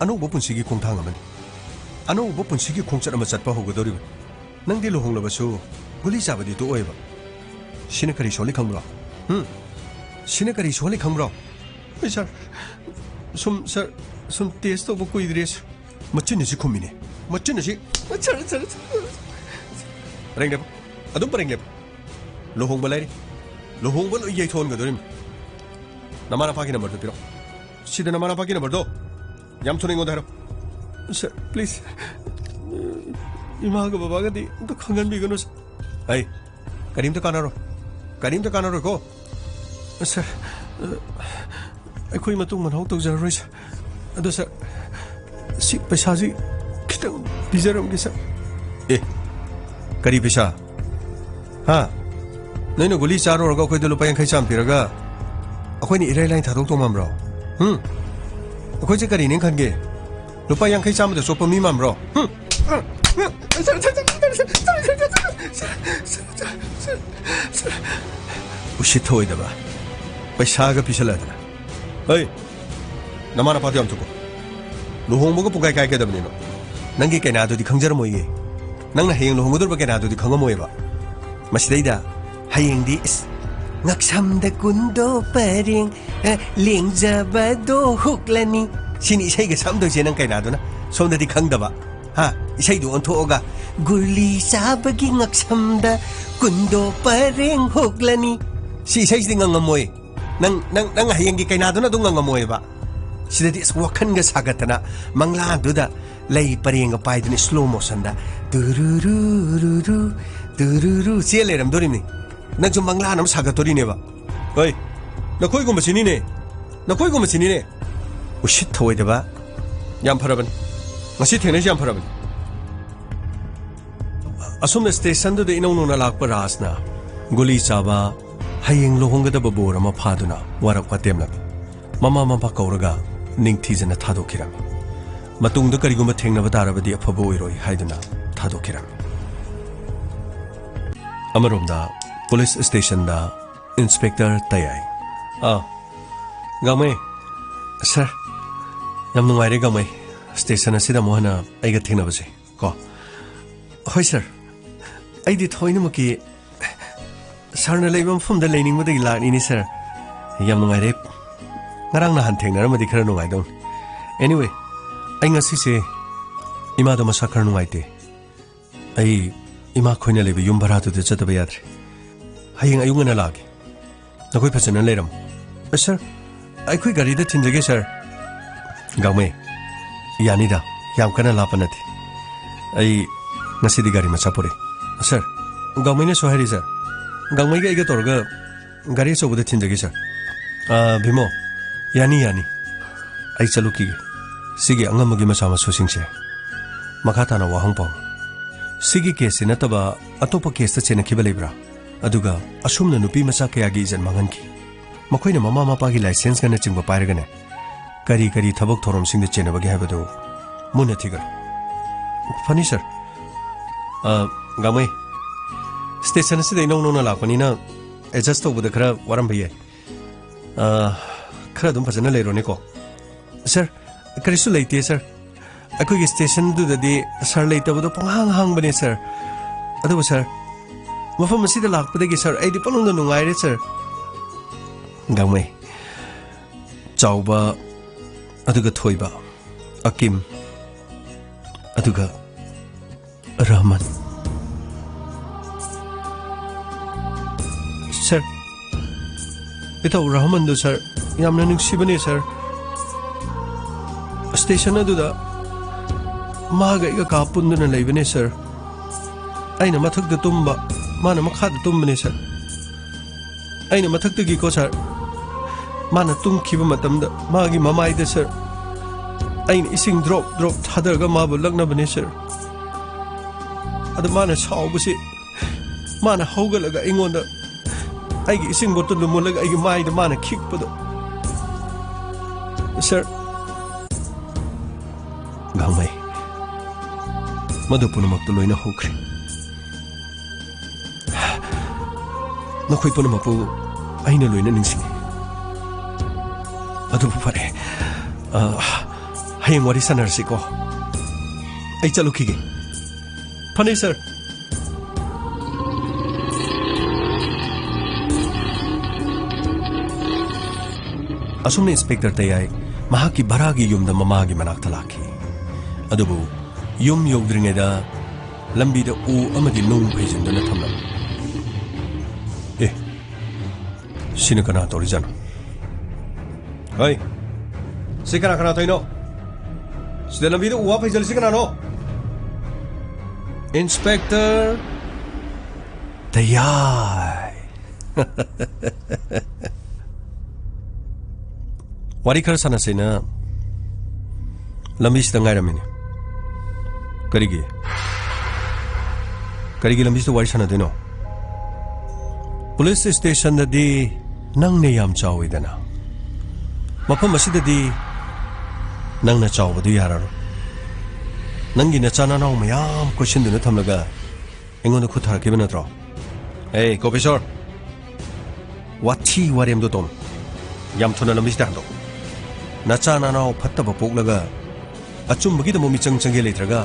ꯑꯅꯧꯕ ꯄꯨꯟꯁꯤꯒꯤ ꯈꯣꯡꯊꯥꯡ ꯑꯃꯅꯤ꯫ ꯑꯅꯧꯕ ꯄꯨꯟꯁꯤꯒꯤ ꯈꯣꯡꯆꯠ ꯑꯃ ꯆꯠꯄ ꯍꯧꯒꯗꯧꯔꯤꯕꯅꯤ꯫ ꯅꯪꯗꯤ ꯂꯨꯍꯣꯡꯂꯕꯁꯨ ꯒꯨꯂꯤ ꯆꯥꯕꯗꯤ ꯇꯣꯛꯑꯣꯏꯕ꯫ ꯁꯤꯅ ꯀꯔꯤ ꯁꯣꯜꯂꯤ ꯈꯪꯕ꯭ꯔꯣ? ꯍꯨꯝ? ꯁꯤꯅ ꯀꯔꯤ ꯁꯣꯜꯂꯤ ꯈꯪꯕ꯭ꯔꯣ? ꯑꯩ ꯁꯥꯔ, ꯁꯨꯝ, ꯁꯥꯔ, ꯁꯨꯝ ꯇꯦꯁ ꯇꯧꯕ ꯀꯨꯏꯗ꯭ꯔꯦ, ꯁꯥꯔ꯫ ꯃꯆꯤꯟ ꯑꯁꯤ ꯈꯨꯝꯃꯤꯅꯦ꯫ ꯃꯆꯤꯟ ꯑꯁꯤ, ꯁꯥꯔ, ꯁꯥꯔ, ꯁꯥꯔ꯫ ꯄꯔꯦꯡ ꯂꯦꯞꯄꯨ꯫ ꯑꯗꯨꯝ ꯄꯔꯦꯡ ꯂꯦꯞꯄꯨ꯫ ꯂꯨꯍꯣꯡꯕ ꯂꯩꯔꯤ꯫ ꯂꯨꯍꯣꯡꯕ ꯂꯣꯏ ꯌꯩꯊꯣꯛꯍꯟꯒꯗꯧꯔꯤꯕꯅꯤ꯫ ꯅꯃꯥ ꯅꯄꯥꯒꯤ ꯅꯝꯕꯔꯗꯨ ꯄꯤꯔꯣ꯫ ꯁꯤꯗ ꯅꯃꯥ ꯅꯄꯥꯒꯤ ꯅꯝꯕꯔꯗꯣ꯫ ꯌꯥꯝ ꯊꯨꯅ ꯑꯩꯉꯣꯟꯗ ꯍꯥꯏꯔꯣ꯫ ꯁꯥꯔ, ꯄ꯭ꯂꯤꯖ꯫ ꯏꯃꯥꯒ ꯕꯕꯥꯒꯗꯤ ꯑꯝꯇ ꯈꯪꯍꯟꯕꯤꯒꯅꯨ, ꯁꯥꯔ꯫ ꯑꯩ, ꯀꯔꯤꯝꯇ ꯀꯥꯟꯅꯔꯣꯏ꯫ ꯀꯔꯤꯝꯇ ꯀꯥꯟꯅꯔꯣꯏꯀꯣ꯫ ꯁꯥꯔ, ꯑꯩꯈꯣꯏ ꯃꯇꯨꯡ ꯃꯅꯥꯎ ꯇꯧꯖꯔꯔꯣꯏ, ꯁꯥꯔ꯫ ꯑꯗꯣ, ꯁꯥꯔ, ꯁꯤ ꯄꯩꯁꯥꯁꯤ ꯈꯤꯇꯪ ꯄꯤꯖꯔꯝꯒꯦ, ꯁꯥꯔ꯫ ꯑꯦ, ꯀꯔꯤ ꯄꯩꯁꯥ? ꯍꯥ? ꯅꯣꯏꯅ ꯒꯨꯂꯤ ꯆꯥꯔꯨꯔꯒ ꯑꯩꯈꯣꯏꯗ ꯂꯨꯄꯥ ꯌꯥꯡꯈꯩ ꯆꯥꯝ ꯄꯤꯔꯒ ꯑꯩꯈꯣꯏꯅ ꯏꯔꯥꯏ ꯂꯥꯏꯅ ꯊꯥꯗꯣꯛꯇꯧ ꯃꯥꯟꯕ꯭ꯔꯣ? ꯍꯨꯝ? ꯑꯩꯈꯣꯏꯁꯦ ꯀꯔꯤꯅꯦ ꯈꯟꯒꯦ? ꯂꯨꯄꯥ ꯌꯥꯡꯈꯩ ꯆꯥꯝꯃꯗ ꯆꯣꯞꯄ ꯃꯤ ꯃꯥꯟꯕ꯭ꯔꯣ? ꯍꯨꯝ! ꯎꯁꯤꯠ ꯊꯑꯣꯏꯗꯕ꯫ ꯄꯩꯁꯥꯒ ꯄꯤꯁꯜꯂꯛꯑꯗꯅ꯫ ꯍꯩ! ꯅꯃꯥ ꯅꯄꯥꯗꯣ ꯌꯥꯝ ꯊꯨꯀꯣ꯫ ꯂꯨꯍꯣꯡꯕꯒ ꯄꯨꯡꯀꯥꯏ ꯀꯥꯏꯒꯗꯕꯅꯤꯅꯣ꯫ ꯅꯪꯒꯤ ꯀꯩꯅꯥꯗꯨꯗꯤ ꯈꯪꯖꯔꯝꯃꯣꯏꯌꯦ꯫ ꯅꯪꯅ ꯍꯌꯦꯡ ꯂꯨꯍꯣꯡꯒꯗꯧꯔꯤꯕ ꯀꯩꯅꯥꯗꯨꯗꯤ ꯈꯪꯉꯝꯃꯣꯏꯕ꯫ ꯃꯁꯤꯗꯩꯗ ꯍꯌꯦꯡꯗꯤ ꯏꯁ, ꯉꯛꯁꯝꯗ ꯀꯨꯟꯗꯣ ꯄꯔꯦꯡ, ꯑꯦ, ꯂꯦꯡꯖꯕꯗꯣ ꯍꯨꯛꯂꯅꯤ꯫ ꯁꯤꯅꯤ ꯏꯁꯩꯒ ꯁꯛꯑꯝꯗꯣꯏꯁꯦ ꯅꯪ ꯀꯩꯅꯥꯗꯨꯅ꯫ ꯁꯣꯝꯗꯗꯤ ꯈꯪꯗꯕ꯫ ꯍꯥ? ꯏꯁꯩꯗꯨ ꯑꯣꯟꯊꯣꯛꯑꯒ, "ꯒꯨꯂꯤ ꯆꯥꯕꯒꯤ ꯉꯛꯁꯝꯗ ꯀꯨꯟꯗꯣ ꯄꯔꯦꯡ ꯍꯨꯛꯂꯅꯤ"꯫ ꯁꯤ ꯏꯁꯩꯁꯤꯗꯤ ꯉꯪꯉꯝꯃꯣꯏ꯫ ꯅꯪ, ꯅꯪ, ꯅꯪ ꯍꯌꯦꯡꯒꯤ ꯀꯩꯅꯥꯗꯨꯅ ꯑꯗꯨꯝ ꯉꯪꯉꯝꯃꯣꯏꯕ꯫ ꯁꯤꯗꯗꯤ ꯑꯁ ꯋꯥꯈꯜꯒ ꯁꯥꯒꯠꯇꯅ ꯃꯪꯂꯥꯗꯨꯗ ꯂꯩ ꯄꯔꯦꯡꯒ ꯄꯥꯏꯗꯅ slow motionꯗ ꯇꯨꯔꯨꯔꯨ ꯔꯨꯔꯨ ꯇꯨꯔꯨꯔꯨ ꯆꯦ ꯂꯩꯔꯝꯗꯣꯔꯤꯕꯅꯤ꯫ ꯅꯪꯁꯨ ꯃꯪꯂꯥꯟ ꯑꯃ ꯁꯥꯒꯠꯇꯣꯔꯤꯅꯦꯕ꯫ ꯍꯣꯏ, ꯅꯈꯣꯏꯒꯨꯝꯕꯁꯤꯅꯤꯅꯦ, ꯅꯈꯣꯏꯒꯨꯝꯕꯁꯤꯅꯤꯅꯦ꯫ ꯎꯁꯤꯠ ꯊꯑꯣꯏꯗꯕ꯫ ꯌꯥꯝ ꯐꯔꯕꯅꯤ, ꯉꯁꯤ ꯊꯦꯡꯅꯩꯁꯦ ꯌꯥꯝ ꯐꯔꯕꯅꯤ꯫ ꯑꯁꯨꯝꯅ stationꯗꯨꯗ ꯏꯅꯧ ꯅꯧꯅ ꯂꯥꯛꯄ ꯔꯥꯖꯅ ꯒꯨꯂꯤ ꯆꯥꯕ, ꯍꯌꯦꯡ ꯂꯨꯍꯣꯡꯒꯗꯕ ꯕꯣꯔ ꯑꯃ ꯐꯥꯗꯨꯅ ꯋꯥꯔꯛ ꯋꯥꯇꯦꯝꯂꯝꯃꯤ꯫ ꯃꯃꯥ ꯃꯄꯥ ꯀꯧꯔꯒ ꯅꯤꯡꯊꯤꯖꯅ ꯊꯥꯗꯣꯛꯈꯤꯔꯝꯃꯤ꯫ ꯃꯇꯨꯡꯗ ꯀꯔꯤꯒꯨꯝꯕ ꯊꯦꯡꯅꯕ ꯇꯥꯔꯕꯗꯤ ꯑꯐꯕ ꯑꯣꯏꯔꯣꯏ ꯍꯥꯏꯗꯨꯅ ꯊꯥꯗꯣꯛꯈꯤꯔꯝꯃꯤ꯫ ꯑꯃꯔꯣꯝꯗ police stationꯗ Inspector ꯇꯌꯥꯏ꯫ ꯑꯥ, ꯒꯥꯡꯃꯩ꯫ Sir, ꯌꯥꯝ ꯅꯨꯡꯉꯥꯏꯔꯦ ꯒꯥꯡꯃꯩ, station ꯑꯁꯤꯗ ꯑꯃꯨꯛ ꯍꯟꯅ ꯑꯩꯒ ꯊꯦꯡꯅꯕꯁꯦ ꯀꯣ꯫ ꯍꯣꯏ sir, ꯑꯩꯗꯤ ꯊꯑꯣꯏꯅꯃꯛꯀꯤ sirꯅ ꯂꯩꯕ ꯃꯐꯝꯗ ꯂꯩꯅꯤꯡꯕꯗꯒꯤ ꯂꯥꯛꯂꯤꯅꯤ sir꯫ ꯌꯥꯝ ꯅꯨꯡꯉꯥꯏꯔꯦ꯫ ꯉꯔꯥꯡ ꯅꯍꯥꯟ ꯊꯦꯡꯅꯔꯝꯃꯗꯤ ꯈꯔ ꯅꯨꯡꯉꯥꯏꯗꯧꯅꯤ꯫ Anyway, ꯑꯩ ꯉꯁꯤꯁꯦ ꯏꯃꯥꯗꯣ ꯃꯁꯥ ꯈꯔ ꯅꯨꯡꯉꯥꯏꯇꯦ꯫ ꯑꯩ ꯏꯃꯥ ꯈꯣꯏꯅ ꯂꯩꯕ ꯌꯨꯝ ꯚꯔꯥꯗꯨꯗ ꯆꯠꯇꯕ ꯌꯥꯗ꯭ꯔꯦ꯫ ꯍꯌꯦꯡ ꯑꯌꯨꯛ ꯉꯟꯅ ꯂꯥꯛꯑꯒꯦ꯫ ꯅꯈꯣꯏ ꯐꯖꯅ ꯂꯩꯔꯝꯃꯣ꯫ ꯑ, sir, ꯑꯩꯈꯣꯏ ꯒꯥꯔꯤꯗ ꯊꯤꯟꯖꯒꯦ sir꯫ ꯒꯥꯡꯃꯩ, ꯌꯥꯅꯤꯗ, ꯌꯥꯝ ꯀꯟꯅ ꯂꯥꯞꯄ ꯅꯠꯇꯦ꯫ ꯑꯩ ꯉꯁꯤꯗꯤ ꯒꯥꯔꯤ ꯃꯆꯥ ꯄꯨꯔꯛꯑꯦ꯫ Sir, ꯒꯥꯡꯃꯩꯅꯁꯨ ꯍꯥꯏꯔꯤ sir꯫ ꯒꯥꯡꯃꯩꯒ ꯑꯩꯒ ꯇꯧꯔꯒ ꯒꯥꯔꯤ ꯑꯆꯧꯕꯗ ꯊꯤꯟꯖꯒꯦ sir꯫ ꯑ, ꯚꯤꯃꯣ, ꯌꯥꯅꯤ, ꯌꯥꯅꯤ꯫ ꯑꯩ ꯆꯠꯂꯨꯈꯤꯒꯦ꯫ ꯁꯤꯒꯤ ꯑꯉꯝꯕꯒꯤ ꯃꯆꯥ ꯃꯁꯨꯁꯤꯡꯁꯦ ꯃꯈꯥ ꯇꯥꯅ ꯋꯥꯍꯪ ꯄꯥꯎ꯫ ꯁꯤꯒꯤ caseꯁꯤ ꯅꯠꯇꯕ ꯑꯇꯣꯞꯄ caseꯇ ꯆꯦꯟꯅꯈꯤꯕ ꯂꯩꯕ꯭ꯔꯥ? ꯑꯗꯨꯒ ꯑꯁꯨꯝꯅ ꯅꯨꯄꯤ ꯃꯆꯥ ꯀꯌꯥꯒꯤ ꯏꯖꯠ ꯃꯥꯡꯍꯟꯈꯤ꯫ ꯃꯈꯣꯏꯅ ꯃꯃꯥ ꯃꯄꯥꯒꯤ licenceꯒꯅꯆꯤꯡꯕ ꯄꯥꯏꯔꯒꯅꯦ, ꯀꯔꯤ ꯀꯔꯤ ꯊꯕꯛ ꯊꯧꯔꯝꯁꯤꯡꯗ ꯆꯦꯟꯅꯕꯒꯦ ꯍꯥꯏꯕꯗꯨ ꯃꯨꯟꯅ ꯊꯤꯒꯠꯂꯨ꯫ ꯐꯅꯤ, ꯁꯥꯔ꯫ ꯑ, ꯒꯥꯡꯃꯩ, ꯁ꯭ꯇꯦꯁꯟ ꯑꯁꯤꯗ ꯏꯅꯧ ꯅꯧꯅ ꯂꯥꯛꯄꯅꯤꯅ ꯑꯦꯗꯖꯁ ꯇꯧꯕꯗ ꯈꯔ ꯋꯥꯔꯝꯕ ꯌꯥꯏ꯫ ꯑ, ꯈꯔ ꯑꯗꯨꯝ ꯐꯖꯅ ꯂꯩꯔꯣꯅꯦꯀꯣ꯫ ꯁꯥꯔ, ꯀꯔꯤꯁꯨ ꯂꯩꯇꯦ, ꯁꯥꯔ꯫ ꯑꯩꯈꯣꯏꯒꯤ ꯁ꯭ꯇꯦꯁꯟꯗꯨꯗꯗꯤ ꯁꯥꯔ ꯂꯩꯇꯕꯗꯣ ꯄꯪꯍꯥꯡ ꯍꯥꯡꯕꯅꯦ, ꯁꯥꯔ꯫ ꯑꯗꯨꯕꯨ, ꯁꯥꯔ, ꯃꯐꯝ ꯑꯁꯤꯗ ꯂꯥꯛꯄꯗꯒꯤ, ꯁꯥꯔ, ꯑꯩꯗꯤ ꯄꯪꯅꯨꯡꯗ ꯅꯨꯡꯉꯥꯏꯔꯦ, ꯁꯥꯔ꯫ ꯒꯥꯡꯃꯩ, ꯆꯥꯎꯕ, ꯑꯗꯨꯒ ꯊꯣꯏꯕ, ꯑꯀꯤꯝ, ꯑꯗꯨꯒ ꯔꯍꯃꯟ꯫ ꯁꯥꯔ, ꯏꯇꯥꯎ ꯔꯍꯃꯟꯗꯨ, ꯁꯥꯔ, ꯌꯥꯝꯅ ꯅꯨꯡꯁꯤꯕꯅꯦ, ꯁꯥꯔ꯫ ꯁ꯭ꯇꯦꯁꯟ ꯑꯗꯨꯗ ꯃꯥꯒ ꯑꯩꯒ ꯀꯥ ꯄꯨꯟꯗꯨꯅ ꯂꯩꯕꯅꯦ, ꯁꯥꯔ꯫ ꯑꯩꯅ ꯃꯊꯛꯇ ꯇꯨꯝꯕ, ꯃꯥꯅ ꯃꯈꯥꯗ ꯇꯨꯝꯕꯅꯦ, ꯁꯥꯔ꯫ ꯑꯩꯅ ꯃꯊꯛꯇꯒꯤꯀꯣ, ꯁꯥꯔ, ꯃꯥꯅ ꯇꯨꯝꯈꯤꯕ ꯃꯇꯝꯗ ꯃꯥꯒꯤ ꯃꯃꯥꯏꯗ, ꯁꯥꯔ, ꯑꯩꯅ ꯏꯁꯤꯡ ꯗ꯭ꯔꯣꯞ ꯗ꯭ꯔꯣꯞ ꯊꯥꯗꯔꯒ ꯃꯥꯕꯨ ꯂꯛꯅꯕꯅꯦ, ꯁꯥꯔ꯫ ꯑꯗꯨ ꯃꯥꯅ ꯁꯥꯎꯕꯁꯤ, ꯃꯥꯅ ꯍꯧꯒꯠꯂꯒ ꯑꯩꯉꯣꯟꯗ ꯑꯩꯒꯤ ꯏꯁꯤꯡ ꯕꯣꯇꯜꯗꯨ ꯃꯨꯜꯂꯒ ꯑꯩꯒꯤ ꯃꯥꯏꯗ ꯃꯥꯅ ꯈꯤꯛꯄꯗꯣ, ꯁꯥꯔ꯫ ꯒꯥꯡꯃꯩ, ꯃꯗꯨ ꯄꯨꯝꯅꯃꯛꯇꯨ ꯂꯣꯏꯅ ꯍꯧꯈ꯭ꯔꯦ꯫ ꯅꯈꯣꯏ ꯄꯨꯝꯅꯃꯛꯄꯨ ꯑꯩꯅ ꯂꯣꯏꯅ ꯅꯤꯡꯁꯤꯡꯉꯤ꯫ ꯑꯗꯨꯕꯨ ꯐꯔꯦ, ꯑ, ꯍꯌꯦꯡ ꯋꯥꯔꯤ ꯁꯥꯟꯅꯔꯁꯤꯀꯣ꯫ ꯑꯩ ꯆꯠꯂꯨꯈꯤꯒꯦ꯫ ꯐꯅꯤ, ꯁꯥꯔ꯫ ꯑꯁꯨꯝꯅ ꯏꯟꯁꯄꯦꯛꯇꯔ ꯇꯌꯥꯏ ꯃꯍꯥꯛꯀꯤ ꯚꯔꯥꯒꯤ ꯌꯨꯝꯗ ꯃꯃꯥꯒꯤ ꯃꯅꯥꯛꯇ ꯂꯥꯛꯈꯤ꯫ ꯑꯗꯨꯕꯨ ꯌꯨꯝ ꯌꯧꯗ꯭ꯔꯤꯉꯩꯗ ꯂꯝꯕꯤꯗ ꯎ ꯑꯃꯗꯤ ꯅꯨꯡ ꯐꯩꯖꯤꯟꯗꯨꯅ ꯊꯝꯂꯝꯃꯤ꯫ ꯑꯦ, ꯁꯤꯅ ꯀꯅꯥ ꯇꯧꯔꯤꯖꯥꯠꯅꯣ? ꯍꯣꯏ, ꯁꯤ ꯀꯅꯥ ꯀꯅꯥ ꯇꯧꯔꯤꯅꯣ? ꯁꯤꯗ ꯂꯝꯕꯤꯗ ꯎ ꯋꯥ ꯐꯩꯖꯜꯂꯤꯁꯤ ꯀꯅꯥꯅꯣ? ꯏꯟꯁꯄꯦꯛꯇꯔ ꯇꯌꯥꯏ꯫ ꯋꯥꯔꯤ ꯈꯔ ꯁꯥꯟꯅꯁꯦꯅ ꯂꯝꯕꯤꯁꯤꯗ ꯉꯥꯏꯔꯝꯃꯤꯅꯦ꯫ ꯀꯔꯤꯒꯤ? ꯀꯔꯤꯒꯤ ꯂꯝꯕꯤꯁꯤꯗ ꯋꯥꯔꯤ ꯁꯥꯟꯅꯗꯣꯏꯅꯣ? ꯄꯨꯂꯤꯁ ꯁ꯭ꯇꯦꯁꯟꯗꯗꯤ ꯅꯪꯅ ꯌꯥꯝ ꯆꯥꯎꯏꯗꯅ꯫ ꯃꯐꯝ ꯑꯁꯤꯗꯗꯤ ꯅꯪꯅ ꯆꯥꯎꯕꯗꯨ ꯌꯥꯔꯔꯣꯏ꯫ ꯅꯪꯒꯤ ꯅꯆꯥ ꯅꯅꯥꯎ ꯃꯌꯥꯝ ꯀꯣꯏꯁꯤꯟꯗꯨꯅ ꯊꯝꯂꯒ ꯑꯩꯉꯣꯟꯗ ꯈꯨꯠ ꯊꯥꯔꯛꯈꯤꯕ ꯅꯠꯇ꯭ꯔꯣ? ꯑꯦ, ꯀꯣꯄꯦꯁꯣꯔ, ꯋꯥꯊꯤ ꯋꯥꯔꯦꯝꯗꯣ ꯇꯧꯅꯨ꯫ ꯌꯥꯝ ꯊꯨꯅ ꯂꯝꯕꯤꯁꯤꯗ ꯍꯟꯗꯣꯛ꯫ ꯅꯆꯥ ꯅꯅꯥꯎ ꯐꯠꯇꯕ ꯄꯣꯛꯂꯒ ꯑꯆꯨꯝꯕꯒꯤꯗꯃꯛ ꯃꯤꯆꯪ ꯆꯪꯒꯦ ꯂꯩꯇ꯭ꯔꯒ,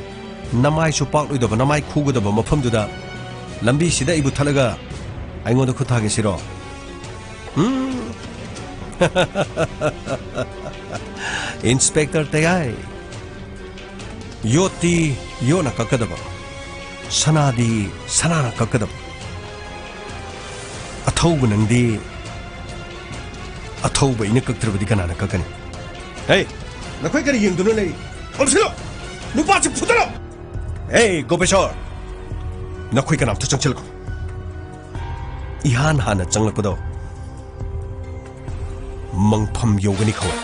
ꯅꯃꯥꯏꯁꯨ ꯄꯥꯛꯂꯣꯏꯗꯕ, ꯅꯃꯥꯏ ꯈꯨꯒꯗꯕ ꯃꯐꯝꯗꯨꯗ ꯂꯝꯕꯤꯁꯤꯗ ꯑꯩꯕꯨ ꯊꯠꯂꯒ ꯑꯩꯉꯣꯟꯗ ꯈꯨꯠ ꯊꯥꯒꯦ ꯁꯤꯔꯣ? ꯎꯝ? ꯏꯟꯁꯄꯦꯛꯇꯔ ꯇꯌꯥꯏ, ꯌꯣꯠꯇꯤ ꯌꯣꯠꯅ ꯀꯛꯀꯗꯕ, ꯁꯅꯥꯗꯤ ꯁꯅꯥꯅ ꯀꯛꯀꯗꯕ꯫ ꯑꯊꯧꯕ ꯅꯪꯗꯤ ꯑꯊꯧꯕ ꯑꯩꯅ ꯀꯛꯇ꯭ꯔꯕꯗꯤ ꯀꯅꯥꯅ ꯀꯛꯀꯅꯤ? ꯍꯦ, ꯅꯈꯣꯏ ꯀꯔꯤ ꯌꯦꯡꯗꯨꯅ ꯂꯩꯔꯤ? ꯑꯣꯟꯁꯤꯜꯂꯣ! ꯅꯨꯄꯥꯁꯤ ꯐꯨꯗꯠꯂꯣ! ꯑꯦ, ꯒꯣꯄꯦꯁꯣꯔ! ꯅꯈꯣꯏ ꯀꯅꯥꯝꯇ ꯆꯪꯁꯤꯜꯂꯛꯀꯅꯨ꯫ ꯏꯍꯥꯟ ꯍꯥꯟꯅ ꯆꯪꯂꯛꯄꯗꯣ ꯃꯪꯐꯝ ꯌꯧꯒꯅꯤ ꯈꯪꯉꯨ꯫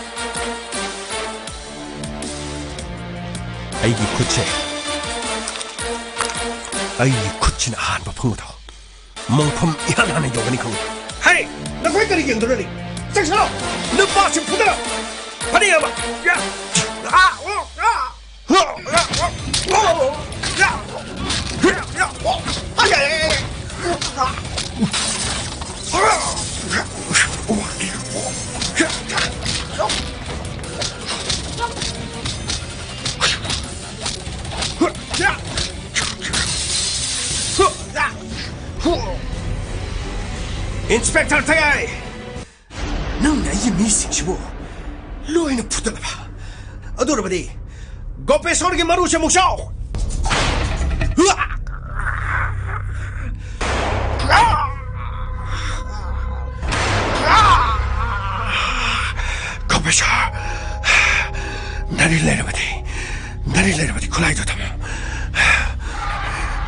ꯑꯩꯒꯤ ꯈꯨꯠꯁꯦ, ꯑꯩꯒꯤ ꯈꯨꯠꯁꯤꯅ ꯑꯍꯥꯟꯕ ꯐꯪꯕꯗꯣ ꯃꯪꯐꯝ ꯏꯍꯥꯟ ꯍꯥꯟꯅ ꯌꯧꯒꯅꯤ ꯈꯪꯉꯨ꯫ ꯍꯦ! ꯅꯈꯣꯏ ꯀꯔꯤ ꯌꯦꯡꯗꯨꯅ ꯂꯩ? ꯆꯪꯁꯤꯜꯂꯣ! ꯅꯨꯄꯥꯁꯤ ꯐꯨꯗꯠꯂꯣ! ꯐꯅꯦꯛ ꯑꯃ! ꯌꯥ! ꯑꯥ! ꯑꯣ! ꯑꯥ! ꯏꯟꯁꯄꯦꯛꯇꯔ ꯇꯌꯥꯏ! ꯅꯪꯅ ꯑꯩꯒꯤ ꯃꯤꯁꯤꯡꯁꯤꯕꯨ ꯂꯣꯏꯅ ꯐꯨꯗꯠꯂꯕ? ꯑꯗꯨ ꯑꯣꯏꯔꯕꯗꯤ ꯒꯣꯄꯦꯁꯣꯔꯒꯤ ꯃꯔꯨꯁꯦ ꯑꯃꯨꯛ ꯆꯥꯎ! ꯒꯣꯄꯦꯁꯣꯔ, ꯅꯔꯤ ꯂꯩꯔꯕꯗꯤ, ꯅꯔꯤ ꯂꯩꯔꯕꯗꯤ ꯈꯨꯠꯂꯥꯏꯗꯣ ꯊꯝꯃꯣ꯫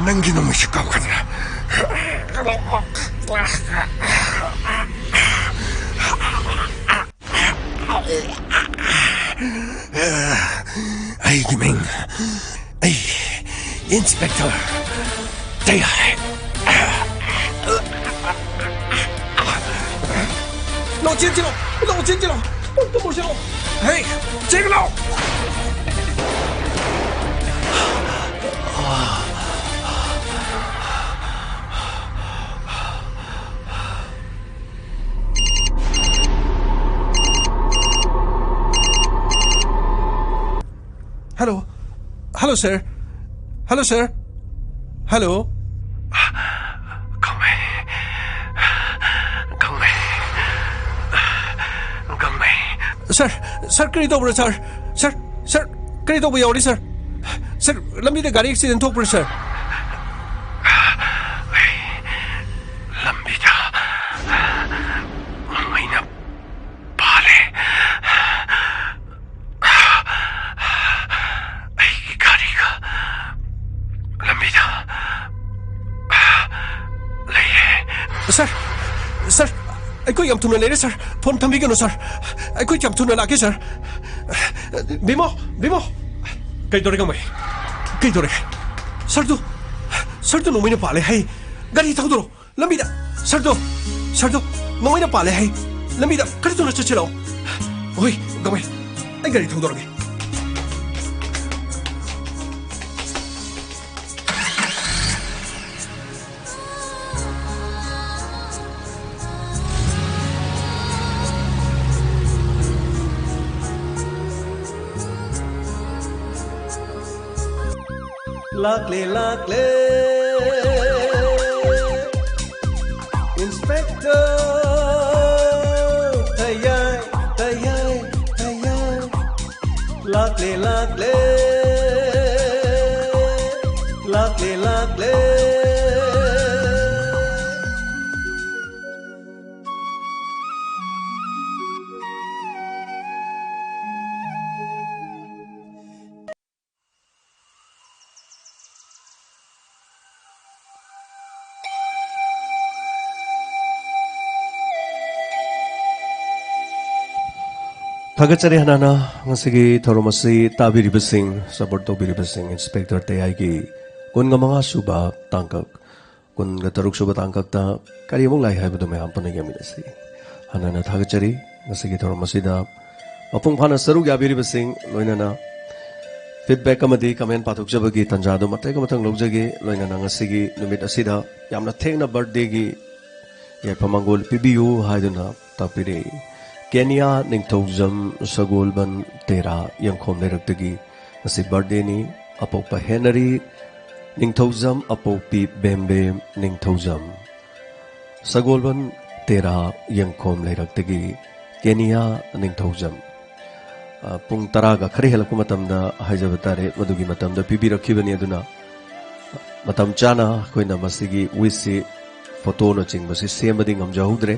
ꯅꯪꯒꯤ ꯅꯣꯡꯃꯩꯁꯤ ꯀꯥꯞꯀꯗ꯭ꯔꯥ? ꯑꯩꯒꯤ ꯃꯤꯡ, ꯑꯩ ꯏꯟꯁꯄꯦꯛꯇꯔ ꯇꯌꯥꯏ꯫ ꯂꯧ ꯆꯦꯟꯁꯤꯜꯂꯣ! ꯂꯧ ꯆꯦꯟꯁꯤꯜꯂꯣ! ꯄꯨꯡ ꯇꯨꯝꯃꯨꯁꯤꯔꯣ! Hey, check it out! Hello. Hello, sir. Hello, sir. Hello. ꯒꯥꯡꯃꯩ꯫ ꯒꯥꯡꯃꯩ꯫ ꯒꯥꯡꯃꯩ꯫ Sir, sir, ꯀꯔꯤ ꯇꯧꯕ꯭ꯔꯥ, sir? Sir, sir, ꯀꯔꯤ ꯇꯧꯕ ꯌꯥꯎꯔꯤ, sir? Sir, ꯂꯝꯕꯤꯗ ꯒꯥꯔꯤ accident ꯊꯣꯛꯄ꯭ꯔꯥ, sir? ꯑꯩ ꯂꯝꯕꯤꯗ ꯒꯥꯡꯃꯩꯅ ꯄꯥꯜꯂꯦ꯫ ꯑꯩꯒꯤ ꯒꯥꯔꯤꯒ ꯂꯝꯕꯤꯗ ꯂꯩꯌꯦ꯫ Sir, sir, ꯑꯩꯈꯣꯏ ꯌꯥꯝ ꯊꯨꯅ ꯂꯩꯔꯦ, sir꯫ Phone ꯊꯝꯕꯤꯒꯅꯨ, sir꯫ ꯑꯩꯈꯣꯏ ꯌꯥꯝ ꯊꯨꯅ ꯂꯥꯛꯀꯦ, sir꯫ ꯕꯤꯃꯣ, ꯕꯤꯃꯣ꯫ ꯀꯩꯗꯧꯔꯦ, ꯒꯥꯡꯃꯩ? ꯀꯩꯗꯧꯔꯦ? Sir ꯗꯨ, sir ꯗꯨ ꯅꯣꯡꯃꯩꯅ ꯄꯥꯜꯂꯦ ꯍꯥꯏ꯫ ꯒꯥꯔꯤ ꯊꯧꯗꯣꯔꯛꯑꯣ꯫ ꯂꯝꯕꯤꯗ, sir ꯗꯣ, sir ꯗꯣ, ꯅꯣꯡꯃꯩꯅ ꯄꯥꯜꯂꯦ ꯍꯥꯏ꯫ ꯂꯝꯕꯤꯗ ꯈꯔ ꯊꯨꯅ ꯆꯠꯁꯤꯜꯂꯛꯑꯣ꯫ ꯍꯣꯏ, ꯒꯥꯡꯃꯩ, ꯑꯩ ꯒꯥꯔꯤ ꯊꯧꯗꯣꯔꯛꯑꯒꯦ꯫ ꯂꯥꯛꯂꯦ, ꯂꯥꯛꯂꯦ꯫ Inspector ꯊꯌꯥꯏ, ꯊꯌꯥꯏ, ꯊꯌꯥꯏ꯫ ꯂꯥꯛꯂꯦ, ꯂꯥꯛꯂꯦ꯫ ꯂꯥꯛꯂꯦ, ꯂꯥꯛꯂꯦ꯫ ꯊꯥꯒꯠꯆꯔꯤ ꯍꯥꯟꯅꯅ ꯉꯁꯤꯒꯤ ꯊꯧꯔꯝ ꯑꯁꯤ ꯇꯥꯕꯤꯔꯤꯕꯁꯤꯡ, support ꯇꯧꯕꯤꯔꯤꯕꯁꯤꯡ, Inspector ꯇꯌꯥꯏꯒꯤ ꯀꯨꯟꯒ ꯃꯉꯥ ꯁꯨꯕ ꯇꯥꯡꯀꯛ, ꯀꯨꯟꯒ ꯇꯔꯨꯛ ꯁꯨꯕ ꯇꯥꯡꯀꯛꯇ ꯀꯔꯤ ꯑꯃꯨꯛ ꯂꯥꯛꯏ ꯍꯥꯏꯕꯗꯨ ꯃꯌꯥꯝ ꯄꯨꯟꯅ ꯌꯦꯡꯃꯤꯟꯅꯁꯤ꯫ ꯍꯥꯟꯅꯅ ꯊꯥꯒꯠꯆꯔꯤ꯫ ꯉꯁꯤꯒꯤ ꯊꯧꯔꯝ ꯑꯁꯤꯗ ꯃꯄꯨꯡ ꯐꯥꯅ ꯁꯔꯨꯛ ꯌꯥꯕꯤꯔꯤꯕꯁꯤꯡ, ꯂꯣꯏꯅꯅ feedback ꯑꯃꯗꯤ comment ꯄꯥꯊꯣꯛꯆꯕꯒꯤ ꯇꯥꯟꯖꯥꯗꯨ ꯃꯇꯦꯛ ꯑꯃꯇꯪ ꯂꯧꯖꯒꯦ꯫ ꯂꯣꯏꯅꯅ ꯉꯁꯤꯒꯤ ꯅꯨꯃꯤꯠ ꯑꯁꯤꯗ ꯌꯥꯝꯅ ꯊꯦꯡꯅ birthdayꯒꯤ ꯌꯥꯏꯐ ꯃꯪꯒꯣꯜ ꯄꯤꯕꯤꯌꯨ ꯍꯥꯏꯗꯨꯅ ꯇꯥꯛꯄꯤꯔꯛꯏ꯫ ꯀꯦꯅꯤꯌꯥ ꯅꯤꯡꯊꯧꯖꯝ ꯁꯒꯣꯜꯕꯟ ꯇꯦꯔꯥ ꯌꯦꯡꯈꯣꯝ ꯂꯩꯔꯛꯇꯒꯤ ꯉꯁꯤ birthdayꯅꯤ꯫ ꯑꯄꯣꯛꯄ ꯍꯦꯅꯔꯤ ꯅꯤꯡꯊꯧꯖꯝ, ꯑꯄꯣꯛꯄꯤ ꯕꯦꯝꯕꯦꯝ ꯅꯤꯡꯊꯧꯖꯝ꯫ ꯁꯒꯣꯜꯕꯟ ꯇꯦꯔꯥ ꯌꯦꯡꯈꯣꯝ ꯂꯩꯔꯛꯇꯒꯤ ꯀꯦꯅꯤꯌꯥ ꯅꯤꯡꯊꯧꯖꯝ꯫ ꯑ, ꯄꯨꯡ ꯇꯔꯥꯒ ꯈꯔ ꯍꯦꯜꯂꯛꯄ ꯃꯇꯝꯗ ꯍꯥꯏꯖꯕ ꯇꯥꯔꯦ, ꯃꯗꯨꯒꯤ ꯃꯇꯝꯗ ꯄꯤꯕꯤꯔꯛꯈꯤꯕꯅꯤ꯫ ꯑꯗꯨꯅ ꯃꯇꯝ ꯆꯥꯅ ꯑꯩꯈꯣꯏꯅ ꯃꯁꯤꯒꯤ wishꯁꯤ, photoꯅꯆꯤꯡꯕꯁꯤ ꯁꯦꯝꯕꯗꯤ ꯉꯝꯖꯍꯧꯗ꯭ꯔꯦ꯫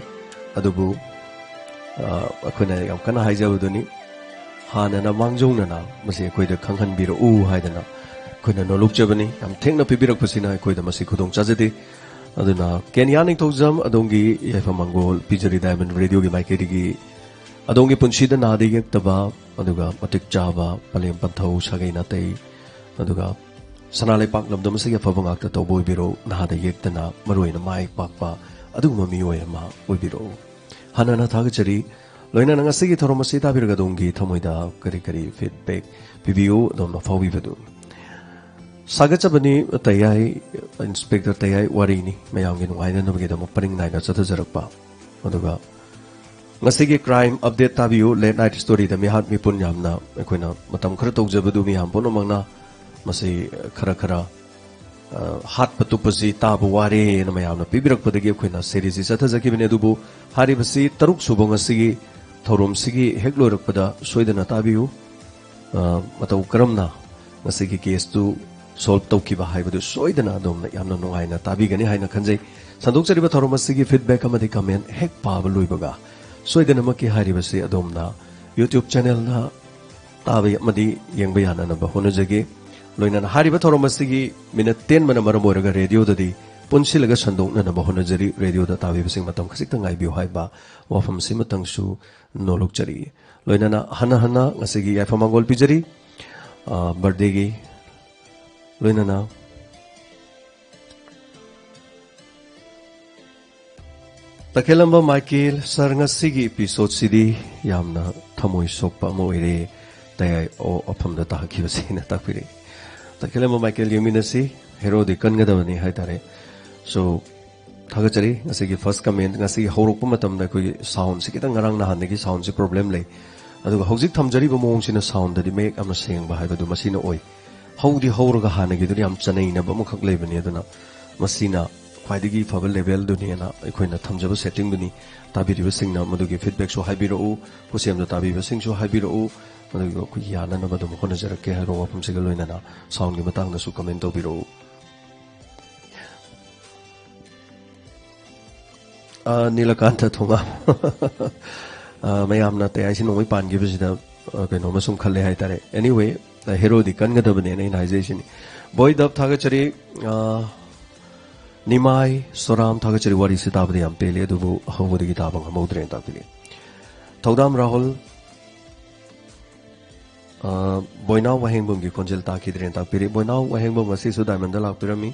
ꯑꯗꯨꯕꯨ, ꯑ, ꯑꯩꯈꯣꯏꯅ ꯌꯥꯝ ꯀꯟꯅ ꯍꯥꯏꯖꯕꯗꯨꯅꯤ, ꯍꯥꯟꯅꯅ ꯃꯥꯡꯖꯧꯅꯅ ꯃꯁꯤ ꯑꯩꯈꯣꯏꯗ ꯈꯪꯍꯟꯕꯤꯔꯛꯎ ꯍꯥꯏꯗꯅ ꯑꯩꯈꯣꯏꯅ ꯅꯣꯂꯨꯛꯆꯕꯅꯤ꯫ ꯌꯥꯝ ꯊꯦꯡꯅ ꯄꯤꯕꯤꯔꯛꯄꯁꯤꯅ ꯑꯩꯈꯣꯏꯗ ꯃꯁꯤ ꯈꯨꯗꯣꯡ ꯆꯥꯖꯗꯦ꯫ ꯑꯗꯨꯅ ꯀꯦꯅꯤꯌꯥ ꯅꯤꯡꯊꯧꯖꯝ, ꯑꯗꯣꯝꯒꯤ ꯌꯥꯏꯐ ꯃꯪꯒꯣꯜ ꯄꯤꯖꯔꯤ Diamond Radioꯒꯤ ꯃꯥꯏꯀꯩꯗꯒꯤ꯫ ꯑꯗꯣꯝꯒꯤ ꯄꯨꯟꯁꯤꯗ ꯅꯥꯗ ꯌꯦꯛꯇꯕ, ꯑꯗꯨꯒ ꯃꯇꯤꯛ ꯆꯥꯕ ꯄꯂꯦꯝ ꯄꯟꯊꯧ, ꯁꯥꯒꯩ ꯅꯥꯇꯩ, ꯑꯗꯨꯒ ꯁꯅꯥ ꯂꯩꯄꯥꯛ ꯂꯝꯗꯝ ꯑꯁꯤꯒꯤ ꯑꯐꯕ ꯉꯥꯛꯇ ꯇꯧꯕ ꯑꯣꯏꯕꯤꯔꯣ꯫ ꯅꯥꯗ ꯌꯦꯛꯇꯅ ꯃꯔꯨꯑꯣꯏꯅ ꯃꯥꯏ ꯄꯥꯛꯄ ꯑꯗꯨꯒꯨꯝꯕ ꯃꯤꯑꯣꯏ ꯑꯃ ꯑꯣꯏꯕꯤꯔꯣ꯫ ꯍꯥꯟꯅꯅ ꯊꯥꯒꯠꯆꯔꯤ꯫ ꯂꯣꯏꯅꯅ ꯉꯁꯤꯒꯤ ꯊꯧꯔꯝ ꯑꯁꯤ ꯇꯥꯕꯤꯔꯒ ꯑꯗꯣꯝꯒꯤ ꯊꯃꯣꯏꯗ ꯀꯔꯤ ꯀꯔꯤ feedback ꯄꯤꯕꯤꯌꯨ, ꯑꯗꯣꯝꯅ ꯐꯥꯎꯕꯤꯕꯗꯨ꯫ ꯁꯥꯒꯠꯆꯕꯅꯤ ꯇꯌꯥꯏ, Inspector ꯇꯌꯥꯏ ꯋꯥꯔꯤꯅꯤ, ꯃꯌꯥꯝꯒꯤ ꯅꯨꯡꯉꯥꯏꯅꯅꯕꯒꯤꯗꯃꯛ ꯄꯔꯤꯡ ꯅꯥꯏꯅ ꯆꯠꯊꯖꯔꯛꯄ꯫ ꯑꯗꯨꯒ ꯉꯁꯤꯒꯤ crime update ꯇꯥꯕꯤꯌꯨ, Late Night Storyꯗ ꯃꯤꯍꯥꯠ ꯃꯤꯄꯨꯟ ꯌꯥꯝꯅ ꯑꯩꯈꯣꯏꯅ ꯃꯇꯝ ꯈꯔ ꯇꯧꯖꯕꯗꯨ ꯃꯤꯌꯥꯝ ꯄꯨꯝꯅꯃꯛꯅ ꯃꯁꯤ ꯈꯔ ꯈꯔ, ꯑ, ꯍꯥꯠꯄ ꯇꯨꯞꯄꯁꯤ ꯇꯥꯕ ꯋꯥꯔꯦꯅ ꯃꯌꯥꯝꯅ ꯄꯤꯕꯤꯔꯛꯄꯗꯒꯤ ꯑꯩꯈꯣꯏꯅ series ꯁꯤ ꯆꯠꯊꯖꯈꯤꯕꯅꯤ꯫ ꯑꯗꯨꯕꯨ ꯍꯥꯏꯔꯤꯕꯁꯤ ꯇꯔꯨꯛ ꯁꯨꯕ ꯉꯁꯤꯒꯤ ꯊꯧꯔꯝꯁꯤꯒꯤ ꯍꯦꯛ ꯂꯣꯏꯔꯛꯄꯗ ꯁꯣꯏꯗꯅ ꯇꯥꯕꯤꯌꯨ꯫ ꯑ, ꯃꯇꯧ ꯀꯔꯝꯅ ꯉꯁꯤꯒꯤ case ꯇꯨ solve ꯇꯧꯈꯤꯕ ꯍꯥꯏꯕꯗꯨ ꯁꯣꯏꯗꯅ ꯑꯗꯣꯝꯅ ꯌꯥꯝꯅ ꯅꯨꯡꯉꯥꯏꯅ ꯇꯥꯕꯤꯒꯅꯤ ꯍꯥꯏꯅ ꯈꯟꯖꯩ꯫ ꯁꯟꯗꯣꯛꯆꯔꯤꯕ ꯊꯧꯔꯝ ꯑꯁꯤꯒꯤ feedback ꯑꯃꯗꯤ comment ꯍꯦꯛ ꯄꯥꯕ ꯂꯣꯏꯕꯒ ꯁꯣꯏꯗꯅꯃꯛꯀꯤ ꯍꯥꯏꯔꯤꯕꯁꯤ ꯑꯗꯣꯝꯅ YouTube channelꯗ ꯇꯥꯕ ꯑꯃꯗꯤ ꯌꯦꯡꯕ ꯌꯥꯅꯅꯕ ꯍꯣꯠꯅꯖꯒꯦ꯫ ꯂꯣꯏꯅꯅ ꯍꯥꯏꯔꯤꯕ ꯊꯧꯔꯝ ꯑꯁꯤꯒꯤ minute ꯇꯦꯟꯕꯅ ꯃꯔꯝ ꯑꯣꯏꯔꯒ radioꯗꯗꯤ ꯄꯨꯟꯁꯤꯜꯂꯒ ꯁꯟꯗꯣꯛꯅꯅꯕ ꯍꯣꯠꯅꯖꯔꯤ꯫ Radioꯗ ꯇꯥꯕꯤꯕꯁꯤꯡ ꯃꯇꯝ ꯈꯖꯤꯛꯇ ꯉꯥꯏꯕꯤꯌꯨ ꯍꯥꯏꯕ ꯋꯥꯐꯝꯁꯤꯃꯇꯪꯁꯨ ꯅꯣꯂꯨꯛꯆꯔꯤ꯫ ꯂꯣꯏꯅꯅ ꯍꯟꯅ ꯍꯟꯅ ꯉꯁꯤꯒꯤ ꯌꯥꯏꯐ ꯃꯪꯒꯣꯜ ꯄꯤꯖꯔꯤ꯫ ꯑ, birthdayꯒꯤ ꯂꯣꯏꯅꯅ ꯇꯈꯦꯜꯂꯝꯕ ꯃꯥꯏꯀꯦꯜ, "ꯁꯥꯔ, ꯉꯁꯤꯒꯤ episode ꯁꯤꯗꯤ ꯌꯥꯝꯅ ꯊꯃꯣꯏ ꯁꯣꯛꯄ ꯑꯃ ꯑꯣꯏꯔꯦ, ꯇꯌꯥꯏ ꯑꯣ ꯑꯐꯝꯗ ꯇꯥꯈꯤꯕꯁꯤꯅ" ꯇꯥꯛꯄꯤꯔꯛꯏ꯫ ꯇꯈꯦꯜꯂꯝꯕ ꯃꯥꯏꯀꯦꯜ, ꯌꯦꯡꯃꯤꯟꯅꯁꯤ꯫ ꯍꯦꯔꯣꯗꯤ ꯀꯟꯒꯗꯕꯅꯤ ꯍꯥꯏꯇꯥꯔꯦ꯫ So, ꯊꯥꯒꯠꯆꯔꯤ꯫ ꯉꯁꯤꯒꯤ first comment, ꯉꯁꯤꯒꯤ ꯍꯧꯔꯛꯄ ꯃꯇꯝꯗ ꯑꯩꯈꯣꯏꯒꯤ sound ꯁꯤ ꯈꯤꯇꯪ, ꯉꯔꯥꯡ ꯅꯍꯥꯟꯗꯒꯤ sound ꯁꯤ problem ꯂꯩ꯫ ꯑꯗꯨꯒ ꯍꯧꯖꯤꯛ ꯊꯝꯖꯔꯤꯕ ꯃꯑꯣꯡꯁꯤꯅ sound ꯗꯗꯤ ꯃꯌꯦꯛ ꯌꯥꯝꯅ ꯁꯦꯡꯕ ꯍꯥꯏꯕꯗꯨ ꯃꯁꯤꯅ ꯑꯣꯏ꯫ ꯍꯧꯗꯤ ꯍꯧꯔꯒ ꯍꯥꯟꯅꯒꯤꯗꯨꯅ ꯌꯥꯝ ꯆꯅꯩꯅꯕ ꯑꯃꯈꯛ ꯂꯩꯕꯅꯤ꯫ ꯑꯗꯨꯅ ꯃꯁꯤꯅ ꯈ꯭ꯋꯥꯏꯗꯒꯤ ꯐꯕ level ꯗꯨꯅꯦꯅ ꯑꯩꯈꯣꯏꯅ ꯊꯝꯖꯕ setting ꯗꯨꯅꯤ꯫ ꯇꯥꯕꯤꯔꯤꯕꯁꯤꯡꯅ ꯃꯗꯨꯒꯤ feedback ꯁꯨ ꯍꯥꯏꯕꯤꯔꯛꯎ, ꯈꯨꯠꯁꯦꯝꯗ ꯇꯥꯕꯤꯕꯁꯤꯡꯁꯨ ꯍꯥꯏꯕꯤꯔꯛꯎ, ꯑꯗꯨꯒ ꯑꯩꯈꯣꯏ ꯌꯥꯅꯅꯕ ꯑꯗꯨꯝ ꯍꯣꯠꯅꯖꯔꯛꯀꯦ ꯍꯥꯏꯕ ꯋꯥꯐꯝꯁꯤꯒ ꯂꯣꯏꯅꯅ sound ꯒꯤ ꯃꯇꯥꯡꯗꯁꯨ comment ꯇꯧꯕꯤꯔꯛꯎ꯫ ꯑ, ꯅꯤꯂꯀꯥꯟꯇ ꯊꯣꯉꯥꯝ꯫ ꯑ, ꯃꯌꯥꯝꯅ ꯇꯌꯥꯏꯁꯤ ꯅꯣꯡꯃꯩ ꯄꯥꯟꯈꯤꯕꯁꯤꯗ, ꯑ, ꯀꯩꯅꯣꯝꯃ ꯁꯨꯝ ꯈꯜꯂꯦ ꯍꯥꯏꯇꯥꯔꯦ꯫ Anyway, ꯑ, ꯍꯦꯔꯣꯗꯤ ꯀꯟꯒꯗꯕꯅꯦꯅ ꯑꯩꯅ ꯍꯥꯏꯖꯩꯁꯤꯅꯤ꯫ ꯕꯣꯏ ꯗꯞ ꯊꯥꯒꯠꯆꯔꯤ꯫ ꯑ, ꯅꯤꯃꯥꯏ ꯁꯣꯔꯥꯝ ꯊꯥꯒꯠꯆꯔꯤ꯫ "ꯋꯥꯔꯤꯁꯤ ꯇꯥꯕꯗ ꯌꯥꯝ ꯄꯦꯜꯂꯤ, ꯑꯗꯨꯕꯨ ꯑꯍꯧꯕꯗꯒꯤ ꯇꯥꯕ ꯉꯝꯍꯧꯗ꯭ꯔꯦꯅ" ꯇꯥꯛꯄꯤꯔꯤ꯫ ꯊꯧꯗꯥꯝ ꯔꯥꯍꯨꯜ, ꯑ, "ꯕꯣꯏꯅꯥꯎ ꯋꯥꯍꯦꯡꯕꯝꯒꯤ ꯈꯣꯟꯖꯦꯜ ꯇꯥꯈꯤꯗ꯭ꯔꯦꯅ" ꯇꯥꯛꯄꯤꯔꯤ꯫ ꯕꯣꯏꯅꯥꯎ ꯋꯥꯍꯦꯡꯕꯝ ꯉꯁꯤꯁꯨ Diamond ꯗ ꯂꯥꯛꯄꯤꯔꯝꯃꯤ꯫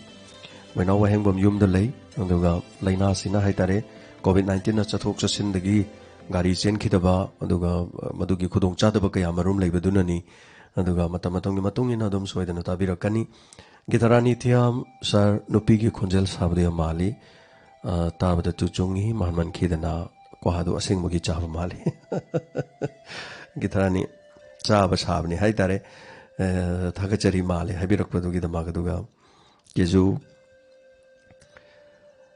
ꯕꯣꯏꯅꯥꯎ ꯋꯥꯍꯦꯡꯕꯝ ꯌꯨꯝꯗ ꯂꯩ, ꯑꯗꯨꯒ ꯂꯥꯏꯅꯥꯁꯤꯅ ꯍꯥꯏꯇꯥꯔꯦ, COVID nineteen ꯅ ꯆꯠꯊꯣꯛ ꯆꯠꯁꯤꯟꯗꯒꯤ ꯒꯥꯔꯤ ꯆꯦꯟꯈꯤꯗꯕ, ꯑꯗꯨꯒ, ꯑ, ꯃꯗꯨꯒꯤ ꯈꯨꯗꯣꯡꯆꯥꯗꯕ ꯀꯌꯥ ꯃꯔꯨꯝ ꯂꯩꯕꯗꯨꯅꯅꯤ꯫ ꯑꯗꯨꯒ ꯃꯇꯝ ꯃꯇꯝꯒꯤ ꯃꯇꯨꯡ ꯏꯟꯅ ꯑꯗꯨꯝ ꯁꯣꯏꯗꯅ ꯇꯥꯕꯤꯔꯛꯀꯅꯤ꯫ ꯒꯤꯇꯥꯔꯥꯅꯤ ꯊꯤꯌꯥꯝ, "ꯁꯥꯔ, ꯅꯨꯄꯤꯒꯤ ꯈꯣꯟꯖꯦꯜ ꯁꯥꯕꯗ ꯌꯥꯝ ꯃꯥꯜꯂꯤ꯫ ꯑ, ꯇꯥꯕꯗ ꯇꯨ ꯆꯨꯡꯉꯤ, ꯃꯥꯟꯃꯟꯈꯤꯗꯅ ꯀ꯭ꯋꯥꯗꯨ ꯑꯁꯦꯡꯕꯒꯤ ꯆꯥꯕ ꯃꯥꯜꯂꯤ"꯫ ꯒꯤꯇꯥꯔꯥꯅꯤ ꯆꯥꯕ ꯁꯥꯕꯅꯤ ꯍꯥꯏꯇꯥꯔꯦ꯫ ꯑ, ꯊꯥꯒꯠꯆꯔꯤ ꯃꯥꯜꯂꯤ ꯍꯥꯏꯕꯤꯔꯛꯄꯗꯨꯒꯤꯗꯃꯛ꯫ ꯑꯗꯨꯒ ꯀꯦꯖꯨ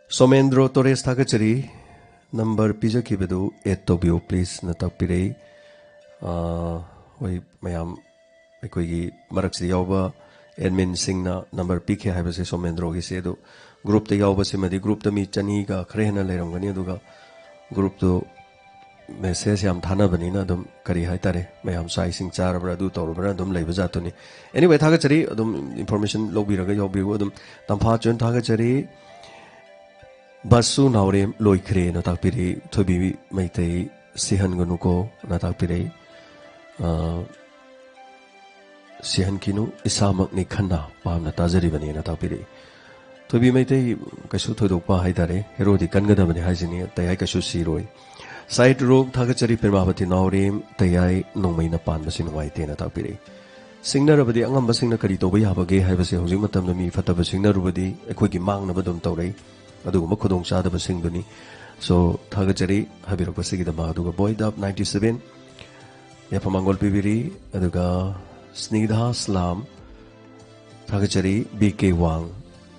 ꯁꯣꯃꯦꯟꯗ꯭ꯔꯣ ꯇꯣꯔꯦꯁ ꯊꯥꯒꯠꯆꯔꯤ꯫ "Number ꯄꯤꯖꯈꯤꯕꯗꯨ add ꯇꯧꯕꯤꯌꯨ please" ꯅ ꯇꯥꯛꯄꯤꯔꯛꯏ꯫ ꯑ, ꯍꯣꯏ, ꯃꯌꯥꯝ ꯑꯩꯈꯣꯏꯒꯤ ꯃꯔꯛꯁꯤꯗ ꯌꯥꯎꯕ admin ꯁꯤꯡꯅ number ꯄꯤꯈꯤ ꯍꯥꯏꯕꯁꯦ ꯁꯣꯃꯦꯟꯗ꯭ꯔꯣꯒꯤꯁꯦ, ꯑꯗꯨ group ꯇ ꯌꯥꯎꯕꯁꯤꯃꯗꯤ, group ꯇ ꯃꯤ ꯆꯅꯤꯒ ꯈꯔ ꯍꯦꯟꯅ ꯂꯩꯔꯝꯒꯅꯤ, ꯑꯗꯨꯒ group ꯇꯨ message ꯌꯥꯝ ꯊꯥꯅꯕꯅꯤꯅ ꯑꯗꯨꯝ, ꯀꯔꯤ ꯍꯥꯏꯇꯥꯔꯦ, ꯃꯌꯥꯝ ꯆꯥꯛ ꯏꯁꯤꯡ ꯆꯥꯔꯕ꯭ꯔꯥ, ꯑꯗꯨ ꯇꯧꯔꯕ꯭ꯔꯥ ꯑꯗꯨꯝ ꯂꯩꯕ ꯖꯥꯠꯇꯨꯅꯤ꯫ Anyway, ꯊꯥꯒꯠꯆꯔꯤ, ꯑꯗꯨꯝ information ꯂꯧꯕꯤꯔꯒ ꯌꯥꯎꯕꯤꯌꯨ꯫ ꯑꯗꯨꯝ ꯇꯝꯐꯥꯆꯣꯟ ꯊꯥꯒꯠꯆꯔꯤ꯫ "ꯕꯁꯁꯨ ꯅꯥꯎꯔꯦꯝ ꯂꯣꯏꯈ꯭ꯔꯦꯅ" ꯇꯥꯛꯄꯤꯔꯛꯏ꯫ ꯊꯣꯏꯕꯤ ꯃꯩꯇꯩ, "ꯁꯤꯍꯟꯒꯅꯨꯀꯣꯅ" ꯇꯥꯛꯄꯤꯔꯛꯏ꯫ ꯑ, "ꯁꯤꯍꯟꯈꯤꯅꯨ, ꯏꯁꯥꯃꯛꯅꯤ ꯈꯟꯅ ꯄꯥꯝꯅ ꯇꯥꯖꯔꯤꯕꯅꯦꯅ" ꯇꯥꯛꯄꯤꯔꯛꯏ꯫ ꯊꯣꯏꯕꯤ ꯃꯩꯇꯩ, ꯀꯩꯁꯨ ꯊꯣꯏꯗꯣꯛꯄ ꯍꯥꯏꯇꯥꯔꯦ, ꯍꯦꯔꯣꯗꯤ ꯀꯟꯒꯗꯕꯅꯤ ꯍꯥꯏꯁꯤꯅꯤ, ꯇꯌꯥꯏ ꯀꯩꯁꯨ ꯁꯤꯔꯣꯏ꯫ ꯁꯥꯏꯠ ꯔꯣꯛ, ꯊꯥꯒꯠꯆꯔꯤ ꯄ꯭ꯔꯦꯃꯥꯕꯇꯤ ꯅꯥꯎꯔꯦꯝ, ꯇꯌꯥꯏ ꯅꯣꯡꯃꯩꯅ ꯄꯥꯟꯕꯁꯤ ꯅꯨꯡꯉꯥꯏꯇꯦꯅ ꯇꯥꯛꯄꯤꯔꯛꯏ꯫ ꯁꯤꯡꯅꯔꯕꯗꯤ ꯑꯉꯝꯕꯁꯤꯡꯅ ꯀꯔꯤ ꯇꯧꯕ ꯌꯥꯕꯒꯦ ꯍꯥꯏꯕꯁꯦ ꯍꯧꯖꯤꯛ ꯃꯇꯝꯗ ꯃꯤ ꯐꯠꯇꯕ ꯁꯤꯡꯅꯔꯨꯕꯗꯤ ꯑꯩꯈꯣꯏꯒꯤ ꯃꯥꯡꯅꯕ ꯑꯗꯨꯝ ꯇꯧꯔꯛꯏ꯫ ꯑꯗꯨꯒꯨꯝꯕ ꯈꯨꯗꯣꯡꯆꯥꯗꯕꯁꯤꯡꯗꯨꯅꯤ꯫ ꯁꯣ, ꯊꯥꯒꯠꯆꯔꯤ ꯍꯥꯏꯕꯤꯔꯛꯄꯁꯤꯒꯤꯗꯃꯛ꯫ ꯑꯗꯨꯒ ꯕꯣꯏꯗꯞ ꯅꯥꯏꯟꯇꯤ ꯁꯚꯦꯟ ꯌꯥꯐꯝ ꯃꯥꯡꯒꯣꯜ ꯄꯤꯕꯤꯔꯤ꯫ ꯑꯗꯨꯒ ꯁ꯭ꯅꯤꯗꯥ ꯁ꯭ꯂꯥꯝ, ꯊꯥꯒꯠꯆꯔꯤ꯫ ꯕꯤ ꯀꯦ ꯋꯥꯡ,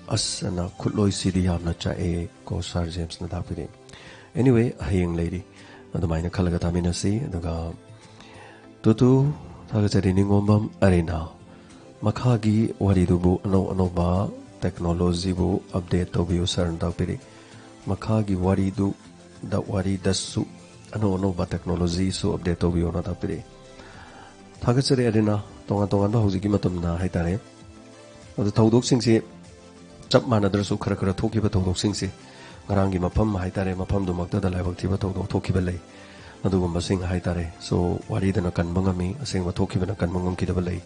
ꯑꯁ ꯑꯅ ꯈꯨꯠꯂꯣꯏꯁꯤꯗꯤ ꯌꯥꯝꯅ ꯆꯥꯛꯑꯦ ꯀꯣ ꯁꯥꯔ ꯖꯦꯝꯁꯅ ꯇꯥꯛꯄꯤꯔꯦ꯫ ꯑꯦꯅꯤꯋꯦ, ꯍꯌꯦꯡ ꯂꯩꯔꯤ, ꯑꯗꯨꯃꯥꯏꯅ ꯈꯜꯂꯒ ꯇꯥꯃꯤꯟꯅꯁꯤ꯫ ꯑꯗꯨꯒ ꯇꯨꯇꯨ, ꯊꯥꯒꯠꯆꯔꯤ꯫ ꯅꯤꯉꯣꯝꯕꯝ ꯑꯔꯤꯅꯥ, ꯃꯈꯥꯒꯤ ꯋꯥꯔꯤꯗꯨꯕꯨ ꯑꯅꯧ ꯑꯅꯧꯕ ꯇꯦꯛꯅꯣꯂꯣꯖꯤꯕꯨ ꯑꯞꯗꯦꯠ ꯇꯧꯕꯤꯌꯨ ꯁꯥꯔꯅ ꯇꯥꯛꯄꯤꯔꯤ꯫ ꯃꯈꯥꯒꯤ ꯋꯥꯔꯤꯗꯨ ꯗ ꯋꯥꯔꯤꯗꯁꯨ ꯑꯅꯧ ꯑꯅꯧꯕ ꯇꯦꯛꯅꯣꯂꯣꯖꯤꯁꯨ ꯑꯞꯗꯦꯠ ꯇꯧꯕꯤꯌꯣꯅ ꯇꯥꯛꯄꯤꯔꯛꯏ꯫ ꯊꯥꯒꯠꯆꯔꯤ ꯑꯔꯤꯅꯥ, ꯇꯣꯉꯥꯟ ꯇꯣꯉꯥꯟꯕ ꯍꯧꯖꯤꯛꯀꯤ ꯃꯇꯝꯗ ꯍꯥꯏꯇꯥꯔꯦ꯫ ꯑꯗꯨ ꯊꯧꯗꯣꯛꯁꯤꯡꯁꯤ ꯆꯞ ꯃꯥꯟꯅꯗ꯭ꯔꯁꯨ ꯈꯔ ꯈꯔ ꯊꯣꯛꯈꯤꯕ ꯊꯧꯗꯣꯛꯁꯤꯡꯁꯤ, ꯉꯔꯥꯡꯒꯤ ꯃꯐꯝ ꯍꯥꯏꯇꯥꯔꯦ, ꯃꯐꯝꯗꯨꯃꯛꯇꯗ ꯂꯥꯏꯕꯛ ꯊꯤꯕ ꯊꯧꯗꯣꯛ ꯊꯣꯛꯈꯤꯕ ꯂꯩ꯫ ꯑꯗꯨꯒꯨꯝꯕꯁꯤꯡ ꯍꯥꯏꯇꯥꯔꯦ꯫ ꯁꯣ, ꯋꯥꯔꯤꯗꯅ ꯀꯟꯕ ꯉꯝꯃꯤ, ꯑꯁꯦꯡꯕ ꯊꯣꯛꯈꯤꯕꯅ ꯀꯟꯕ ꯉꯝꯈꯤꯗꯕ ꯂꯩ꯫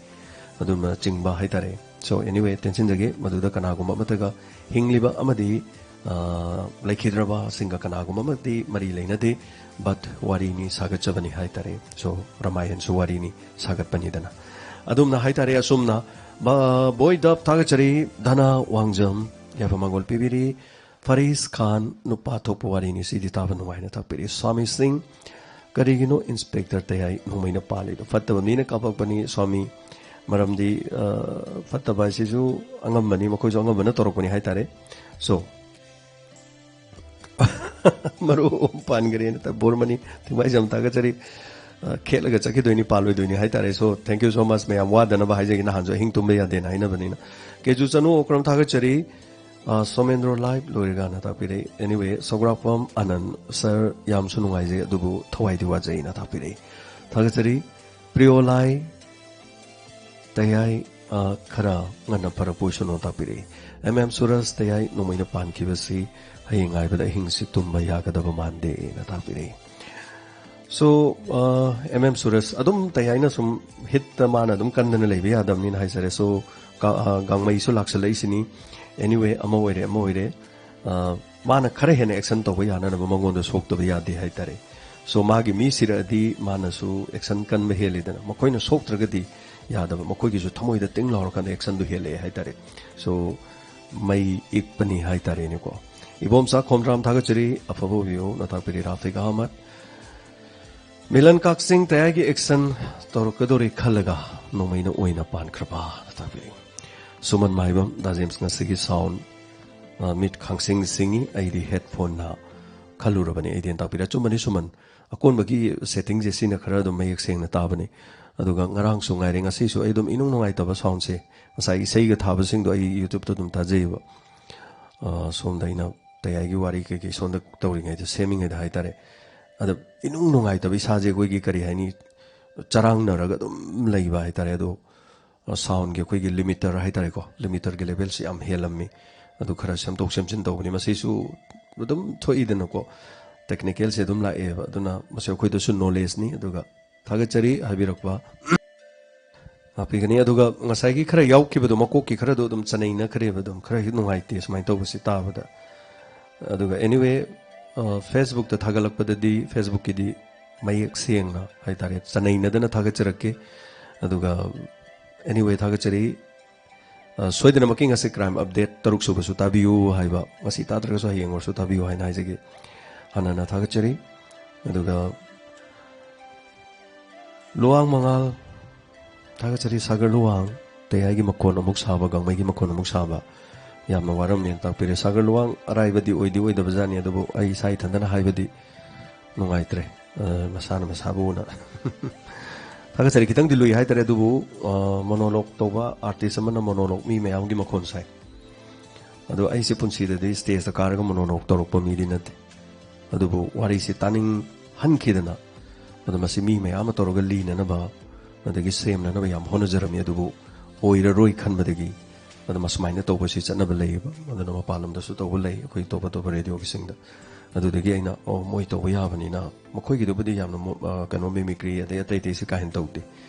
ꯑꯗꯨꯅ ꯆꯤꯡꯕ ꯍꯥꯏꯇꯥꯔꯦ꯫ ꯁꯣ, ꯑꯦꯅꯤꯋꯦ, ꯇꯦꯟꯁꯤꯟꯖꯒꯦ, ꯃꯗꯨꯗ ꯀꯅꯥꯒꯨꯝꯕ ꯑꯃꯠꯇꯒ ꯍꯤꯡꯂꯤꯕ ꯑꯃꯗꯤ, ꯑ, ꯂꯩꯈꯤꯗ꯭ꯔꯕꯁꯤꯡꯒ ꯀꯅꯥꯒꯨꯝꯕ ꯑꯃꯗꯤ ꯃꯔꯤ ꯂꯩꯅꯗꯦ꯫ ꯕꯠ ꯋꯥꯔꯤꯅꯤ, ꯁꯥꯒꯠꯆꯕꯅꯤ ꯍꯥꯏꯇꯥꯔꯦ꯫ ꯁꯣ, ꯔꯃꯥꯌꯟꯁꯨ ꯋꯥꯔꯤꯅꯤ, ꯁꯥꯒꯠꯄꯅꯤꯗꯅ꯫ ꯑꯗꯨꯝꯅ ꯍꯥꯏꯇꯥꯔꯦ꯫ ꯑꯁꯨꯝꯅ, ꯕ-, ꯕꯣꯏ ꯗꯞ, ꯊꯥꯒꯠꯆꯔꯤ꯫ ꯙꯅ ꯋꯥꯡꯖꯝ, ꯌꯥꯏꯐ ꯃꯪꯒꯣꯜ ꯄꯤꯕꯤꯔꯤ꯫ ꯐꯔꯤꯁ ꯈꯥꯟ, ꯅꯨꯄꯥ ꯊꯣꯛꯄ ꯋꯥꯔꯤꯅꯤ, ꯁꯤꯗꯤ ꯇꯥꯕ ꯅꯨꯡꯉꯥꯏꯅ ꯇꯥꯛꯄꯤꯔꯤ꯫ ꯁ꯭ꯋꯥꯃꯤ ꯁꯤꯡ, ꯀꯔꯤꯒꯤꯅꯣ ꯏꯟꯁꯄꯦꯛꯇꯔ ꯇꯌꯥꯏ ꯅꯣꯡꯃꯩꯅ ꯄꯥꯜꯂꯤꯗꯣ? ꯐꯠꯇꯕ ꯃꯤꯅ ꯀꯥꯞꯄꯛꯄꯅꯤ ꯁ꯭ꯋꯥꯃꯤ, ꯃꯔꯝꯗꯤ, ꯑ, ꯐꯠꯇꯕ ꯍꯥꯏꯁꯤꯁꯨ ꯑꯉꯝꯕꯅꯤ, ꯃꯈꯣꯏꯁꯨ ꯑꯉꯝꯕꯅ ꯇꯧꯔꯛꯄꯅꯤ ꯍꯥꯏꯇꯥꯔꯦ꯫ ꯁꯣ, ꯃꯔꯨ ꯑꯃ ꯄꯥꯟꯈ꯭ꯔꯦꯅ ꯇ-, ꯕꯣꯔꯃꯅꯤ ꯊꯤꯡꯕꯥꯏꯖꯝ ꯊꯥꯒꯠꯆꯔꯤ꯫ ꯑ, ꯈꯦꯠꯂꯒ ꯆꯠꯈꯤꯗꯣꯏꯅꯤ, ꯄꯥꯜꯂꯣꯏꯗꯣꯏꯅꯤ ꯍꯥꯏꯇꯥꯔꯦ꯫ ꯁꯣ, thank you so much ꯃꯌꯥꯝ, ꯋꯥꯗꯅꯕ ꯍꯥꯏꯖꯒꯦ, ꯅꯍꯥꯟꯁꯨ ꯑꯍꯤꯡ ꯇꯨꯝꯕ ꯌꯥꯗꯦꯅ ꯍꯥꯏꯅꯕꯅꯤꯅ꯫ ꯀꯦꯖꯨ ꯆꯅꯨ ꯑꯣꯀ꯭ꯔꯝ ꯊꯥꯒꯠꯆꯔꯤ꯫ ꯑ, ꯁꯣꯃꯦꯟꯗ꯭ꯔꯣ ꯂꯥꯏꯚ ꯂꯣꯏꯔꯒꯅ ꯇꯥꯛꯄꯤꯔꯛꯏ꯫ ꯑꯦꯅꯤꯋꯦ, ꯁꯧꯒ꯭ꯔꯥꯛꯄꯝ ꯑꯅꯟ ꯁꯥꯔ, ꯌꯥꯝꯁꯨ ꯅꯨꯡꯉꯥꯏꯖꯩ, ꯑꯗꯨꯕꯨ ꯊꯋꯥꯏꯗꯤ ꯋꯥꯖꯩꯅ ꯇꯥꯛꯄꯤꯔꯛꯏ꯫ ꯊꯥꯒꯠꯆꯔꯤ꯫ ꯄ꯭ꯔꯤꯌꯣꯂꯥꯏ ꯇꯌꯥꯏ, ꯑ, ꯈꯔ ꯉꯟꯅ ꯐꯔꯛꯄ ꯑꯣꯏꯁꯅꯨ ꯇꯥꯛꯄꯤꯔꯛꯏ꯫ ꯑꯦꯝ ꯑꯦꯝ ꯁꯨꯔꯖ ꯇꯌꯥꯏ ꯅꯣꯡꯃꯩꯅ ꯄꯥꯟꯈꯤꯕꯁꯤ ꯍꯌꯦꯡ ꯉꯥꯏꯕꯗ ꯑꯍꯤꯡꯁꯤ ꯇꯨꯝꯕ ꯌꯥꯒꯗꯕ ꯃꯥꯟꯗꯦꯅ ꯇꯥꯛꯄꯤꯔꯛꯏ꯫ ꯁꯣ, ꯑ, ꯑꯦꯝ ꯑꯦꯝ ꯁꯨꯔꯖ ꯑꯗꯨꯝ ꯇꯌꯥꯏꯅ ꯁꯨꯝ ꯍꯤꯠꯇ ꯃꯥꯅ ꯑꯗꯨꯝ ꯀꯟꯗꯅ ꯂꯩꯕ ꯌꯥꯗꯕꯅꯤꯅ ꯍꯥꯏꯖꯔꯦ꯫ ꯁꯣ, ꯀ-, ꯑ, ꯒꯥꯡꯃꯩꯁꯨ ꯂꯥꯛꯁꯜꯂꯛꯏꯁꯤꯅꯤ꯫ Anyway, ꯑꯃ ꯑꯣꯏꯔꯦ ꯑꯃ ꯑꯣꯏꯔꯦ, ꯑ, ꯃꯥꯅ ꯈꯔ ꯍꯦꯟꯅ action ꯇꯧꯕ ꯌꯥꯅꯅꯕ ꯃꯉꯣꯟꯗ ꯁꯣꯛꯇꯕ ꯌꯥꯗꯦ ꯍꯥꯏꯇꯥꯔꯦ. So ꯃꯥꯒꯤ ꯃꯤ ꯁꯤꯔꯛꯑꯗꯤ ꯃꯥꯅꯁꯨ action ꯀꯟꯕ ꯍꯦꯜꯂꯤꯗꯅ, ꯃꯈꯣꯏꯅ ꯁꯣꯛꯇ꯭ꯔꯒꯗꯤ ꯌꯥꯗꯕ, ꯃꯈꯣꯏꯒꯤꯁꯨ ꯊꯃꯣꯏꯗ ꯇꯤꯡ ꯂꯥꯎꯔꯀꯥꯟꯗ actionꯗꯨ ꯍꯦꯜꯂꯛꯑꯦ ꯍꯥꯏꯇꯥꯔꯦ. So ꯃꯩ ꯏꯛꯄꯅꯤ ꯍꯥꯏꯇꯥꯔꯦꯅꯦꯀꯣ. ꯏꯕꯣꯝꯆꯥ ꯈꯣꯝꯗ꯭ꯔꯥꯝ, ꯊꯥꯒꯠꯆꯔꯤ, ꯑꯐꯕ view ꯅ ꯇꯥꯛꯄꯤꯔꯤ ꯔꯥꯐꯤꯛ ꯑꯍꯃꯗ꯫ ꯃꯤꯂꯟ ꯀꯥꯛꯆꯤꯡ, ꯇꯌꯥꯏꯒꯤ action ꯇꯧꯔꯛꯀꯗꯧꯔꯦ ꯈꯜꯂꯒ ꯅꯣꯡꯃꯩꯅ ꯑꯣꯏꯅ ꯄꯥꯟꯈ꯭ꯔꯕ ꯇꯥꯛꯄꯤꯔꯤ꯫ ꯁꯨꯃꯟ ꯃꯥꯏꯕꯝ, ꯗꯥ ꯖꯦꯝꯁ ꯉꯁꯤꯒꯤ sound, ꯑ, ꯃꯤꯠ ꯈꯥꯡꯁꯤꯡ ꯁꯤꯡꯉꯤ, ꯑꯩꯗꯤ headphoneꯅ ꯈꯜꯂꯨꯔꯕꯅꯤ ꯑꯩꯗꯤ ꯇꯥꯛꯄꯤꯔꯤ꯫ ꯑꯆꯨꯝꯕꯅꯤ ꯁꯨꯃꯟ, ꯑꯀꯣꯟꯕꯒꯤ settingꯁꯦ ꯁꯤꯅ ꯈꯔ ꯑꯗꯨꯝ ꯃꯌꯦꯛ ꯁꯦꯡꯅ ꯇꯥꯕꯅꯤ꯫ ꯑꯗꯨꯒ ꯉꯔꯥꯡꯁꯨ ꯉꯥꯏꯔꯦ, ꯉꯁꯤꯁꯨ ꯑꯩ ꯑꯗꯨꯝ ꯏꯅꯨꯡ ꯅꯨꯡꯉꯥꯏꯇꯕ soundꯁꯦ, ꯉꯁꯥꯏ ꯏꯁꯩꯒ ꯊꯥꯕꯁꯤꯡꯗꯣ ꯑꯩ YouTubeꯇ ꯑꯗꯨꯝ ꯊꯥꯖꯩꯌꯦꯕ꯫ ꯑ, ꯁꯣꯝꯗ ꯑꯩꯅ ꯇꯌꯥꯏꯒꯤ ꯋꯥꯔꯤ ꯀꯩꯀꯩ ꯁꯣꯝꯗ ꯇꯧꯔꯤꯉꯩꯗ, ꯁꯦꯝꯃꯤꯉꯩꯗ ꯍꯥꯏꯇꯥꯔꯦ, ꯑꯗ ꯏꯅꯨꯡ ꯅꯨꯡꯉꯥꯏꯇꯕ, ꯏꯁꯥꯁꯦ ꯑꯩꯈꯣꯏꯒꯤ ꯀꯔꯤ ꯍꯥꯏꯅꯤ, ꯆꯔꯥꯡꯅꯔꯒ ꯑꯗꯨꯝ ꯂꯩꯕ ꯍꯥꯏꯇꯥꯔꯦ꯫ ꯑꯗꯣ soundꯒꯤ ꯑꯩꯈꯣꯏꯒꯤ limiter ꯍꯥꯏꯇꯥꯔꯦꯀꯣ, limiterꯒꯤ levelꯁꯤ ꯌꯥꯝ ꯍꯦꯜꯂꯝꯃꯤ꯫ ꯑꯗꯨ ꯈꯔ ꯁꯦꯝꯗꯣꯛ ꯁꯦꯝꯖꯤꯟ ꯇꯧꯕꯅꯤ꯫ ꯃꯁꯤꯁꯨ ꯑꯗꯨꯝ ꯊꯣꯛꯏꯗꯅꯀꯣ, technicalꯁꯦ ꯑꯗꯨꯝ ꯂꯥꯛꯑꯦꯕ꯫ ꯑꯗꯨꯅ ꯃꯁꯤ ꯑꯩꯈꯣꯏꯗꯁꯨ knowledgeꯅꯤ꯫ ꯑꯗꯨꯒ ꯊꯥꯒꯠꯆꯔꯤ ꯍꯥꯏꯕꯤꯔꯛꯄ꯫ ꯂꯥꯛꯄꯤꯒꯅꯤ꯫ ꯑꯗꯨꯒ ꯉꯁꯥꯏꯒꯤ ꯈꯔ ꯌꯥꯎꯈꯤꯕꯗꯣ, ꯃꯀꯣꯛꯀꯤ ꯈꯔꯗꯣ ꯑꯗꯨꯝ ꯆꯅꯩꯅꯈ꯭ꯔꯦꯕ, ꯑꯗꯨꯝ ꯈꯔ ꯍꯦꯛ ꯅꯨꯡꯉꯥꯏꯇꯦ ꯁꯨꯃꯥꯏꯅ ꯇꯧꯕꯁꯤ ꯇꯥꯕꯗ꯫ ꯑꯗꯨꯒ anyway, ꯑ, Facebookꯇ ꯊꯥꯒꯠꯂꯛꯄꯗꯗꯤ, Facebookꯀꯤꯗꯤ ꯃꯌꯦꯛ ꯁꯦꯡꯅ ꯍꯥꯏꯇꯥꯔꯦ, ꯆꯅꯩꯅꯗꯅ ꯊꯥꯒꯠꯆꯔꯛꯀꯦ꯫ ꯑꯗꯨꯒ anyway, ꯊꯥꯒꯠꯆꯔꯤ꯫ ꯑ, ꯁꯣꯏꯗꯅꯃꯛꯀꯤ ꯉꯁꯤ crime update ꯇꯔꯨꯛ ꯁꯨꯕꯁꯨ ꯇꯥꯕꯤꯌꯨ ꯍꯥꯏꯕ, ꯉꯁꯤ ꯇꯥꯗ꯭ꯔꯒꯁꯨ ꯍꯌꯦꯡ ꯑꯣꯏꯔꯁꯨ ꯇꯥꯕꯤꯌꯨ ꯍꯥꯏꯅ ꯍꯥꯏꯖꯒꯦ꯫ ꯍꯥꯟꯅꯅ ꯊꯥꯒꯠꯆꯔꯤ꯫ ꯑꯗꯨꯒ ꯂꯨꯋꯥꯡ ꯃꯉꯥꯜ, ꯊꯥꯒꯠꯆꯔꯤ꯫ ꯁꯥꯒꯔ ꯂꯨꯋꯥꯡ, ꯇꯌꯥꯏꯒꯤ ꯃꯈꯣꯟ ꯑꯃꯨꯛ ꯁꯥꯕ, ꯒꯥꯡꯃꯩꯒꯤ ꯃꯈꯣꯟ ꯑꯃꯨꯛ ꯁꯥꯕ, ꯌꯥꯝꯅ ꯋꯥꯔꯝꯃꯦꯅ ꯇꯥꯛꯄꯤꯔꯦ꯫ ꯁꯥꯒꯔ ꯂꯨꯋꯥꯡ ꯑꯔꯥꯏꯕꯗꯤ ꯑꯣꯏꯗꯤ ꯑꯣꯏꯗꯕꯖꯥꯠꯅꯤ, ꯑꯗꯨꯕꯨ ꯑꯩ ꯏꯁꯥ ꯏꯊꯟꯗꯅ ꯍꯥꯏꯕꯗꯤ ꯅꯨꯡꯉꯥꯏꯇ꯭ꯔꯦ, ꯑ, ꯃꯁꯥꯅ ꯃꯁꯥꯕꯨꯅ꯫ ꯊꯥꯒꯠꯆꯔꯤ꯫ ꯈꯤꯇꯪꯗꯤ ꯂꯨꯏ ꯍꯥꯏꯇꯥꯔꯦ, ꯑꯗꯨꯕꯨ, ꯑ, monologue ꯇꯧꯕ artist ꯑꯃꯅ monologue ꯃꯤ ꯃꯌꯥꯝꯒꯤ ꯃꯈꯣꯟ ꯁꯥꯏ꯫ ꯑꯗꯣ ꯑꯩꯁꯦ ꯄꯨꯟꯁꯤꯗꯗꯤ stageꯇ ꯀꯥꯔꯒ monologue ꯇꯧꯔꯛꯄ ꯃꯤꯗꯤ ꯅꯠꯇꯦ꯫ ꯑꯗꯨꯕꯨ ꯋꯥꯔꯤꯁꯤ ꯇꯥꯅꯤꯡꯍꯟꯈꯤꯗꯅ, ꯑꯗꯣ ꯃꯁꯤ ꯃꯤ ꯃꯌꯥꯝ ꯑꯃ ꯇꯧꯔꯒ ꯂꯤꯅꯅꯕ, ꯑꯗꯒꯤ ꯁꯦꯝꯅꯅꯕ ꯌꯥꯝ ꯍꯣꯠꯅꯖꯔꯝꯃꯤ꯫ ꯑꯗꯨꯕꯨ ꯑꯣꯏꯔꯔꯣꯏ ꯈꯟꯕꯗꯒꯤ ꯑꯗꯨꯝ ꯑꯁꯨꯃꯥꯏꯅ ꯇꯧꯕꯁꯤ ꯆꯠꯅꯕ ꯂꯩꯌꯦꯕ꯫ ꯑꯗꯨꯅ ꯃꯄꯥꯟ ꯂꯝꯗꯁꯨ ꯇꯧꯕ ꯂꯩ, ꯑꯩꯈꯣꯏ ꯑꯇꯣꯞ ꯑꯇꯣꯞꯄ radioꯒꯤꯁꯤꯡꯗ꯫ ꯑꯗꯨꯗꯒꯤ ꯑꯩꯅ, "ꯑꯣ, ꯃꯣꯏ ꯇꯧꯕ ꯌꯥꯕꯅꯤꯅ", ꯃꯈꯣꯏꯒꯤꯗꯨꯕꯨꯗꯤ ꯌꯥꯝꯅ ꯃꯣ-, ꯑ, ꯀꯩꯅꯣ, mimicry ꯑꯗꯩ ꯑꯇꯩ ꯑꯇꯩꯁꯤ ꯀꯥ ꯍꯦꯟꯅ ꯇꯧꯗꯦ,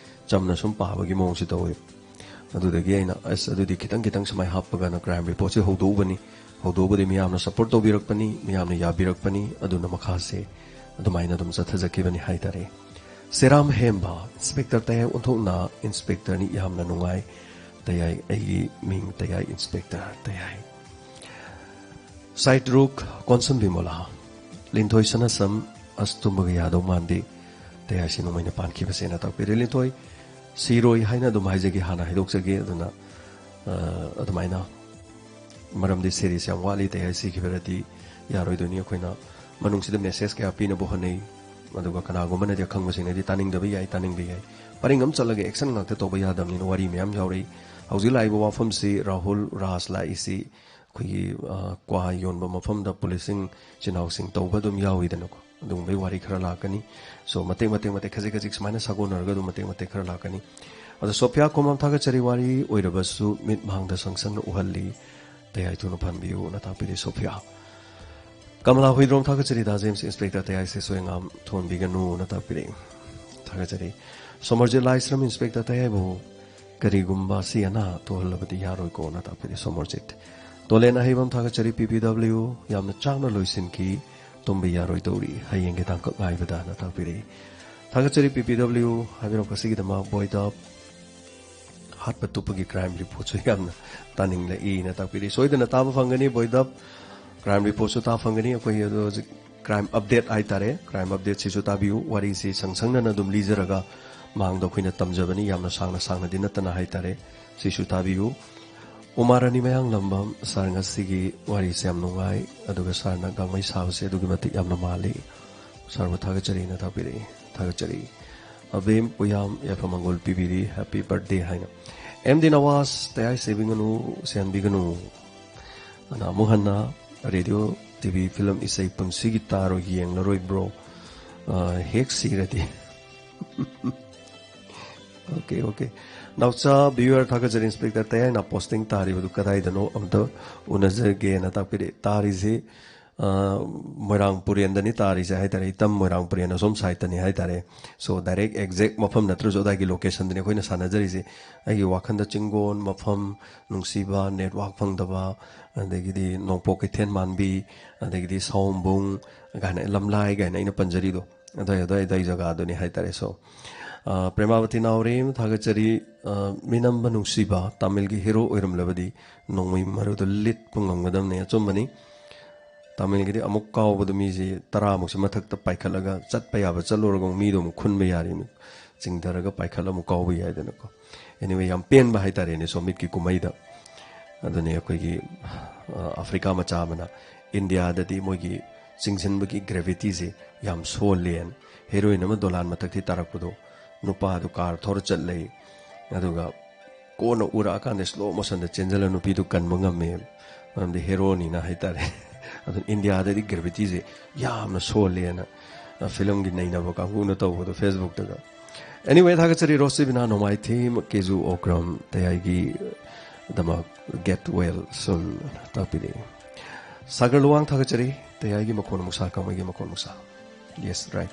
ꯆꯝꯅ ꯁꯨꯝ ꯄꯥꯕꯒꯤ ꯃꯑꯣꯡꯁꯤ ꯇꯧꯋꯦ꯫ ꯑꯗꯨꯗꯒꯤ ꯑꯩꯅ, "ꯑꯁ, ꯑꯗꯨꯗꯤ ꯈꯤꯇꯪ ꯈꯤꯇꯪ ꯁꯨꯃꯥꯏꯅ ꯍꯥꯞꯄꯒꯅ ꯀ꯭ꯔꯥꯏꯝ ꯔꯤꯄꯣꯔꯠꯁꯦ ꯍꯧꯗꯣꯛꯎꯕꯅꯤ꯫ ꯍꯧꯗꯣꯛꯎꯕꯗꯤ ꯃꯤꯌꯥꯝꯅ ꯁꯞꯄꯣꯔꯠ ꯇꯧꯕꯤꯔꯛꯄꯅꯤ, ꯃꯤꯌꯥꯝꯅ ꯌꯥꯕꯤꯔꯛꯄꯅꯤ, ꯑꯗꯨꯅ ꯃꯈꯥꯁꯦ ꯑꯗꯨꯃꯥꯏꯅ ꯑꯗꯨꯝ ꯆꯠꯊꯖꯈꯤꯕꯅꯤ ꯍꯥꯏꯇꯥꯔꯦ"꯫ ꯁꯦꯔꯥꯝ ꯍꯦꯝꯕ, "ꯏꯟꯁꯄꯦꯛꯇꯔ ꯇꯌꯥꯏ ꯑꯣꯟꯊꯣꯛꯅ ꯏꯟꯁꯄꯦꯛꯇꯔꯅꯤ, ꯌꯥꯝꯅ ꯅꯨꯡꯉꯥꯏ ꯇꯌꯥꯏ, ꯑꯩꯒꯤ ꯃꯤꯡ ꯇꯌꯥꯏ, ꯏꯟꯁꯄꯦꯛꯇꯔ ꯇꯌꯥꯏ"꯫ ꯁꯥꯏꯠ ꯔꯨꯛ, ꯀꯣꯟꯁꯝ ꯕꯤꯃꯣꯂꯥ, "ꯂꯤꯟꯊꯣꯏ ꯁꯅꯥꯁꯝ, ꯑꯁ, ꯇꯨꯝꯕꯒ ꯌꯥꯗꯧ ꯃꯥꯟꯗꯦ, ꯇꯌꯥꯏꯁꯤ ꯅꯣꯡꯃꯩꯅ ꯄꯥꯟꯈꯤꯕꯁꯦꯅ" ꯇꯥꯛꯄꯤꯔꯦ꯫ ꯂꯤꯟꯊꯣꯏ ꯁꯤꯔꯣꯏ ꯍꯥꯏꯅ ꯑꯗꯨꯝ ꯍꯥꯏꯖꯒꯦ, ꯍꯥꯟꯅ ꯍꯥꯏꯗꯣꯛꯆꯒꯦ꯫ ꯑꯗꯨꯅ, ꯑ, ꯑꯗꯨꯃꯥꯏꯅ, ꯃꯔꯝꯗꯤ ꯁꯦꯔꯤꯁ ꯌꯥꯝ ꯋꯥꯠꯂꯤ, ꯇꯌꯥꯏ ꯁꯤꯈꯤꯕꯗꯗꯤ ꯌꯥꯔꯣꯏꯗꯣꯏꯅꯤ꯫ ꯑꯩꯈꯣꯏꯅ ꯃꯅꯨꯡꯁꯤꯗ ꯃꯦꯁꯦꯖ ꯀꯌꯥ ꯄꯤꯅꯕ ꯍꯣꯠꯅꯩ, ꯑꯗꯨꯒ ꯀꯅꯥꯒꯨꯝꯕꯅꯗꯤ, ꯑꯈꯪꯕꯁꯤꯡꯅꯗꯤ ꯇꯥꯅꯤꯡꯗꯕ ꯌꯥꯏ, ꯇꯥꯅꯤꯡꯕ ꯌꯥꯏ꯫ ꯄꯔꯤꯡ ꯑꯃ ꯆꯠꯂꯒ ꯑꯦꯛꯁꯟ ꯉꯥꯛꯇ ꯇꯧꯕ ꯌꯥꯗꯕꯅꯤꯅ ꯋꯥꯔꯤ ꯃꯌꯥꯝ ꯌꯥꯎꯔꯛꯏ꯫ ꯍꯧꯖꯤꯛ ꯂꯥꯛꯏꯕ ꯋꯥꯐꯝꯁꯤ ꯔꯥꯍꯨꯜ ꯔꯥꯖ ꯂꯥꯛꯏꯁꯤ ꯑꯩꯈꯣꯏꯒꯤ, ꯑ, ꯀ꯭ꯋꯥ ꯌꯣꯟꯕ ꯃꯐꯝꯗ ꯄꯨꯂꯤꯁꯁꯤꯡ, ꯏꯆꯤꯟ ꯏꯅꯥꯎꯁꯤꯡ ꯇꯧꯕ ꯑꯗꯨꯝ ꯌꯥꯎꯋꯤꯗꯅꯀꯣ꯫ ꯑꯗꯨꯒꯨꯝꯕꯒꯤ ꯋꯥꯔꯤ ꯈꯔ ꯂꯥꯛꯀꯅꯤ꯫ So, ꯃꯇꯦꯛ ꯃꯇꯦꯛ ꯃꯇꯦꯛ, ꯈꯖꯤꯛ ꯈꯖꯤꯛ ꯁꯨꯃꯥꯏꯅ ꯁꯥꯒꯣꯟꯅꯔꯒ ꯑꯗꯨꯝ ꯃꯇꯦꯛ ꯃꯇꯦꯛ ꯈꯔ ꯂꯥꯛꯀꯅꯤ꯫ ꯑꯗꯣ ꯁꯣꯐꯤꯌꯥ ꯈꯣꯝꯕꯥꯝ, "ꯊꯥꯒꯠꯆꯔꯤ, ꯋꯥꯔꯤ ꯑꯣꯏꯔꯕꯁꯨ ꯃꯤꯠ ꯃꯥꯡꯗ ꯁꯪꯁꯪꯅ ꯎꯍꯜꯂꯤ, ꯇꯌꯥꯏ ꯊꯨꯅ ꯐꯍꯟꯕꯤꯌꯨꯅ" ꯇꯥꯛꯄꯤꯔꯤ ꯁꯣꯐꯤꯌꯥ꯫ ꯀꯃꯂꯥ ꯍꯨꯏꯗ꯭ꯔꯣꯝ, "ꯊꯥꯒꯠꯆꯔꯤ ꯗꯥ ꯖꯦꯝꯁ, ꯏꯟꯁꯄꯦꯛꯇꯔ ꯇꯌꯥꯏꯁꯦ ꯁꯣꯏꯉꯥꯝ ꯊꯣꯟꯕꯤꯒꯅꯨꯅ" ꯇꯥꯛꯄꯤꯔꯛꯏ꯫ ꯊꯥꯒꯠꯆꯔꯤ꯫ ꯁꯣꯃꯔꯖꯤꯠ ꯂꯥꯏꯁ꯭ꯔꯝ, "ꯏꯟꯁꯄꯦꯛꯇꯔ ꯇꯌꯥꯏꯕꯨ ꯀꯔꯤꯒꯨꯝꯕ ꯑꯁꯤ ꯑꯅꯥ ꯊꯣꯛꯍꯜꯂꯕꯗꯤ ꯌꯥꯔꯣꯏꯀꯣꯅ" ꯇꯥꯛꯄꯤꯔꯤ ꯁꯣꯃꯔꯖꯤꯠ꯫ ꯇꯣꯂꯦꯟ ꯑꯍꯩꯕꯝ, "ꯊꯥꯒꯠꯆꯔꯤ, ꯄꯤ ꯄꯤ ꯗꯕ꯭ꯂꯤꯎ, ꯌꯥꯝꯅ ꯆꯥꯛꯅ ꯂꯣꯏꯁꯤꯟꯈꯤ, ꯇꯨꯝꯕ ꯌꯥꯔꯣꯏꯗꯧꯔꯤ, ꯍꯌꯦꯡꯒꯤ ꯇꯥꯡꯀꯛ ꯉꯥꯏꯕꯗꯅ" ꯇꯥꯛꯄꯤꯔꯛꯏ꯫ ꯊꯥꯒꯠꯆꯔꯤ, ꯄꯤ ꯄꯤ ꯗꯕ꯭ꯂꯤꯎ꯫ ꯍꯥꯏꯕꯤꯔꯛꯄꯁꯤꯒꯤꯗꯃꯛ ꯕꯣꯏꯗꯞ, ꯍꯥꯠꯄ ꯇꯨꯞꯄꯒꯤ ꯀ꯭ꯔꯥꯏꯝ ꯔꯤꯄꯣꯔꯠꯁꯨ ꯌꯥꯝꯅ ꯇꯥꯅꯤꯡꯂꯛꯏꯅ ꯇꯥꯛꯄꯤꯔꯤ꯫ ꯁꯣꯏꯗꯅ ꯇꯥꯕ ꯐꯪꯒꯅꯤ ꯕꯣꯏꯗꯞ, ꯀ꯭ꯔꯥꯏꯝ ꯔꯤꯄꯣꯔꯠꯁꯨ ꯇꯥꯕ ꯐꯪꯒꯅꯤ꯫ ꯑꯩꯈꯣꯏꯒꯤ ꯑꯗꯣ ꯍꯧꯖꯤꯛ ꯀ꯭ꯔꯥꯏꯝ ꯑꯞꯗꯦꯠ ꯍꯥꯏꯇꯥꯔꯦ, ꯀ꯭ꯔꯥꯏꯝ ꯑꯞꯗꯦꯠꯁꯤꯁꯨ ꯇꯥꯕꯤꯌꯨ꯫ ꯋꯥꯔꯤꯁꯤ ꯁꯪ ꯁꯪꯅꯅ ꯑꯗꯨꯝ ꯂꯤꯖꯔꯒ ꯃꯥꯡꯗ ꯑꯩꯈꯣꯏꯅ ꯇꯝꯖꯕꯅꯤ, ꯌꯥꯝꯅ ꯁꯥꯡꯅ ꯁꯥꯡꯅꯗꯤ ꯅꯠꯇꯅ ꯍꯥꯏꯇꯥꯔꯦ꯫ ꯁꯤꯁꯨ ꯇꯥꯕꯤꯌꯨ꯫ ꯎꯃꯥ ꯔꯥꯅꯤ ꯃꯌꯥꯡꯂꯝꯕꯝ, "ꯁꯥꯔ, ꯉꯁꯤꯒꯤ ꯋꯥꯔꯤꯁꯦ ꯌꯥꯝ ꯅꯨꯡꯉꯥꯏ, ꯑꯗꯨꯒ ꯁꯥꯔꯅ ꯒꯥꯡꯃꯩ ꯁꯥꯕꯁꯦ ꯑꯗꯨꯛꯀꯤ ꯃꯇꯤꯛ ꯌꯥꯝꯅ ꯃꯥꯜꯂꯤ꯫ ꯁꯥꯔꯕꯨ ꯊꯥꯒꯠꯆꯔꯤꯅ" ꯊꯥꯕꯤꯔꯛꯏ꯫ ꯊꯥꯒꯠꯆꯔꯤ꯫ ꯑꯕꯦꯝ ꯄꯨꯌꯥꯝ, ꯌꯥꯏꯐ ꯃꯪꯒꯣꯜ ꯄꯤꯕꯤꯔꯤ, "ꯍꯦꯄꯤ ꯕꯔꯊꯗꯦ" ꯍꯥꯏꯅ꯫ ꯑꯦꯝ ꯗꯤ ꯅꯋꯥꯖ, "ꯇꯌꯥꯏ ꯁꯤꯕꯤꯒꯅꯨ, ꯁꯤꯍꯟꯕꯤꯒꯅꯨ꯫ ꯑꯗ ꯑꯃꯨꯛ ꯍꯟꯅ ꯔꯦꯗꯤꯑꯣ, ꯇꯤ ꯚꯤ, ꯐꯤꯂꯝ, ꯏꯁꯩ ꯄꯨꯟꯁꯤꯒꯤ ꯇꯥꯔꯣꯏ, ꯌꯦꯡꯂꯔꯣꯏ ꯕ꯭ꯔꯣ꯫ ꯑ, ꯍꯦꯛ ꯁꯤꯔꯗꯤ"꯫ Okay, okay. ꯅꯥꯎꯆꯥ ꯚꯤꯌꯨꯋꯔ, "ꯊꯥꯒꯠꯆꯔꯤ ꯏꯟꯁꯄꯦꯛꯇꯔ ꯇꯌꯥꯏꯅ ꯄꯣꯁꯇꯤꯡ ꯇꯥꯔꯤꯕꯗꯨ ꯀꯗꯥꯏꯗꯅꯣ? ꯑꯝꯇ ꯎꯅꯖꯒꯦꯅ" ꯇꯥꯛꯄꯤꯔꯛꯑꯦ꯫ ꯇꯥꯔꯤꯁꯤ ꯑ, ꯃꯣꯏꯔꯥꯡ ꯄꯨꯔꯦꯟꯗꯅꯤ ꯇꯥꯔꯤꯁꯦ ꯍꯥꯏꯇꯥꯔꯦ꯫ ꯏꯇꯝ ꯃꯣꯏꯔꯥꯡ ꯄꯨꯔꯦꯟ ꯑꯁꯣꯝ ꯁꯥꯏꯠꯇꯅꯤ ꯍꯥꯏꯇꯥꯔꯦ꯫ So, direct exact ꯃꯐꯝ ꯅꯠꯇ꯭ꯔꯁꯨ ꯑꯗꯥꯏꯒꯤ locationꯗꯅꯤ ꯑꯩꯈꯣꯏꯅ ꯁꯥꯟꯅꯖꯔꯤꯁꯦ꯫ ꯑꯩꯒꯤ ꯋꯥꯈꯜꯗ ꯆꯤꯡꯒꯣꯟ, ꯃꯐꯝ ꯅꯨꯡꯁꯤꯕ, network ꯐꯪꯗꯕ, ꯑꯗꯒꯤꯗꯤ ꯅꯣꯡꯄꯣꯛ ꯀꯩꯊꯦꯜ ꯃꯥꯟꯕꯤ, ꯑꯗꯒꯤꯗꯤ ꯁꯥꯎꯝꯕꯨꯡ ꯀꯥꯏꯅ, ꯂꯝꯂꯥꯏ ꯀꯥꯏꯅ ꯑꯩꯅ ꯄꯟꯖꯔꯤꯗꯣ, ꯑꯗꯥꯏ, ꯑꯗꯥꯏ, ꯑꯗꯥꯏ ꯖꯒꯥꯗꯨꯅꯤ ꯍꯥꯏꯇꯥꯔꯦ꯫ So, ꯑ, ꯄ꯭ꯔꯦꯃꯥꯕꯇꯤ ꯅꯥꯎꯔꯦꯝ, ꯊꯥꯒꯠꯆꯔꯤ꯫ ꯑ, ꯃꯤꯅꯝꯕ ꯅꯨꯡꯁꯤꯕ, ꯇꯥꯃꯤꯜꯒꯤ hero ꯑꯣꯏꯔꯝꯂꯕꯗꯤ ꯅꯣꯡꯃꯩ ꯃꯔꯨꯗ ꯂꯤꯠꯄ ꯉꯝꯒꯗꯕꯅꯤ꯫ ꯑꯆꯨꯝꯕꯅꯤ꯫ ꯇꯥꯃꯤꯜꯒꯤꯗꯤ ꯑꯃꯨꯛ ꯀꯥꯎꯕꯗ ꯃꯤꯁꯦ ꯇꯔꯥꯃꯨꯛꯁꯦ ꯃꯊꯛꯇ ꯄꯥꯏꯈꯠꯂꯒ ꯆꯠꯄ ꯌꯥꯕ ꯆꯠꯂꯨꯔꯒ ꯑꯃꯨꯛ ꯃꯤꯗꯣ ꯑꯃꯨꯛ ꯈꯨꯟꯕ ꯌꯥꯔꯤ, ꯑꯃꯨꯛ ꯆꯤꯡꯊꯔꯒ ꯄꯥꯏꯈꯠꯂ ꯑꯃꯨꯛ ꯀꯥꯎꯕ ꯌꯥꯏꯗꯅꯀꯣ꯫ Anyway, ꯌꯥꯝ ꯄꯦꯟꯕ ꯍꯥꯏꯇꯥꯔꯦꯅꯦ ꯁꯣꯃꯤꯠꯀꯤ ꯀꯨꯝꯍꯩꯗ꯫ ꯑꯗꯨꯅꯤ ꯑꯩꯈꯣꯏꯒꯤ, ꯑ, ꯑꯐ꯭ꯔꯤꯀꯥ ꯃꯆꯥ ꯑꯃꯅ ꯏꯟꯗꯤꯌꯥꯗꯗꯤ ꯃꯣꯏꯒꯤ ꯆꯤꯡꯁꯤꯟꯕꯒꯤ gravityꯁꯦ ꯌꯥꯝ ꯁꯣꯜꯂꯦꯅ, heroine ꯑꯃ ꯗꯣꯂꯥꯟ ꯃꯊꯛꯇꯒꯤ ꯇꯥꯔꯛꯄꯗꯣ, ꯅꯨꯄꯥꯗꯨ car ꯊꯧꯔ ꯆꯠꯂꯦ, ꯑꯗꯨꯒ ꯀꯣꯟꯅ ꯎꯔꯛꯑꯀꯥꯟꯗ slow motionꯗ ꯆꯦꯟꯁꯤꯜꯂ ꯅꯨꯄꯤꯗꯨ ꯀꯟꯕ ꯉꯝꯃꯦ, ꯃꯔꯝꯗꯤ heroꯅꯤꯅ ꯍꯥꯏꯇꯥꯔꯦ꯫ ꯑꯗꯨꯅ ꯏꯟꯗꯤꯌꯥꯗꯗꯤ gravityꯁꯦ ꯌꯥꯝꯅ ꯁꯣꯜꯂꯦꯅ, ꯑ, filmꯒꯤ ꯅꯩꯅꯕ ꯀꯥꯡꯕꯨꯅ ꯇꯧꯕꯗꯣ Facebookꯇꯒ꯫ Anyway, ꯊꯥꯒꯠꯆꯔꯤ ꯔꯣꯁꯤꯕꯤꯅꯥ ꯅꯣꯡꯃꯥꯏꯊꯦꯝ, ꯀꯦꯖꯨ Okram, ꯇꯌꯥꯏꯒꯤ ꯗꯃꯛ get well soon ꯇꯥꯛꯄꯤꯔꯛꯏ꯫ Sagar Luwang ꯊꯥꯒꯠꯆꯔꯤ, ꯇꯌꯥꯏꯒꯤ ꯃꯈꯣꯟ ꯑꯃꯨꯛ ꯁꯥ, ꯀꯥꯃꯩꯒꯤ ꯃꯈꯣꯟ ꯑꯃꯨꯛ ꯁꯥ꯫ Yes, right.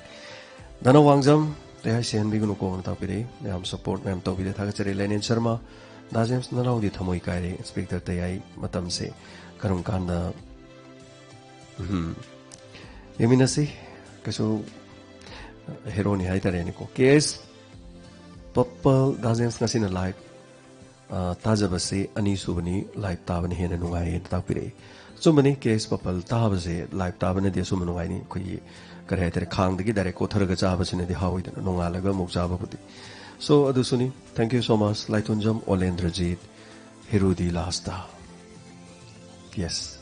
ꯗꯅ ꯋꯥꯡꯖꯝ, ꯇꯌꯥꯏ ꯁꯤꯍꯟꯕꯤꯒꯅꯨꯀꯣꯅ ꯇꯥꯛꯄꯤꯔꯛꯏ꯫ ꯃꯌꯥꯝ support ꯃꯌꯥꯝ ꯇꯧꯕꯤꯔꯦ, ꯊꯥꯒꯠꯆꯔꯤ꯫ ꯂꯦꯅꯤꯟ ꯁꯔꯃ, ꯗꯥ ꯖꯦꯝꯁ ꯅꯅꯥꯎꯗꯤ ꯊꯃꯣꯏ ꯀꯥꯏꯔꯦ, Inspector ꯇꯌꯥꯏ ꯃꯇꯝꯁꯦ ꯀꯔꯝ ꯀꯥꯟꯗ? ꯎꯝ꯫ ꯌꯦꯡꯃꯤꯟꯅꯁꯤ꯫ ꯀꯩꯁꯨ heroꯅꯤ ꯍꯥꯏꯇꯥꯔꯦꯅꯦꯀꯣ꯫ ꯀꯦ ꯑꯦꯁ ꯄꯄꯜ, ꯗꯥ ꯖꯦꯝꯁ ꯉꯁꯤꯅ live, ꯑ, ꯇꯥꯖꯕꯁꯤ ꯑꯅꯤꯁꯨꯕꯅꯤ, live ꯇꯥꯕꯅ ꯍꯦꯟꯅ ꯅꯨꯡꯉꯥꯏꯌꯦꯅ ꯇꯥꯛꯄꯤꯔꯛꯏ꯫ ꯑꯆꯨꯝꯕꯅꯤ, ꯀꯦ ꯑꯦꯁ ꯄꯄꯜ ꯇꯥꯕꯁꯦ live ꯇꯥꯕꯅꯗꯤ ꯑꯆꯨꯝꯕ ꯅꯨꯡꯉꯥꯏꯅꯤ꯫ ꯑꯩꯈꯣꯏꯒꯤ, ꯀꯔꯤ ꯍꯥꯏꯇꯥꯔꯦ, ꯈꯥꯡꯗꯒꯤ direct ꯀꯣꯊꯔꯒ ꯆꯥꯕꯁꯤꯅꯗꯤ ꯍꯥꯎꯋꯤꯗꯅ, ꯅꯣꯡꯉꯥꯜꯂꯒ ꯑꯃꯨꯛ ꯆꯥꯕꯕꯨꯗꯤ꯫ So, ꯑꯗꯨꯁꯨꯅꯤ꯫ Thank you so much, ꯂꯥꯏꯊꯣꯟꯖꯝ ꯑꯣꯂꯦꯟꯗ꯭ꯔꯖꯤꯠ꯫ ꯍꯦꯔꯨꯗꯤ lastꯇ꯫ Yes.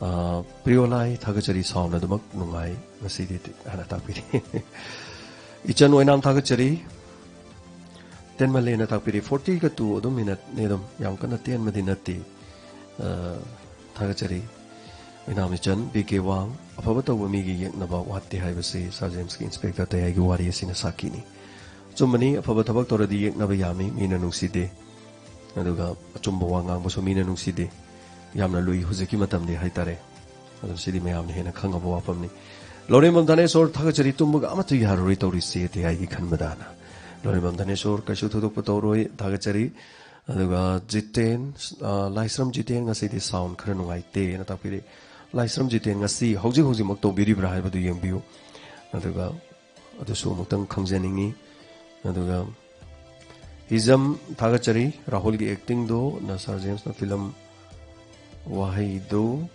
ꯑ, ꯄ꯭ꯔꯤꯌꯣꯂꯥꯏ ꯊꯥꯒꯠꯆꯔꯤ, sound ꯑꯗꯨꯃꯛ ꯅꯨꯡꯉꯥꯏ ꯉꯁꯤꯗꯤ ꯍꯥꯏꯅ ꯇꯥꯛꯄꯤꯔꯤ꯫ ꯏꯆꯟ ꯑꯣꯏꯅꯥꯝ ꯊꯥꯒꯠꯆꯔꯤ꯫ ꯇꯦꯟꯃꯜꯂꯦꯅ ꯇꯥꯛꯄꯤꯔꯤ꯫ Fortyꯒ two ꯑꯗꯨꯝ minuteꯅꯦ, ꯑꯗꯨꯝ ꯌꯥꯝ ꯀꯟꯅ ꯇꯦꯟꯕꯗꯤ ꯅꯠꯇꯦ꯫ ꯑ, ꯊꯥꯒꯠꯆꯔꯤ꯫ ꯑꯣꯏꯅꯥꯝ ꯏꯆꯟ, ꯕꯤ ꯀꯦ ꯋꯥꯡ, ꯑꯐꯕ ꯇꯧꯕ ꯃꯤꯒꯤ ꯌꯦꯛꯅꯕ ꯋꯥꯠꯇꯦ ꯍꯥꯏꯕꯁꯤ ꯁꯥꯔ ꯖꯦꯝꯁꯀꯤ Inspector ꯇꯌꯥꯏꯒꯤ ꯋꯥꯔꯤ ꯑꯁꯤꯅ ꯁꯥꯈꯤꯅꯤ꯫ ꯑꯆꯨꯝꯕꯅꯤ, ꯑꯐꯕ ꯊꯕꯛ ꯇꯧꯔꯗꯤ ꯌꯦꯛꯅꯕ ꯌꯥꯝꯃꯤ, ꯃꯤꯅ ꯅꯨꯡꯁꯤꯗꯦ꯫ ꯑꯗꯨꯒ ꯑꯆꯨꯝꯕ ꯋꯥ ꯉꯥꯡꯕꯁꯨ ꯃꯤꯅ ꯅꯨꯡꯁꯤꯗꯦ꯫ ꯌꯥꯝꯅ ꯂꯨꯏ ꯍꯧꯖꯤꯛꯀꯤ ꯃꯇꯝꯗꯤ ꯍꯥꯏꯇꯥꯔꯦ꯫ ꯑꯗꯨ ꯁꯤꯗꯤ ꯃꯌꯥꯝꯅ ꯍꯦꯟꯅ ꯈꯪꯉꯕ ꯋꯥꯐꯝꯅꯤ꯫ ꯂꯧꯔꯦꯝꯕꯝ ꯙꯅꯦꯁꯣꯔ, ꯊꯥꯒꯠꯆꯔꯤ꯫ ꯇꯨꯝꯕꯒ ꯑꯃꯠꯇ ꯌꯥꯔꯔꯣꯏ ꯇꯧꯔꯤꯁꯦ ꯇꯦꯌꯥꯏꯒꯤ ꯈꯟꯕꯗꯅ꯫ ꯂꯧꯔꯦꯝꯕꯝ ꯙꯅꯦꯁꯣꯔ, ꯀꯩꯁꯨ ꯊꯣꯏꯗꯣꯛꯄ ꯇꯧꯔꯣꯏ, ꯊꯥꯒꯠꯆꯔꯤ꯫ ꯑꯗꯨꯒ ꯖꯤꯇꯦꯟ, ꯑ, ꯂꯥꯏꯁ꯭ꯔꯝ ꯖꯤꯇꯦꯟ, "ꯉꯁꯤꯗꯤ ꯁꯥꯎꯟ ꯈꯔ ꯅꯨꯡꯉꯥꯏꯇꯦꯅ" ꯇꯥꯛꯄꯤꯔꯤ꯫ ꯂꯥꯏꯁ꯭ꯔꯝ ꯖꯤꯇꯦꯟ, ꯉꯁꯤ ꯍꯧꯖꯤꯛ ꯍꯧꯖꯤꯛꯃꯛ ꯇꯧꯕꯤꯔꯤꯕ꯭ꯔꯥ ꯍꯥꯏꯕꯗꯨ ꯌꯦꯡꯕꯤꯌꯨ꯫ ꯑꯗꯨꯒ ꯑꯗꯨꯁꯨ ꯑꯃꯨꯛꯇꯪ ꯈꯪꯖꯅꯤꯡꯉꯤ꯫ ꯑꯗꯨꯒ ꯍꯤꯖꯝ, ꯊꯥꯒꯠꯆꯔꯤ꯫ ꯔꯥꯍꯨꯜꯒꯤ ꯑꯦꯛꯇꯤꯡꯗꯣ ꯅ ꯁꯥꯔ ꯖꯦꯝꯁꯅ ꯐꯤꯂꯝ ꯋꯥꯍꯩꯗꯨ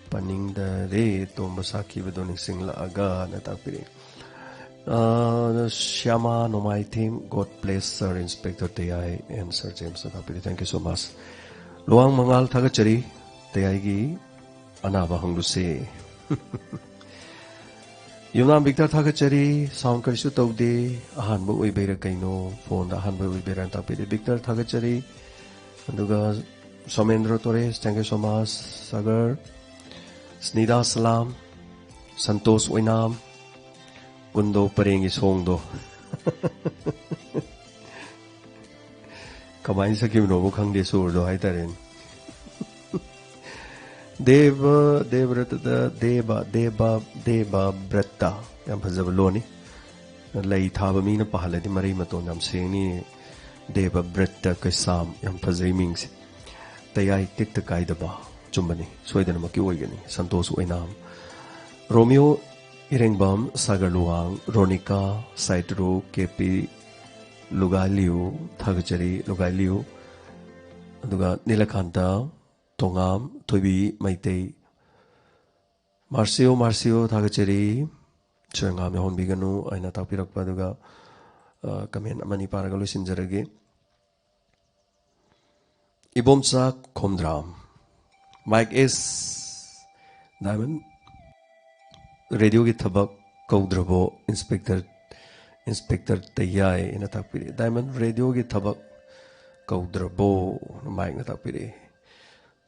ꯄꯟꯅꯤꯡꯗꯔꯦ, ꯇꯣꯝꯕ ꯁꯥꯈꯤꯕꯗꯣ ꯅꯤꯡꯁꯤꯡꯂꯛꯑꯒꯅ ꯇꯥꯛꯄꯤꯔꯛꯏ꯫ ꯑ, ꯁ꯭ꯌꯥꯃꯥ ꯅꯣꯡꯃꯥꯏꯊꯦꯝ, "God bless Sir Inspector Tayai and Sir James" ꯅ ꯇꯥꯛꯄꯤꯔꯛꯏ꯫ Thank you so much꯫ Luwang ꯃꯉꯥꯜ, ꯊꯥꯒꯠꯆꯔꯤ꯫ ꯇꯌꯥꯏꯒꯤ ꯑꯅꯥꯕ ꯍꯪꯂꯨꯁꯦ꯫ ꯌꯨꯝꯅꯥꯝ ꯕꯤꯛꯇꯔ, ꯊꯥꯒꯠꯆꯔꯤ꯫ ꯁꯥꯎꯟ ꯀꯔꯤꯁꯨ ꯇꯧꯗꯦ꯫ ꯑꯍꯥꯟꯕ ꯑꯣꯏꯕꯩꯔꯥ ꯀꯩꯅꯣ, ꯐꯣꯟꯗ ꯑꯍꯥꯟꯕ ꯑꯣꯏꯕꯩꯔꯥ ꯇꯥꯛꯄꯤꯔꯦ꯫ ꯕꯤꯛꯇꯔ, ꯊꯥꯒꯠꯆꯔꯤ꯫ ꯑꯗꯨꯒ ꯁꯣꯃꯦꯟꯗ꯭ꯔ ꯇꯣꯔꯦꯁ, "Thank you so much, Sagar". ꯁ꯭ꯅꯤꯗꯥ ꯁꯂꯥꯝ, ꯁꯟꯇꯣꯁ ꯑꯣꯏꯅꯥꯝ, ꯀꯨꯟꯗꯣ ꯄꯔꯦꯡꯒꯤ ꯁꯣꯡꯗꯣ꯫ ꯀꯃꯥꯏꯅ ꯁꯛꯈꯤꯕꯅꯣꯕꯨ ꯈꯪꯗꯦ, ꯁꯨꯔꯗꯣ ꯍꯥꯏꯇꯥꯔꯦꯅꯦ꯫ ꯗꯦꯕ, ꯗꯦꯕ꯭ꯔꯇꯗ, ꯗꯦꯕ, ꯗꯦꯕ, ꯗꯦꯕ ꯕ꯭ꯔꯠꯇ꯫ ꯌꯥꯝ ꯐꯖꯕ ꯂꯣꯟꯅꯤ꯫ ꯂꯩ ꯊꯥꯕ ꯃꯤꯅ ꯄꯥꯍꯜꯂꯗꯤ ꯃꯔꯩ ꯃꯇꯣꯟ ꯌꯥꯝ ꯁꯦꯡꯅꯤ꯫ ꯗꯦꯕ ꯕ꯭ꯔꯠꯇ ꯀꯩꯁꯥꯝ꯫ ꯌꯥꯝ ꯐꯖꯩ ꯃꯤꯡꯁꯦ꯫ ꯇꯌꯥꯏ ꯇꯦꯛꯇ ꯀꯥꯏꯗꯕ꯫ ꯆꯨꯝꯕꯅꯤ꯫ ꯁꯣꯏꯗꯅꯃꯛꯀꯤ ꯑꯣꯏꯒꯅꯤ꯫ ꯁꯟꯇꯣꯁ ꯑꯣꯏꯅꯥꯝ꯫ ꯔꯣꯃꯤꯌꯣ ꯏꯔꯦꯡꯕꯝ, ꯁꯥꯒꯔ ꯂꯨꯋꯥꯡ, ꯔꯣꯅꯤꯀꯥ, ꯁꯥꯏꯇ꯭ꯔꯨ, ꯀꯦ ꯄꯤ ꯂꯨꯒꯥꯏꯂꯤꯌꯨ, ꯊꯥꯒꯠꯆꯔꯤ, ꯂꯨꯒꯥꯏꯂꯤꯌꯨ꯫ ꯑꯗꯨꯒ ꯅꯤꯂꯀꯥꯟꯇ, ꯇꯣꯉꯥꯝ, ꯊꯣꯏꯕꯤ ꯃꯩꯇꯩ, ꯃꯥꯔꯁꯤꯌꯣ, ꯃꯥꯔꯁꯤꯌꯣ, ꯊꯥꯒꯠꯆꯔꯤ꯫ ꯁꯣꯏꯉꯥꯝ ꯌꯥꯎꯍꯟꯕꯤꯒꯅꯨ ꯑꯩꯅ ꯇꯥꯛꯄꯤꯔꯛꯄ꯫ ꯑꯗꯨꯒ, ꯑ, ꯀꯃꯦꯟ ꯑꯃꯅꯤ ꯄꯥꯔꯒ ꯂꯣꯏꯁꯤꯟꯖꯔꯒꯦ꯫ Ibomcha Khomdram, "Mike S, Diamond ꯔꯦꯗꯤꯑꯣꯒꯤ ꯊꯕꯛ ꯀꯧꯗ꯭ꯔꯕꯣ, ꯏꯟꯁꯄꯦꯛꯇꯔ, ꯏꯟꯁꯄꯦꯛꯇꯔ ꯇꯌꯥꯏ?" ꯑꯅ ꯇꯥꯛꯄꯤꯔꯛꯑꯦ꯫ "Diamond ꯔꯦꯗꯤꯑꯣꯒꯤ ꯊꯕꯛ ꯀꯧꯗ꯭ꯔꯕꯣ?" ꯃꯥꯏꯛꯅ ꯇꯥꯛꯄꯤꯔꯛꯑꯦ꯫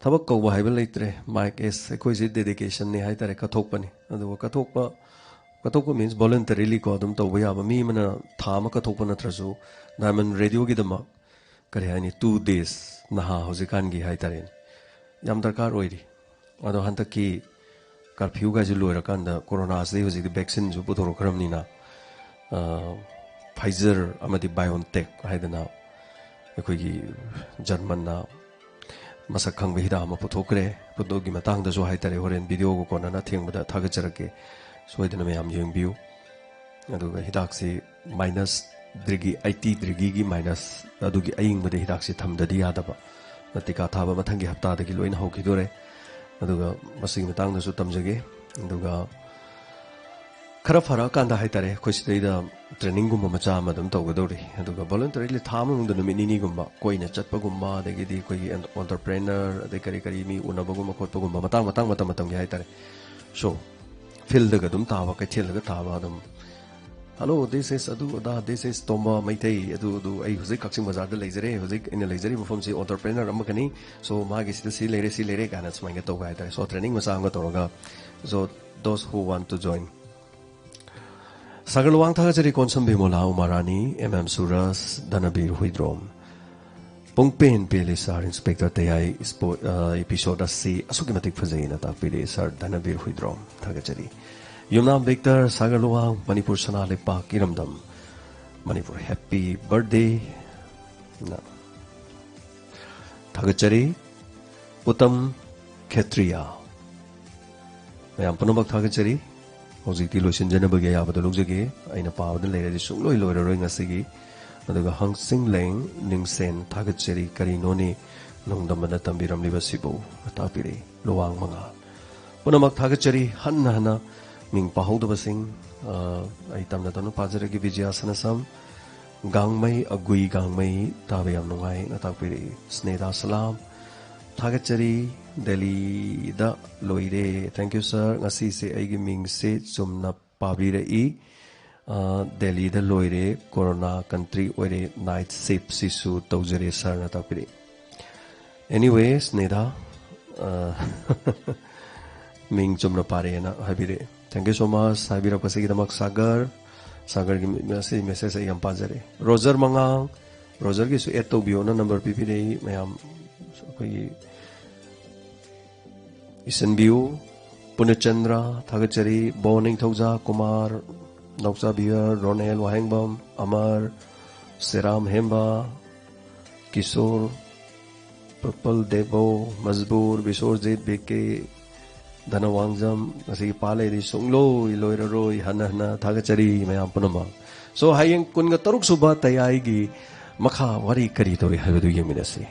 ꯊꯕꯛ ꯀꯧꯕ ꯍꯥꯏꯕ ꯂꯩꯇ꯭ꯔꯦ꯫ "Mike S, ꯑꯩꯈꯣꯏꯁꯦ dedication ꯅꯤ ꯍꯥꯏꯇꯥꯔꯦ, ꯀꯠꯊꯣꯛꯄꯅꯤ꯫ ꯑꯗꯨꯒ ꯀꯠꯊꯣꯛꯄ, ꯀꯠꯊꯣꯛꯄ means voluntary ꯀꯣ, ꯑꯗꯨꯝ ꯇꯧꯕ ꯌꯥꯕ꯫ ꯃꯤ ꯑꯃꯅ ꯊꯥ ꯑꯃ ꯀꯠꯊꯣꯛꯄ ꯅꯠꯇ꯭ꯔꯁꯨ, Diamond ꯔꯦꯗꯤꯑꯣꯒꯤꯗꯃꯛ, ꯀꯔꯤ ꯍꯥꯏꯅꯤ, two days, ꯅꯍꯥ ꯍꯧꯖꯤꯛꯀꯥꯟꯒꯤ ꯍꯥꯏꯇꯥꯔꯦꯅꯦ, ꯌꯥꯝ ꯗꯔꯀꯥꯔ ꯑꯣꯏꯔꯤ꯫ ꯑꯗꯣ ꯍꯟꯗꯛꯀꯤ ꯀꯥꯔꯐ꯭ꯌꯨꯒꯥꯏꯁꯦ ꯂꯣꯏꯔꯀꯥꯟꯗ ꯀꯣꯔꯣꯅꯥꯁꯤꯗꯤ ꯍꯧꯖꯤꯛꯇꯤ ꯚꯦꯛꯁꯤꯟꯁꯨ ꯄꯨꯊꯣꯔꯛꯈ꯭ꯔꯕꯅꯤꯅ, ꯑ, ꯐꯥꯏꯖꯔ ꯑꯃꯗꯤ ꯕꯥꯏꯑꯣꯟꯇꯦꯛ ꯍꯥꯏꯗꯅ ꯑꯩꯈꯣꯏꯒꯤ ꯖꯔꯃꯟꯅ ꯃꯁꯛ ꯈꯪꯕ ꯍꯤꯗꯥꯛ ꯑꯃ ꯄꯨꯊꯣꯛꯈ꯭ꯔꯦ꯫ ꯄꯨꯊꯣꯛꯀꯤ ꯃꯇꯥꯡꯗꯁꯨ ꯍꯥꯏꯇꯥꯔꯦ, ꯍꯣꯔꯦꯟ ꯚꯤꯗꯤꯑꯣꯒ ꯀꯣꯟꯅꯅ ꯑꯊꯦꯡꯕꯗ ꯊꯥꯒꯠꯆꯔꯛꯀꯦ, ꯁꯣꯏꯗꯅ ꯃꯌꯥꯝ ꯌꯦꯡꯕꯤꯌꯨ꯫ ꯑꯗꯨꯒ ꯍꯤꯗꯥꯛꯁꯤ ꯃꯥꯏꯅꯁ ꯗꯤꯒ꯭ꯔꯤ, ꯑꯩꯠꯇꯤ ꯗꯤꯒ꯭ꯔꯤꯒꯤ ꯃꯥꯏꯅꯁ ꯑꯗꯨꯒꯤ ꯑꯏꯪꯕꯗ ꯍꯤꯗꯥꯛꯁꯤ ꯊꯝꯗꯗꯤ ꯌꯥꯗꯕ꯫ ꯇꯤꯀꯥ ꯊꯥꯕ ꯃꯊꯪꯒꯤ ꯍꯞꯇꯥꯗꯒꯤ ꯂꯣꯏꯅ ꯍꯧꯈꯤꯗꯣꯔꯦ꯫ ꯑꯗꯨꯒ ꯃꯁꯤꯒꯤ ꯃꯇꯥꯡꯗꯁꯨ ꯇꯝꯖꯒꯦ꯫ ꯑꯗꯨꯒ ꯈꯔ ꯐꯔꯛꯑꯀꯥꯟꯗ ꯍꯥꯏꯇꯥꯔꯦ, ꯑꯩꯈꯣꯏ ꯁꯤꯗꯩꯗ ꯇ꯭ꯔꯦꯅꯤꯡꯒꯨꯝꯕ ꯃꯆꯥ ꯑꯃ ꯑꯗꯨꯝ ꯇꯧꯒꯗꯧꯔꯤ꯫ ꯑꯗꯨꯒ ꯚꯣꯂꯨꯟꯇꯔꯤꯂꯤ ꯊꯥ ꯑꯃ ꯃꯅꯨꯡꯗ ꯅꯨꯃꯤꯠ ꯅꯤꯅꯤꯒꯨꯝꯕ ꯀꯣꯏꯅ ꯆꯠꯄꯒꯨꯝꯕ, ꯑꯗꯒꯤꯗꯤ ꯑꯩꯈꯣꯏꯒꯤ ꯑꯣꯟꯇꯔꯄ꯭ꯔꯦꯅꯔ, ꯑꯗꯩ ꯀꯔꯤ ꯀꯔꯤ ꯃꯤ ꯎꯅꯕꯒꯨꯝꯕ ꯈꯣꯠꯄꯒꯨꯝꯕ, ꯃꯇꯥꯡ ꯃꯇꯥꯡ ꯃꯇꯝ ꯃꯇꯝꯒꯤ ꯍꯥꯏꯇꯥꯔꯦ꯫ ꯁꯣ ꯐꯤꯜꯗꯒ ꯑꯗꯨꯝ ꯇꯥꯕ, ꯀꯩꯊꯦꯜꯗꯒ ꯇꯥꯕ ꯑꯗꯨꯝ, "Hello, this is ꯑꯗꯨ ꯑꯗꯥ, this is ꯇꯣꯝꯕ ꯃꯩꯇꯩ, ꯑꯗꯨ ꯑꯗꯨ, ꯑꯩ ꯍꯧꯖꯤꯛ ꯀꯛꯆꯤꯡ ꯕꯖꯥꯔꯗ ꯂꯩꯖꯔꯦ, ꯍꯧꯖꯤꯛ ꯑꯩꯅ ꯂꯩꯖꯔꯤꯕ ꯃꯐꯝꯁꯤ ꯑꯣꯟꯇꯔꯄ꯭ꯔꯦꯅꯔ ꯑꯃꯈꯛꯅꯤ, ꯁꯣ ꯃꯥꯒꯤ ꯁꯤꯗ ꯁꯤ ꯂꯩꯔꯦ, ꯁꯤ ꯂꯩꯔꯦ" ꯀꯥꯏꯅ ꯁꯨꯃꯥꯏꯅ ꯇꯧꯕ ꯍꯥꯏꯇꯥꯔꯦ꯫ ꯁꯣ ꯇ꯭ꯔꯦꯅꯤꯡ ꯃꯆꯥ ꯑꯃꯒ ꯇꯧꯔꯒ, so those who want to join. Sagar Luwang ꯊꯥꯒꯠꯆꯔꯤ, ꯀꯣꯟꯁꯝ ꯕꯤꯃꯣꯂꯥ, ꯎꯃꯥ ꯔꯥꯅꯤ, ꯑꯦꯝ ꯑꯦꯝ ꯁꯨꯔꯖ, ꯙꯅꯕꯤꯔ ꯍꯨꯏꯗ꯭ꯔꯣꯝ꯫ ꯄꯨꯡꯄꯦꯟ ꯄꯦꯜꯂꯤ ꯁꯥꯔ, ꯏꯟꯁꯄꯦꯛꯇꯔ ꯇꯌꯥꯏ ꯏꯁꯄꯣ-, ꯑ, ꯏꯄꯤꯁꯣꯗ ꯑꯁꯤ ꯑꯁꯨꯛꯀꯤ ꯃꯇꯤꯛ ꯐꯖꯩꯅ ꯇꯥꯛꯄꯤꯔꯦ ꯁꯥꯔ ꯙꯅꯕꯤꯔ ꯍꯨꯏꯗ꯭ꯔꯣꯝ, ꯊꯥꯒꯠꯆꯔꯤ꯫ ꯌꯨꯝꯅꯥꯝ ꯕꯤꯛꯇꯔ, ꯁꯥꯒꯔ ꯂꯨꯋꯥꯡ, ꯃꯅꯤꯄꯨꯔ ꯁꯅꯥ ꯂꯩꯄꯥꯛ ꯏꯔꯝꯗꯝ, ꯃꯅꯤꯄꯨꯔ ꯍꯦꯄꯤ ꯕꯔꯊꯗꯦ ꯅ ꯊꯥꯒꯠꯆꯔꯤ꯫ ꯎꯇꯝ ꯈꯦꯇ꯭ꯔꯤꯌꯥ, ꯃꯌꯥꯝ ꯄꯨꯝꯅꯃꯛ ꯊꯥꯒꯠꯆꯔꯤ꯫ ꯍꯧꯖꯤꯛꯇꯤ ꯂꯣꯏꯁꯤꯟꯖꯅꯕꯒꯤ ꯑꯌꯥꯕꯗ ꯂꯧꯖꯒꯦ꯫ ꯑꯩꯅ ꯄꯥꯕꯗ ꯂꯩꯔꯗꯤ ꯁꯨꯡꯂꯣꯏ ꯂꯣꯏꯔꯔꯣꯏ ꯉꯁꯤꯒꯤ꯫ ꯑꯗꯨꯒ ꯍꯪꯆꯤꯡꯂꯦꯡ ꯅꯤꯡꯁꯦꯟ, ꯊꯥꯒꯠꯆꯔꯤ, ꯀꯔꯤꯅꯣꯅꯦ ꯅꯣꯡꯗꯝꯕꯅ ꯇꯝꯕꯤꯔꯝꯂꯤꯕꯁꯤꯕꯨ? ꯇꯥꯛꯄꯤꯔꯛꯏ꯫ ꯂꯨꯋꯥꯡ ꯃꯉꯥꯜ, ꯄꯨꯝꯅꯃꯛ ꯊꯥꯒꯠꯆꯔꯤ꯫ ꯍꯟꯅ ꯍꯟꯅ ꯃꯤꯡ ꯄꯥꯍꯧꯗꯕꯁꯤꯡ, ꯑ, ꯑꯩ ꯇꯝꯅ ꯇꯝꯅ ꯄꯥꯖꯔꯒꯦ꯫ ꯕꯤꯖꯌꯥ ꯁꯅꯥꯁꯝ, ꯒꯥꯡꯃꯩ, ꯑꯒꯨꯏ ꯒꯥꯡꯃꯩ, ꯇꯥꯕ ꯌꯥꯝ ꯅꯨꯡꯉꯥꯏꯅ ꯇꯥꯛꯄꯤꯔꯛꯏ꯫ ꯁ꯭ꯅꯦꯗꯥ ꯁꯂꯥꯝ, ꯊꯥꯒꯠꯆꯔꯤ꯫ ꯗꯦꯜꯂꯤꯗ ꯂꯣꯏꯔꯦ꯫ Thank you, sir꯫ ꯉꯁꯤꯁꯦ ꯑꯩꯒꯤ ꯃꯤꯡꯁꯦ ꯆꯨꯝꯅ ꯄꯥꯕꯤꯔꯛꯏ꯫ ꯑ, ꯗꯦꯜꯂꯤꯗ ꯂꯣꯏꯔꯦ, ꯀꯣꯔꯣꯅꯥ ꯀꯟꯇ꯭ꯔꯤ ꯑꯣꯏꯔꯦ, ꯅꯥꯏꯠ ꯁꯤꯞꯁꯤꯁꯨ ꯇꯧꯖꯔꯦ ꯁꯥꯔꯅ ꯇꯥꯛꯄꯤꯔꯛꯏ꯫ ꯑꯦꯅꯤꯋꯦ, ꯁ꯭ꯅꯦꯗꯥ, ꯑ, ꯃꯤꯡ ꯆꯨꯝꯅ ꯄꯥꯔꯛꯑꯦꯅ ꯍꯥꯏꯕꯤꯔꯛꯑꯦ꯫ Thank you so much ꯍꯥꯏꯕꯤꯔꯛꯄꯁꯤꯒꯤꯗꯃꯛ Sagar. ꯁꯥꯒꯔꯒꯤ ꯃꯦ-, ꯉꯁꯤ ꯃꯦꯁꯦꯖ ꯑꯩ ꯌꯥꯝ ꯄꯥꯖꯔꯦ꯫ ꯔꯣꯖꯔ ꯃꯉꯥꯡ, ꯔꯣꯖꯔꯒꯤꯁꯨ ꯑꯦꯗ ꯇꯧꯕꯤꯌꯣꯅ ꯅꯝꯕꯔ ꯄꯤꯕꯤꯔꯛꯏ꯫ ꯃꯌꯥꯝ ꯑꯩꯈꯣꯏꯒꯤ ꯏꯁꯤꯟꯕꯤꯌꯨ꯫ ꯄꯨꯅꯆꯟꯗ꯭ꯔ ꯊꯥꯒꯠꯆꯔꯤ, ꯕꯣ ꯅꯤꯡꯊꯧꯖꯥ, ꯀꯨꯃꯥꯔ, ꯅꯥꯎꯆꯥ ꯕꯤꯌꯔ, ꯔꯣꯅꯦꯜ ꯋꯥꯍꯦꯡꯕꯝ, ꯑꯃꯔ, ꯁꯦꯔꯥꯝ ꯍꯦꯝꯕ, ꯀꯤꯁꯣꯔ, ꯄꯄꯜ ꯗꯦꯕꯣ, ꯃꯖꯕꯨꯔ, ꯕꯤꯁꯣꯔꯖꯤꯠ, ꯕꯤ ꯀꯦ, ꯙꯅꯋꯥꯡꯖꯝ, ꯉꯁꯤꯒꯤ ꯄꯥ ꯂꯩꯔꯤ ꯁꯨꯡꯂꯣꯏ ꯂꯣꯏꯔꯔꯣꯏ, ꯍꯟꯅ ꯍꯟꯅ ꯊꯥꯒꯠꯆꯔꯤ ꯃꯌꯥꯝ ꯄꯨꯝꯅꯃꯛ꯫ So, ꯍꯌꯦꯡ ꯀꯨꯟꯒ ꯇꯔꯨꯛ ꯁꯨꯕ ꯇꯌꯥꯏꯒꯤ ꯃꯈꯥ ꯋꯥꯔꯤ ꯀꯔꯤ ꯇꯧꯔꯤ ꯍꯥꯏꯕꯗꯨ ꯌꯦꯡꯃꯤꯟꯅꯁꯤ꯫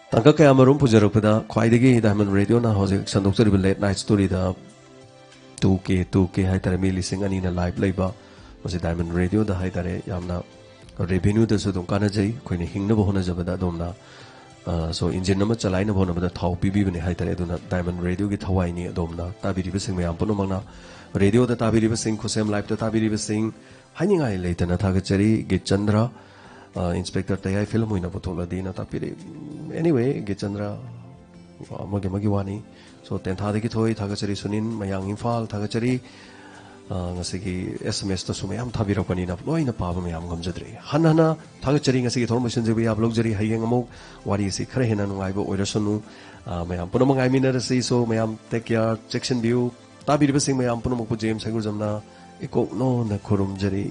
ꯇꯥꯡꯀꯛ ꯀꯌꯥ ꯃꯔꯨꯝ ꯄꯨꯖꯔꯛꯄꯗ ꯈ꯭ꯋꯥꯏꯗꯒꯤ ꯗꯥꯏꯃꯟ ꯔꯦꯗꯤꯑꯣꯅ ꯍꯧꯖꯤꯛ ꯁꯟꯗꯣꯛꯆꯔꯤꯕ ꯂꯦꯠ ꯅꯥꯏꯠ ꯁ꯭ꯇꯣꯔꯤꯗ ꯇꯨ ꯀꯦ, ꯇꯨ ꯀꯦ ꯍꯥꯏꯇꯥꯔꯦ, ꯃꯤ ꯂꯤꯁꯤꯡ ꯑꯅꯤꯅ ꯂꯥꯏꯚ ꯂꯩꯕ, ꯃꯁꯤ ꯗꯥꯏꯃꯟ ꯔꯦꯗꯤꯑꯣꯗ ꯍꯥꯏꯇꯥꯔꯦ, ꯌꯥꯝꯅ ꯔꯦꯚꯤꯅ꯭ꯌꯨꯗꯁꯨ ꯑꯗꯨꯝ ꯀꯥꯟꯅꯖꯩ꯫ ꯑꯩꯈꯣꯏꯅ ꯍꯤꯡꯅꯕ ꯍꯣꯠꯅꯖꯕꯗ ꯑꯗꯣꯝꯅ, ꯑ, so, ꯏꯟꯖꯤꯟ ꯑꯃ ꯆꯂꯥꯏꯅꯕ ꯍꯣꯠꯅꯕꯗ ꯊꯥꯎ ꯄꯤꯕꯤꯕꯅꯤ ꯍꯥꯏꯇꯥꯔꯦ꯫ ꯑꯗꯨꯅ ꯗꯥꯏꯃꯟ ꯔꯦꯗꯤꯑꯣꯒꯤ ꯊꯋꯥꯏꯅꯤ꯫ ꯑꯗꯣꯝꯅ ꯇꯥꯕꯤꯔꯤꯕꯁꯤꯡ ꯃꯌꯥꯝ ꯄꯨꯝꯅꯃꯛꯅ, ꯔꯦꯗꯤꯑꯣꯗ ꯇꯥꯕꯤꯔꯤꯕꯁꯤꯡ, ꯈꯨꯠꯁꯦꯝ ꯂꯥꯏꯚꯇ ꯇꯥꯕꯤꯔꯤꯕꯁꯤꯡ, ꯍꯥꯏꯅꯤꯡꯉꯥꯏ ꯂꯩꯇꯅ ꯊꯥꯒꯠꯆꯔꯤ꯫ ꯒꯤꯠꯆꯟꯗ꯭ꯔ, ꯑ, ꯏꯟꯁꯄꯦꯛꯇꯔ ꯇꯌꯥꯏ ꯐꯤꯂꯝ ꯑꯣꯏꯅ ꯄꯨꯊꯣꯛꯂꯗꯤꯅ ꯇꯥꯛꯄꯤꯔꯛꯏ꯫ Anyway, ꯒꯤꯠꯆꯟꯗ꯭ꯔ, ꯑꯃꯒꯤ ꯑꯃꯒꯤ ꯋꯥꯅꯤ꯫ So, ꯇꯦꯟꯊꯥꯗꯒꯤ ꯊꯣꯏ ꯊꯥꯒꯠꯆꯔꯤ, ꯁꯨꯅꯤꯟ, ꯃꯌꯥꯡ ꯏꯝꯐꯥꯜ ꯊꯥꯒꯠꯆꯔꯤ꯫ ꯑ, ꯉꯁꯤꯒꯤ ꯑꯦꯁ ꯑꯦꯝ ꯑꯦꯁꯇꯁꯨ ꯃꯌꯥꯝ ꯊꯥꯕꯤꯔꯛꯄꯅꯤꯅ ꯂꯣꯏꯅ ꯄꯥꯕ ꯃꯌꯥꯝ ꯉꯝꯖꯗ꯭ꯔꯦ꯫ ꯍꯟꯅ ꯍꯟꯅ ꯊꯥꯒꯠꯆꯔꯤ꯫ ꯉꯁꯤꯒꯤ ꯊꯧꯔꯝ ꯂꯣꯏꯁꯤꯟꯖꯕ ꯌꯥꯕ ꯂꯧꯖꯔꯤ꯫ ꯍꯌꯦꯡ ꯑꯃꯨꯛ ꯋꯥꯔꯤꯁꯤ ꯈꯔ ꯍꯦꯟꯅ ꯅꯨꯡꯉꯥꯏꯕ ꯑꯣꯏꯔꯁꯅꯨ꯫ ꯑ, ꯃꯌꯥꯝ ꯄꯨꯝꯅꯃꯛ ꯉꯥꯏꯃꯤꯟꯅꯔꯁꯤ꯫ So, ꯃꯌꯥꯝ take care, ꯆꯦꯛꯁꯤꯟꯕꯤꯌꯨ꯫ ꯇꯥꯕꯤꯔꯤꯕꯁꯤꯡ ꯃꯌꯥꯝ ꯄꯨꯝꯅꯃꯛꯄꯨ ꯖꯦꯝꯁ ꯍꯩꯒ꯭ꯔꯨꯖꯝꯅ ꯏꯀꯣꯛꯅꯣꯅ ꯈꯨꯔꯨꯝꯖꯔꯤ꯫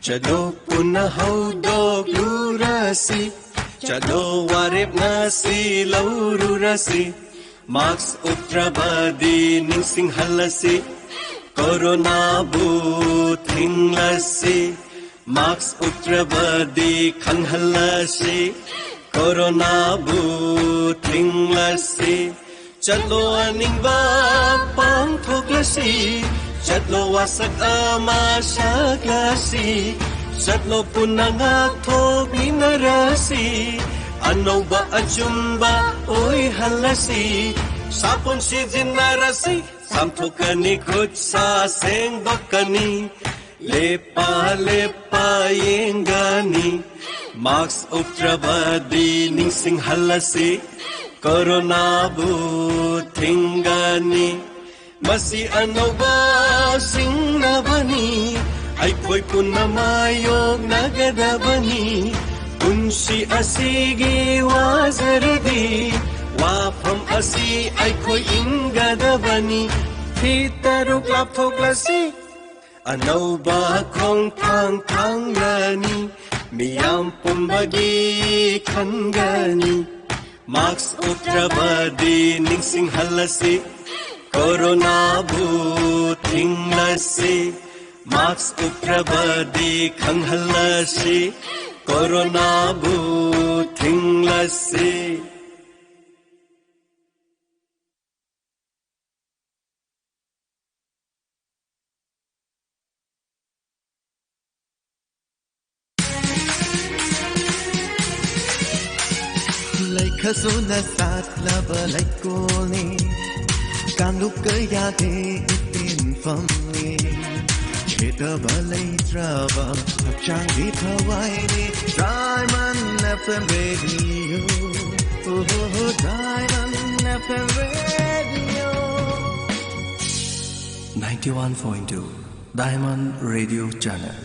ꯆꯠꯂꯣ ꯄꯨꯟꯅ ꯍꯧꯗꯣꯛꯂꯨꯔꯁꯤ, ꯆꯠꯂꯣ ꯋꯥꯔꯦꯞꯅ ꯁꯤ ꯂꯧꯔꯨꯔꯁꯤ꯫ ꯃꯥꯛꯁ ꯎꯞꯇ꯭ꯔꯕꯗꯤ ꯅꯤꯡꯁꯤꯡꯍꯜꯂꯁꯤ, ꯀꯣꯔꯣꯅꯥꯕꯨ ꯊꯤꯡꯂꯁꯤ꯫ ꯃꯥꯛꯁ ꯎꯞꯇ꯭ꯔꯕꯗꯤ ꯈꯪꯍꯜꯂꯁꯤ, ꯀꯣꯔꯣꯅꯥꯕꯨ ꯊꯤꯡꯂꯁꯤ꯫ ꯆꯠꯂꯣ ꯑꯅꯤꯡꯕ ꯄꯥꯡꯊꯣꯛꯂꯁꯤ, ꯆꯠꯂꯣ ꯋꯥꯁꯛ ꯑꯃ ꯁꯛꯂꯁꯤ, ꯆꯠꯂꯣ ꯄꯨꯟꯅ ꯉꯥꯛꯊꯣꯛꯃꯤꯟꯅꯔꯁꯤ, ꯑꯅꯧꯕ ꯑꯆꯨꯝꯕ ꯑꯣꯏꯍꯜꯂꯁꯤ꯫ ꯁꯥꯄꯣꯟ ꯁꯤꯖꯤꯟꯅꯔꯁꯤ, ꯆꯥꯝꯊꯣꯛꯀꯅꯤ, ꯈꯨꯠ ꯁꯥ ꯁꯦꯡꯗꯣꯛꯀꯅꯤ, ꯂꯦꯞꯄ ꯂꯦꯞꯄ ꯌꯦꯡꯒꯅꯤ꯫ ꯃꯥꯛꯁ ꯎꯞꯇ꯭ꯔꯕꯗꯤ ꯅꯤꯡꯁꯤꯡꯍꯜꯂꯁꯤ, ꯀꯣꯔꯣꯅꯥꯕꯨ ꯊꯤꯡꯒꯅꯤ꯫ ꯃꯁꯤ ꯑꯅꯧꯕ ꯁꯤꯡꯅꯕꯅꯤ, ꯑꯩꯈꯣꯏ ꯄꯨꯟꯅ ꯃꯥꯌꯣꯛꯅꯒꯗꯕꯅꯤ꯫ ꯄꯨꯟꯁꯤ ꯑꯁꯤꯒꯤ ꯋꯥꯖꯔꯗꯤ, ꯋꯥꯐꯝ ꯑꯁꯤ ꯑꯩꯈꯣꯏ ꯏꯟꯒꯗꯕꯅꯤ꯫ ꯐꯤꯠ ꯇꯔꯨꯛ ꯂꯥꯞꯊꯣꯛꯂꯁꯤ, ꯑꯅꯧꯕ ꯈꯣꯡꯊꯥꯡ ꯊꯥꯡꯂꯅꯤ, ꯃꯤꯌꯥꯝ ꯄꯨꯝꯕꯒꯤ ꯈꯟꯒꯅꯤ꯫ ꯃꯥꯛꯁ ꯎꯞꯇ꯭ꯔꯕꯗꯤ ꯅꯤꯡꯁꯤꯡꯍꯜꯂꯁꯤ, ꯀꯣꯔꯣꯅꯥꯕꯨ ꯊꯤꯡꯂꯁꯤ꯫ ꯃꯥꯛꯁ ꯎꯞꯇ꯭ꯔꯕꯗꯤ ꯈꯪꯍꯜꯂꯁꯤ, ꯀꯣꯔꯣꯅꯥꯕꯨ ꯊꯤꯡꯂꯁꯤ꯫ ꯂꯩꯈꯁꯨꯅ ꯁꯥꯠꯂꯕ ꯂꯩꯀꯣꯜꯅꯤ, ꯀꯥꯡꯂꯨꯞ ꯀꯌꯥꯒꯤ ꯏꯇꯤꯟꯐꯝꯅꯤ꯫ ꯈꯦꯠꯇꯕ ꯂꯩꯇ꯭ꯔꯕ ꯍꯛꯆꯥꯡꯒꯤ ꯊꯋꯥꯏꯅꯤ, Diamond F M Radio. Oh, Diamond F M Radio. Ninety-one point two Diamond Radio Channel.